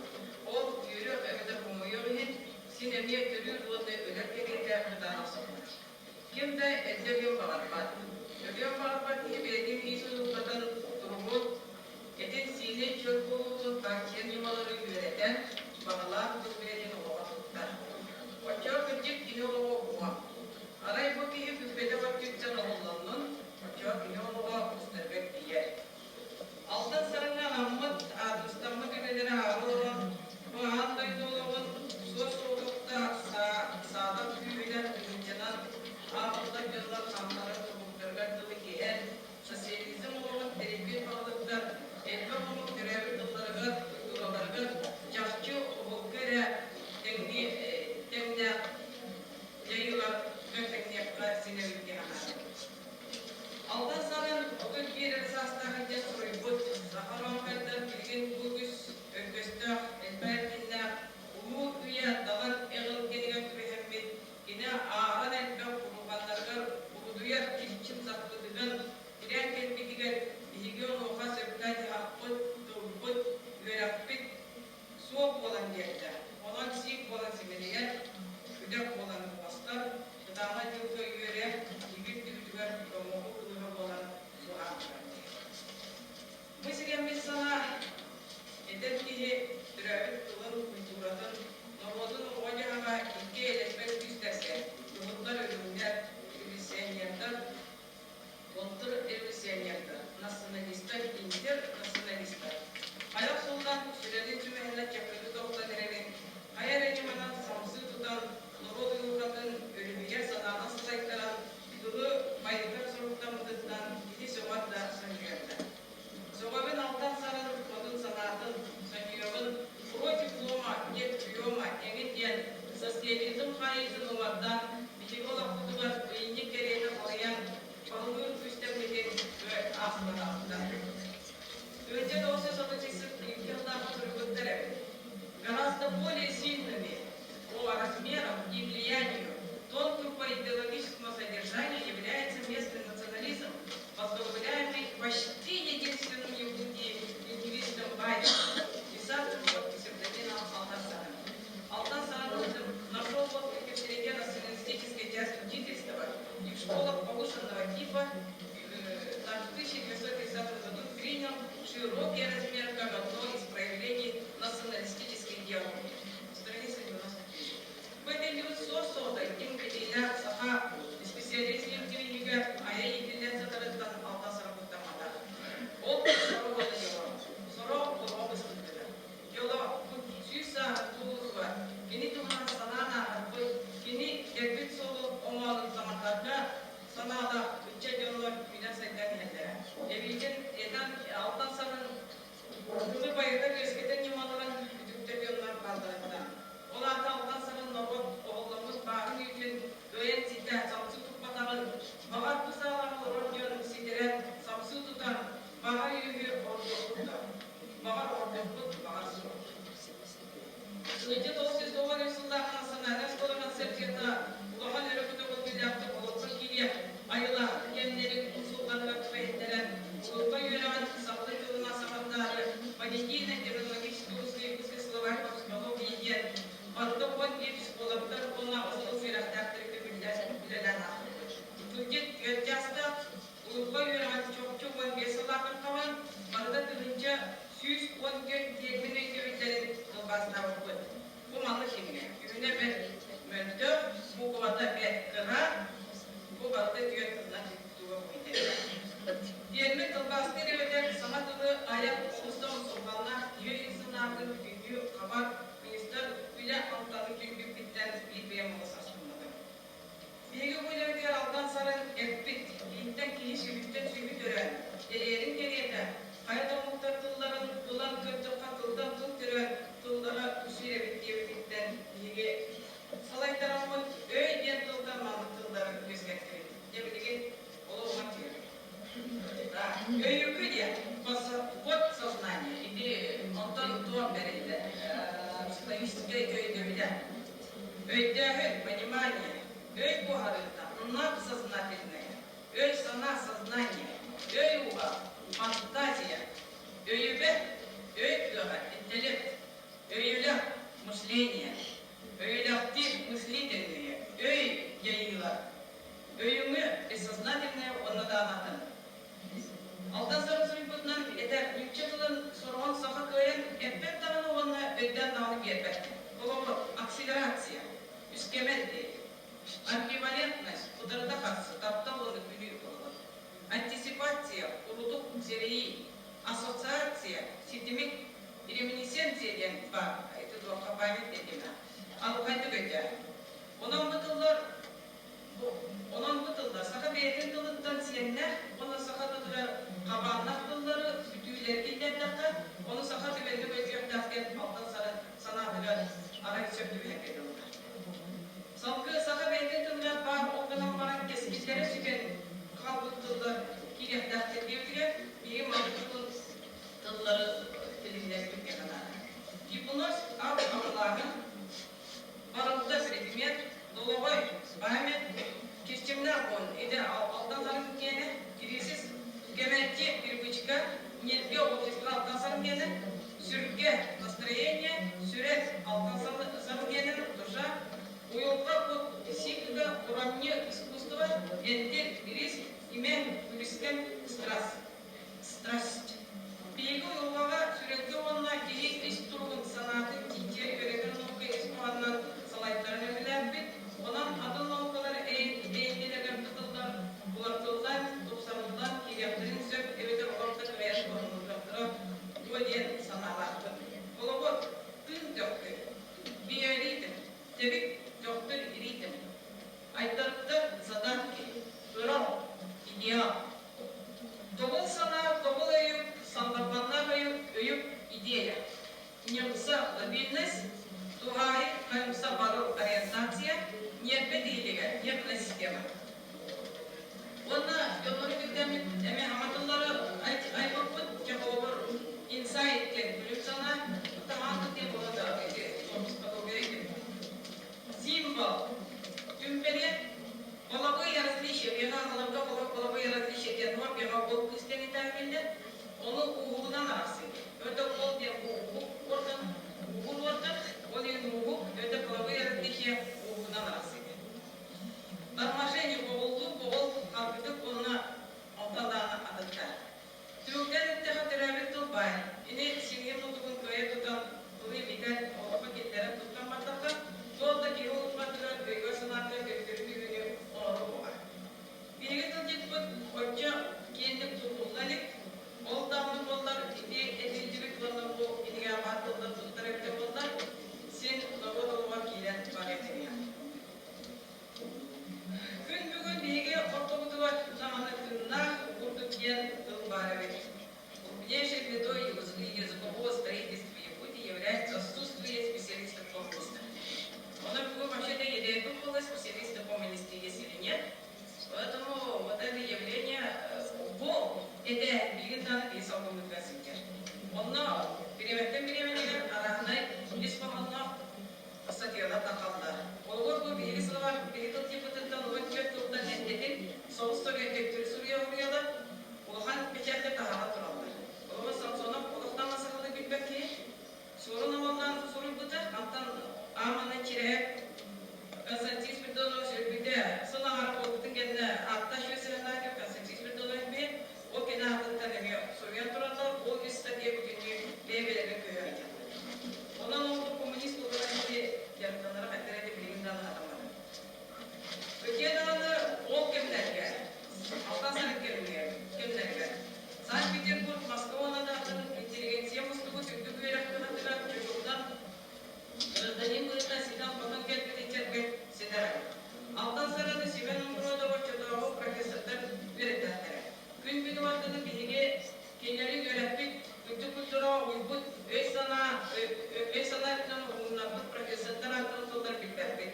Ол үөрүөх эбэтэр хомойуох иһин, син эмиэ төрүүр уонна өлөр кэриэтэ кытаанах сокуон. Ким да эрдэ өлүөн баҕарбат. Өлүөн баҕарбат киһи бэйэтин ис уйулҕатын туругун, этин-сиинин чөл буолуутун хааччыйар ньымалары үөрэтэн, баҕалаах тус бэйэтин олоҕо туттар. Оччоҕо кырдьык кини олоҕо уһуо. Арай бу киһи күүппэтэх өттүттэн оһоллоннун, оччоҕо кини олоҕо устарыгар тиийэр. Алтан сарыҥҥа анаммыт, аадырыстаммыт үлэлэри ааҕа олорон, бу аан дойду олоҕун суос-суотукта саатар күүһүнэн тыһыынчанан ааҕыллар дьоннор хаамтарар тобуктарыгар дылы киһэр, Эдэр националистар айах суллан сүрэлин сүмэһинэ чакырды тоһутан эрэрин хайа эрэ ньыманан самсыы тутан норуот уйулҕатын өрүһүйэр санаанан салайтаран тылы байытар соруктаммытыттан киһи сөҕөр да сонньуйар да. Сөҕөбүн алтан сарын хотун санаатын, сонньуйабын против лома, нет приема эҥин диэн социализм хаайыытын уҥуордаан биһиги олохпутугар ыйынньык кэриэтэ балыйан баһылыыр күүстэммитин ааспатахтар. Ыалдьыт 932 суруйбуттар эбит. Гораздо более сильными по размерам и влиянию тонким по идеологическому содержанию является местный национализм, возглавляемый почти единственным в Якутии лингвистом Бабичем, писавшим под псевдонимом Алтан Сарын. Алтан Сарын нашел отклик в среде националистической части учительства и в школах повышенного типа так в 1930 году принял широкий размер как одно из проявлений националистической идеологии. Страница 93. Бу этиллибит суос-соҕото ким кэтиилээх саха исписэлиис киринигэ айа иитиллэн сытарыттан алта сорохуттамматах. Ол сорох уонна дьоло. Сорох олоҕо быстыктыгар. Дьоло 100 сааһын туолуутугар кини туһунан санаан ааһарбыт, кини кэлбит суолун оҥоонун саҥардарга санаалаах ыччат дьоннор үүнэн-сайдан иһэллэрэ. Эбиитин этэн Алтан Сарын тылы байытар үөскэтэр ньымаларын үтүктэр дьоннор баалларыттан. Ол аата Алтан Сарын норуот оһолломмут бааһын үүтүн кыайан ситэ самсыы туппатаҕын, баҕар бу саалаҕа олорор дьон ситэрэн самсыы тутан баҕа үүһү ордуохпут да, баҕар ордуохпут, баҕар суох. Ыалдьыт ол 193 сыллаах национальнай оскуола концепцията улахан өрө көтөҕүллүүлээхтик олоххо киириэх айылаах кэмнэрин умсулҕаныгар түбэһиннэрэн, уйулҕа үөрэҕин сахалыы тылынан саҥардаары понятийно-терминологический русско-якутский словарь по психологии диэн барыта 11 психологтар уонна аҕыс тыл үөрэхтээхтэри көмүллэн үлэлээн ааспыппыт. Тылдьыт түөрт чаастаах, уйулҕа үөрэҕин чопчу 15 сыллаахын хабан, барыта 1114 термин өйдөбүллэрин тылбаастаабыппыт. Бу маннык кинигэ. Үһүнэ бэрт мөлтөх, буукубата бэрт кыра, бу барыта түөрт тылынан туга Диэммит тылбаастыыр эбэтэр саҥа тылы айар олус да умсулҕаннаах киһи өйүн-санаатын бүтүннүү хабар министр үлэ алтаны күүрбүппүттэн биир бэйэм олус астыммытым. Биһиги бу үлэбитигэр Алтан Сарын эппит, киһиттэн киһи сүбүттэн сүбү төрөөн, тэрийэрин кэриэтэ, хайа да омуктар тылларын ылан көрдөххө тылтан тыл төрөөн, тыллара үсүр эбит диэбититтэн биһиги салайтараммыт өй диэн тылтан маннык тыллары үөскэттибит. Дьэ билигин олоҕума тиэр. Да, өйүкү диэн подсознание. Ити онтон туох бэриллэр? Психологическай өйдөбүлэ. Өйдөөһүн, понимание, өй куоһарыыта, надсознательное, өй-санаа, сознание, өй уга, фантазия, өйүбэт, өй кыаҕа, интеллект, өйүлэх, мышление, өйүлэхтиир, мыслительные, өй дьайыылар, өйүҥү, бессознательное уонна даанатын. Алтан Сарын суруйбутунан этэр нуучча тылын сороҕун саха кыайан эппэт даҕаны уонна өйдөөн даҕаны биэрбэт. Холобур, акселерация, үскэмэл диэки. Амбивалентность, утарыта харсы, таптал уонна күлүү буолар. Антисипация, урутук сэрэйии, ассоциация, ситимик, реминисценция диэн баар, ити туохха память тэтимэ. Алҕайдык өйдөөһүн. Онон бу тыллар Онон бу тыллар саха бэйэтин тылыттан сиэннээх уонна саха тылыгар хабааннаах тыллары бүтүүлэри киллэрдэххэ, ону саха түбэлтэ өйдүөхтээх диэн Алтан Сарын санаатыгар арай сөп түбэһэргэ дылылар. Салгыы саха бэйэтин тылыгар баар ол гынан баран кэскиллэрэ сүтэн хаалбыт тыллар киириэхтээхтэр диэбитигэр, биһиги маннык тыллары билиһиннэрбиккэ санаата. Гипноз ат абылааһын барылда предмет, долоҕой, память, кирчимнээх буон, ити Алтан Сарын киэнэ, кризис, кэмэлдьи, привычка, ньиргэ общество Алтан Сарын киэнэ, сүргэ, настроение, сүрэх, Алтан Сарын киэнэ, душа, уйулҕа, кут, психика, урамньы, искусство, энтир, риск, имэ, үлүскэн, страсть. Страсть. Биһиги уйулҕаҕа, сүрэххэ уонна киһи ис туругун, санаатын чинчийэр үөрэтэр наука ис хоһоонунан салайтаран үлэлээбиппит. Онон атын наукалар эйгэлэригэр тутуллар, уларытыллан, тупсарыллан киириэхтэрин сөп эбэтэр олох да кыайан туһаныллыахтарын. быһыыга сылдьар. Онно бириэмэттэн бириэмэтигэр арааһынай ис хоһоонноох ыстатыйалар тахаллар. Олор бу биһиги сылабар биһи тыл типытыттан 14 тылтан эрдэтин соҕус соруйан төттөрү суруйа-суруйалар улахан бэчээттэр таһааран тураллар. Олору Самсонов олохтон сахалыы билбэт киһи суорун омоннон суруйбута, антан ааманы чирэһэп Константин Спиридонович өлбүтэ сыл аҥара буолбутун кэннэ ааттаах үс сыһыаннаах Константин Спиридонович бэйэ ол кини аатыттан эмиэ суруйан тураллар, ол үс статья бүтүннүү бэйэ-бэйэлэрин көһө сылдьаллар. Онон ол коммунист буолара киһи дьарыктанара хайдах эрэ билигин даҕаны сатаммата. Өтиэ даҕаны ол кэмнэргэ, алтан сарын кэмнэригэр Санкт-Петербург, Москва уонна да атын интеллигенция мустубут үрдүк үөрэх кыһатыгар чочуллан Гражданин быһыытынан ситэн-хотон кэлбит ыччатга ситэрэ. Алтан сараны Семен Умродов оччотооҕу профессордар үөрэттэхтэрэ. Күн бүгүн ардыны биһиги кинилэри үөрэппит, үрдүк культураҕа уйбут, өй-санаа өй-санаа өттүнэн уһугуннарбыт профессордар ааттарын тыллар билбэппит.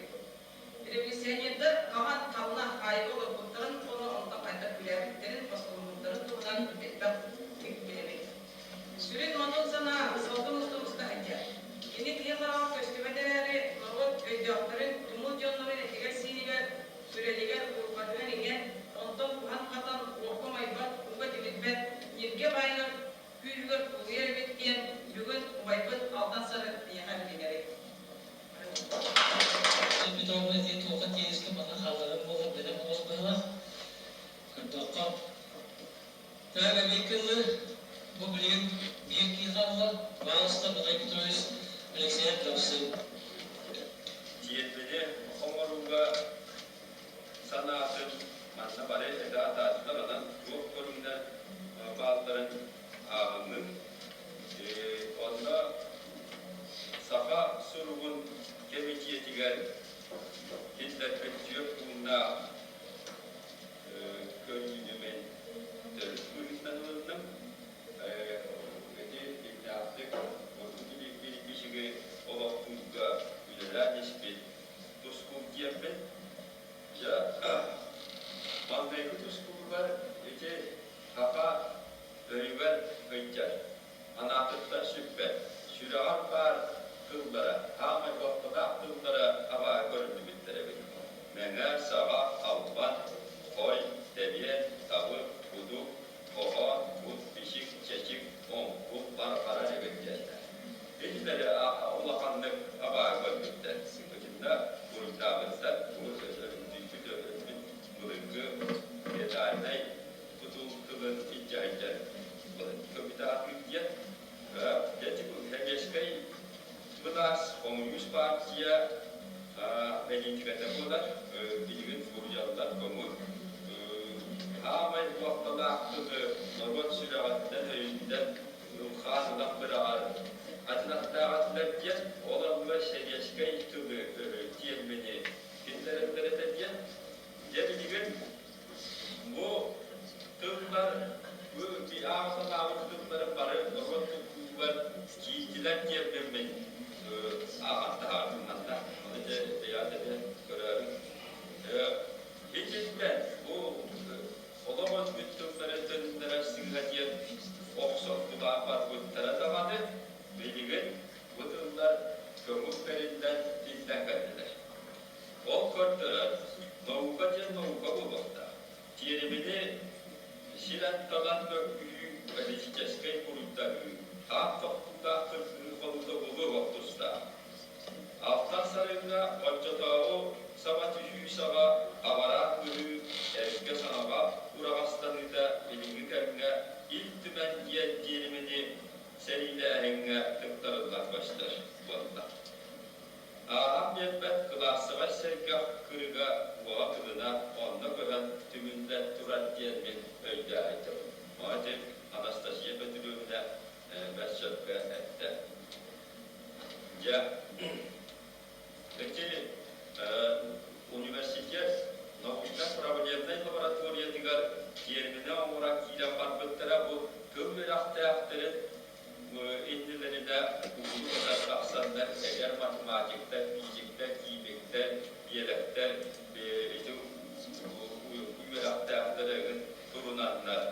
Революционердар хаһан, ханна, хаайыыга олорбуттарын уонна онтон хайдах күрээбиттэрин, босхоломмуттарын туһунан элбэх билэбит. Сүрүн модун санаа салгын устун уста сылдьар. Кини киһи хараҕар көстүбэт эрээри, норуот өйдөөхтөрүн, тумул дьоннорун этигэр-сиинигэр, сүрэлигэр, уйулҕатыгар иҥэн, онтон буһан-хатан, уокка умайбат, ууга тимирбэт, ньиргэ баайыгар күүһүгэр кубулуйар эбит диэн бүгүн убайбыт Алтан Сарын миэхэ билинэбит. Петровна ити туохха тиэйискэ манна хаалларан буолар бэлэм оҕус быһыылаах. Көрдөххө, так эбиэккэ бу билигин биир киһи хаалла. Пожалуйста, Михаил Петрович Алексеев Дапсы. Тиэрмини оҥорууга санаатын манна бары этэ атаатылар, онон туох көрүҥнэр баалларын ааҕыҥҥын. Онно саха суругун кэмитиэтигэр киллэрбит түөрт пууннаах көрүүнү мин төрүт быһыытынан ылынным. Ити дьиҥнээхтик ордук билбишиги олохтуурга үлэлээн испит тускул диэммин. Дьэ, маҥнайгы тускулугар ити саха өйүгэр сылдьар, анаатыттан сүппэт, сүрэҕэр баар тыллара, хаамай батталаах тыллара абааһы көрүллүбүттэр эбит. Мэҥэ, саҕа, албан, хой, тэбиэн, табык, кудук, хоһоон, кут, бичик, чэчик, оҥкул, барҕарар эбит диэннэр. Итилэри улаханнык абааһы көрбүттэр. Итиннэ буруйдаабыттар, бу өлбүт өлбүт былыргы федеральнай тутул тылын илдьэ Көбүтаатыыр диэн сэбиэскэй былаас хомуньуус партия бэлиитикэтэ буолар. Билигин суруйаллар көҥүл. Хаамай буохталаах тылы норуот сүрэҕиттэн, өйүттэн ылхаан ылан быраҕар адьынаттаах этилэр диэн, ол оннугар сэбиэскэй тылы тиэрмини киллэрэллэр этэ диэн. Дьэ билигин Бу тыллар, бу аах санаабыт тыллары бары норуот туппутугар киирдилэр диэбиппин ааҕан таһаардым манна. Ону дьэ бэйэҕит эмиэ көрөөрүҥ. Итинтэн бу олох өлбүт тыллары төннөрөр сыыһа диэн охсон тулаан барбыттара даҕаны, билигин бу тыллар көҥүл бэриллэн тиллэн кэллилэр. Ол көрдөрөр, наука диэн наука буолуохтаах. Тиэримини сирэн-талан мөккүһүү, политическай буруйдаһыы, хаан тохтуулаах кыргыһыы хонуута буолуо тустаах. Алтан Сарыҥҥа оччотооҕу саба түһүү саҕа абараах быһыы эргэ саҥаҕа ураҕастаныыта билиҥҥи кэмҥэ Ил Түмэн диэн тиэримини сэриилээһиҥҥэ тыктарыллан көстөр буолла. Ааһан биэрбэт кылаассабай сэргэх кырыга уоҕа кылына онно көһөн түмүллэн турар диэн мин өйдөөбүтүм. Ону ити Анастасия Петровна бэрт сөпкө эттэ. Дьэ, ити университет научно-проблемнай лабораториятыгар тиэрминэ оҥорон киирэн барбыттара бу тыл үөрэхтээхтэрин иннилэринэ уһуну кытары тахсаннар эдэр математиктар, физиктэр, химиктэр, биэлэктэр ити үөрэхтээхтэр эҥин турунаннар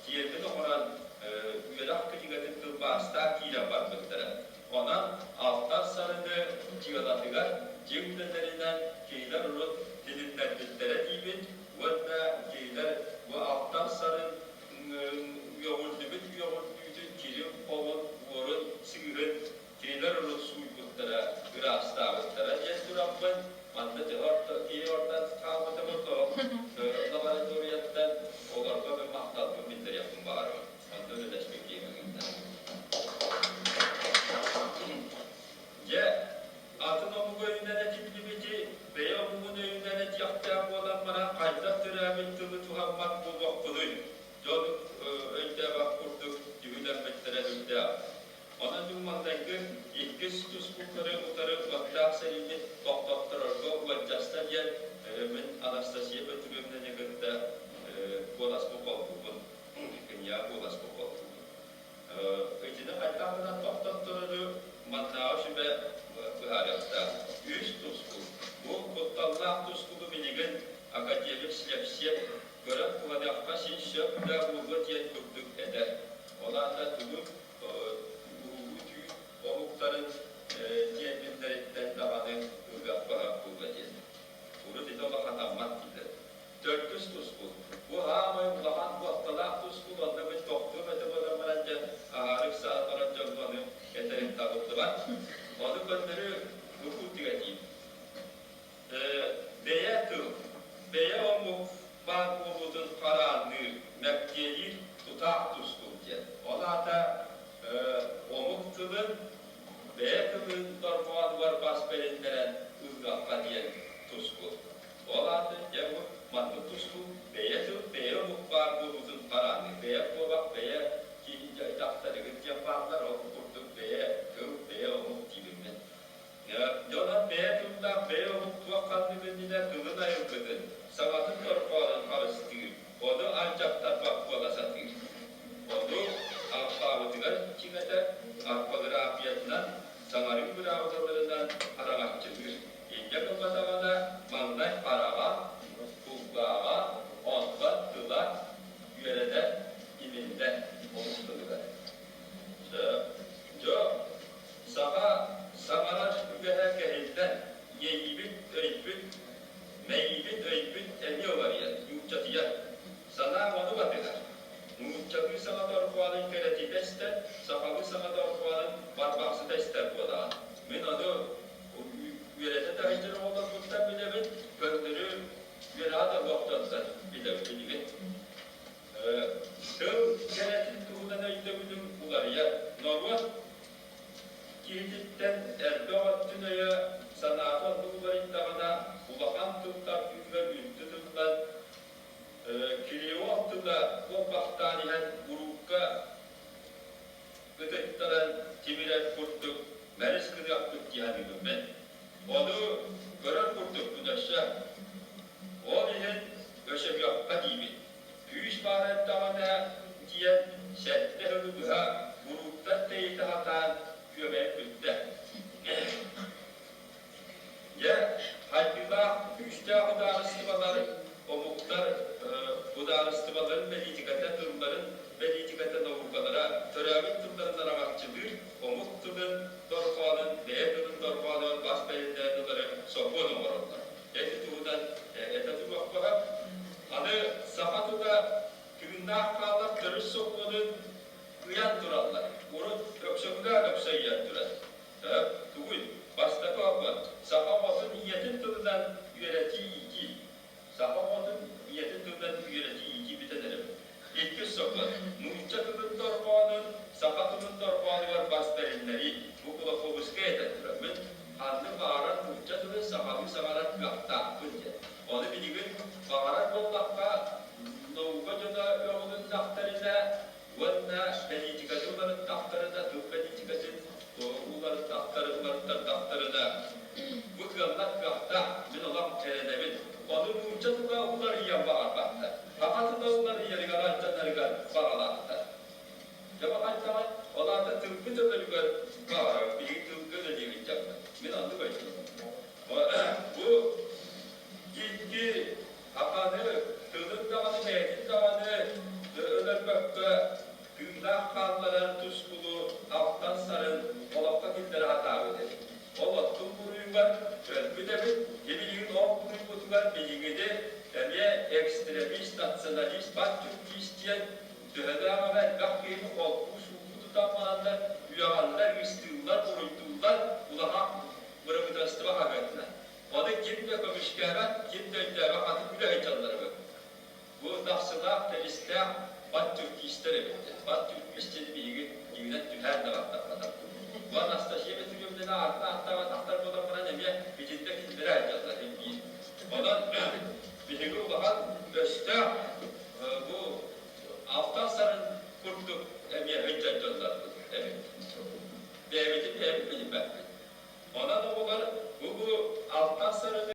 тиэрмин оҥорон үөрэх кинигэтин тылбаастаан киирэн барбыттара. Онон Алтан Сарыны дьыалатыгар дьиҥ үлэлэринэн кинилэр урут тилиннэрбиттэрэ диибин уонна кинилэр бу Алтан Сарын үөҕүллүбүт үөҕүллүүтүн кирин-хоҕун, уорун, сыыһын кинилэр урут сууйбуттара, ыраастаабыттара диэн тураммын, манна төһө орто киһи ортан хаалбыта буолуо, лабораторияттан олорго мин махталбын биллэриэхпин баҕарабын. Онно үлэлэспит киһи Дьэ, атын омук өйүнэн этиллибити, бэйэ омугун өйүнэн этиэхтээх буолан баран хайдах төрөөбүт тылы туһаммат буолуохпунуй? Дьон өйдөөбөх курдук түһүлэммиттэрэ үрдээх. Онон мин маҥнайгы иккис тускуллары утары уоттаах сэриини тохтотторорго уолдьаста диэн мин Анастасия Петровнаны кытта куоласпын холбуубун. Киниэхэ куоласпын холбуубун. Итини хайдах гынан тохтотторору маннааҕы сүбэ быһаарыахтаах. Үс тускул. Бу кутталлаах тускулу билигин академик Слепсев көрөн туһаныахха син сөп да буолуо диэн курдук этэр. Ол аата тугу уһугу түү омуктарын тиэрминнэриттэн даҕаны ылыахха буолуо диэн. Урут ити улаханаммат дииллэр. Төрдүс тускул. Бу аамай улахан куотталаах тускул, онно мин тохтуом этэ буолан баран дьэ, аһаарык саан баран дьоҥҥо ону этэрим табыллыбат. Ону көннөрү бу курдук этиим. Бэйэ тыл, бэйэ омук баар буолуутун хараанныыр, мэктиэлиир тутаах тускул диэн. Ол аата омук тылын, бэйэ тылын дорҕоонугар бас бэриннэрэн ылыахха диэн тускул. Ол аата дьэ бу маннык тускул бэйэ тыл, бэйэ омук баар буолуутун хараанныыр. Бэйэ куобах, бэйэ киһи дьахтарыгыт диэн бааллар, ол курдук бэйэ тыл, бэйэ омук диибин мин. Дьонон бэйэ тыллаах бэйэ омук туох ханнык иннинэ тылын айылгытын, саҥатын дорҕоонун харыстыыр, ону алдьаттарбат буола сатыыр. Ону алпаабытыгар чиҥэтэр, арпагыраапыйатынан, саҥарыы быраабылаларынан араҥаччылыыр. Инньэ гымматаҕына маҥнай хараҕа, кулгааҕа, онтон тыла үөрэнэр, имиллэр омук тылыгар. Дьэ, Саха саҥарар үгэһэ кэһиллэн, иэйиибит, өйбүт, мэйиибит, өйбүт эмиэ уларыйар, нууччатыйар. Санаа ону батыһар. Нууччалыы саҥа дорҕоонун кэрэтитэ истэр, сахалыы саҥа дорҕоонун барбахсыта истэр буолаҕын. Мин ону үөрэтэ да сылдьар оҕолорбуттан билэбин, көннөрү үөрэҕэ да суох билэбин билигин. Тыл кэрэтин туһунан өйдөбүлүм уларыйар. Норуот киһититтэн элбэх өттүн өйө, санаата оннук уларыйдаҕына, улахан тыл тардыытыгар үнтү тыллан, креол тыла куоппахтаан иһэн уруукка ытыттаран тимирэр курдук мэлис гыныахпыт дии саныыбын мин. Ону көрөр курдукпун өссө. Ол иһин өсөһүөххэ диибин. Күүс баар эрдэҕинэ диэн сэттэ сылы быһа урууттан тэйитэ сатаан күөмэйим бүттэ. Дьэ, хайдыылаах күүстээх судаарыстыбалар, омуктар судаарыстыбаларын бэлиитикэтэ, тылларын бэлиитикэтэ наукалара төрөөбүт тылларын араҥаччылыыр омук тылын дорҕоонун, бэйэ тылын дорҕоонугар бас бэриннэрэн ылары сокуон оҥороллор. Ити туһунан этэ туруохпаһа. Аны саха тыла тыыннаах хаалар төрүт сокуонун ыйан тураллар. Урут Өксөкүлээх Өксөй ыйан турар. Тугуй? Бастакы опыт. Саха оҕотун ийэтин тылынан үөрэтии-иитии. Саха оҕотун ийэтин тылынан үөрэтии-иитии бүтэн эрэбит. Иккис сокуон. Нуучча тылын дорҕоонун саха тылын дорҕоонугар бас бэриннэрии. Бу Кулаковскай этэн турар. Мин ханнык баҕарар нуучча тылын сахалыы саҥарар кыахтаахпын диэн. Ону билигин баҕарар буоллахха, наука дьоно өҕүлүннэхтэринэ уонна бэлиитикэни уларыттахтарына, тыл бэлиитикэтин уларыттардахтарына, бу кыаллар кыахтаах, мин олох эрэнэбин. Ону нуучча тыла уларыйыан баҕарбаттар. Саха тыла уларыйарыгар алдьанарыгар баҕалаахтар. Дьэ баҕайдаҕай, ол аата тылбыт өлөрүгэр баҕарар, биһиги тылга үлэлиибит дьахтар. Мин оннук өйдүүбүн. Бу икки саханы тылын даҕаны, бэйэтин даҕаны өлөрбөккө тыыннаах националист пантюркист диэн төһөлөөх эмэ элбэх киһини холбуу суулуу тутан бараннар үөҕэллэр, ыыстыыллар, буруйдууллар улахан бырабыыталыстыба хаһыатынан. Ону ким да көмүскээбэт, ким да өйдөөбөт атын үлэ сылдьаллар эбит. Бу тахсылаах, тэбистээх пантюркистар эбиттэр. Пантюркист диэн биһиги дьиҥинэн түһээн да баттаппатах. Бу Анастасия Петровнаны аатын ааттаабатахтар буолан баран эмиэ итиннэ кинилэри айдьаллар биир. Онон биһиги улахан өстөөх бу алтан сарын курдук эмиэ сылдьар дьоннорбут эбит. Бэйэбитин бэйэбит билиммэппит. Онон оҕолор бу алтан сарыны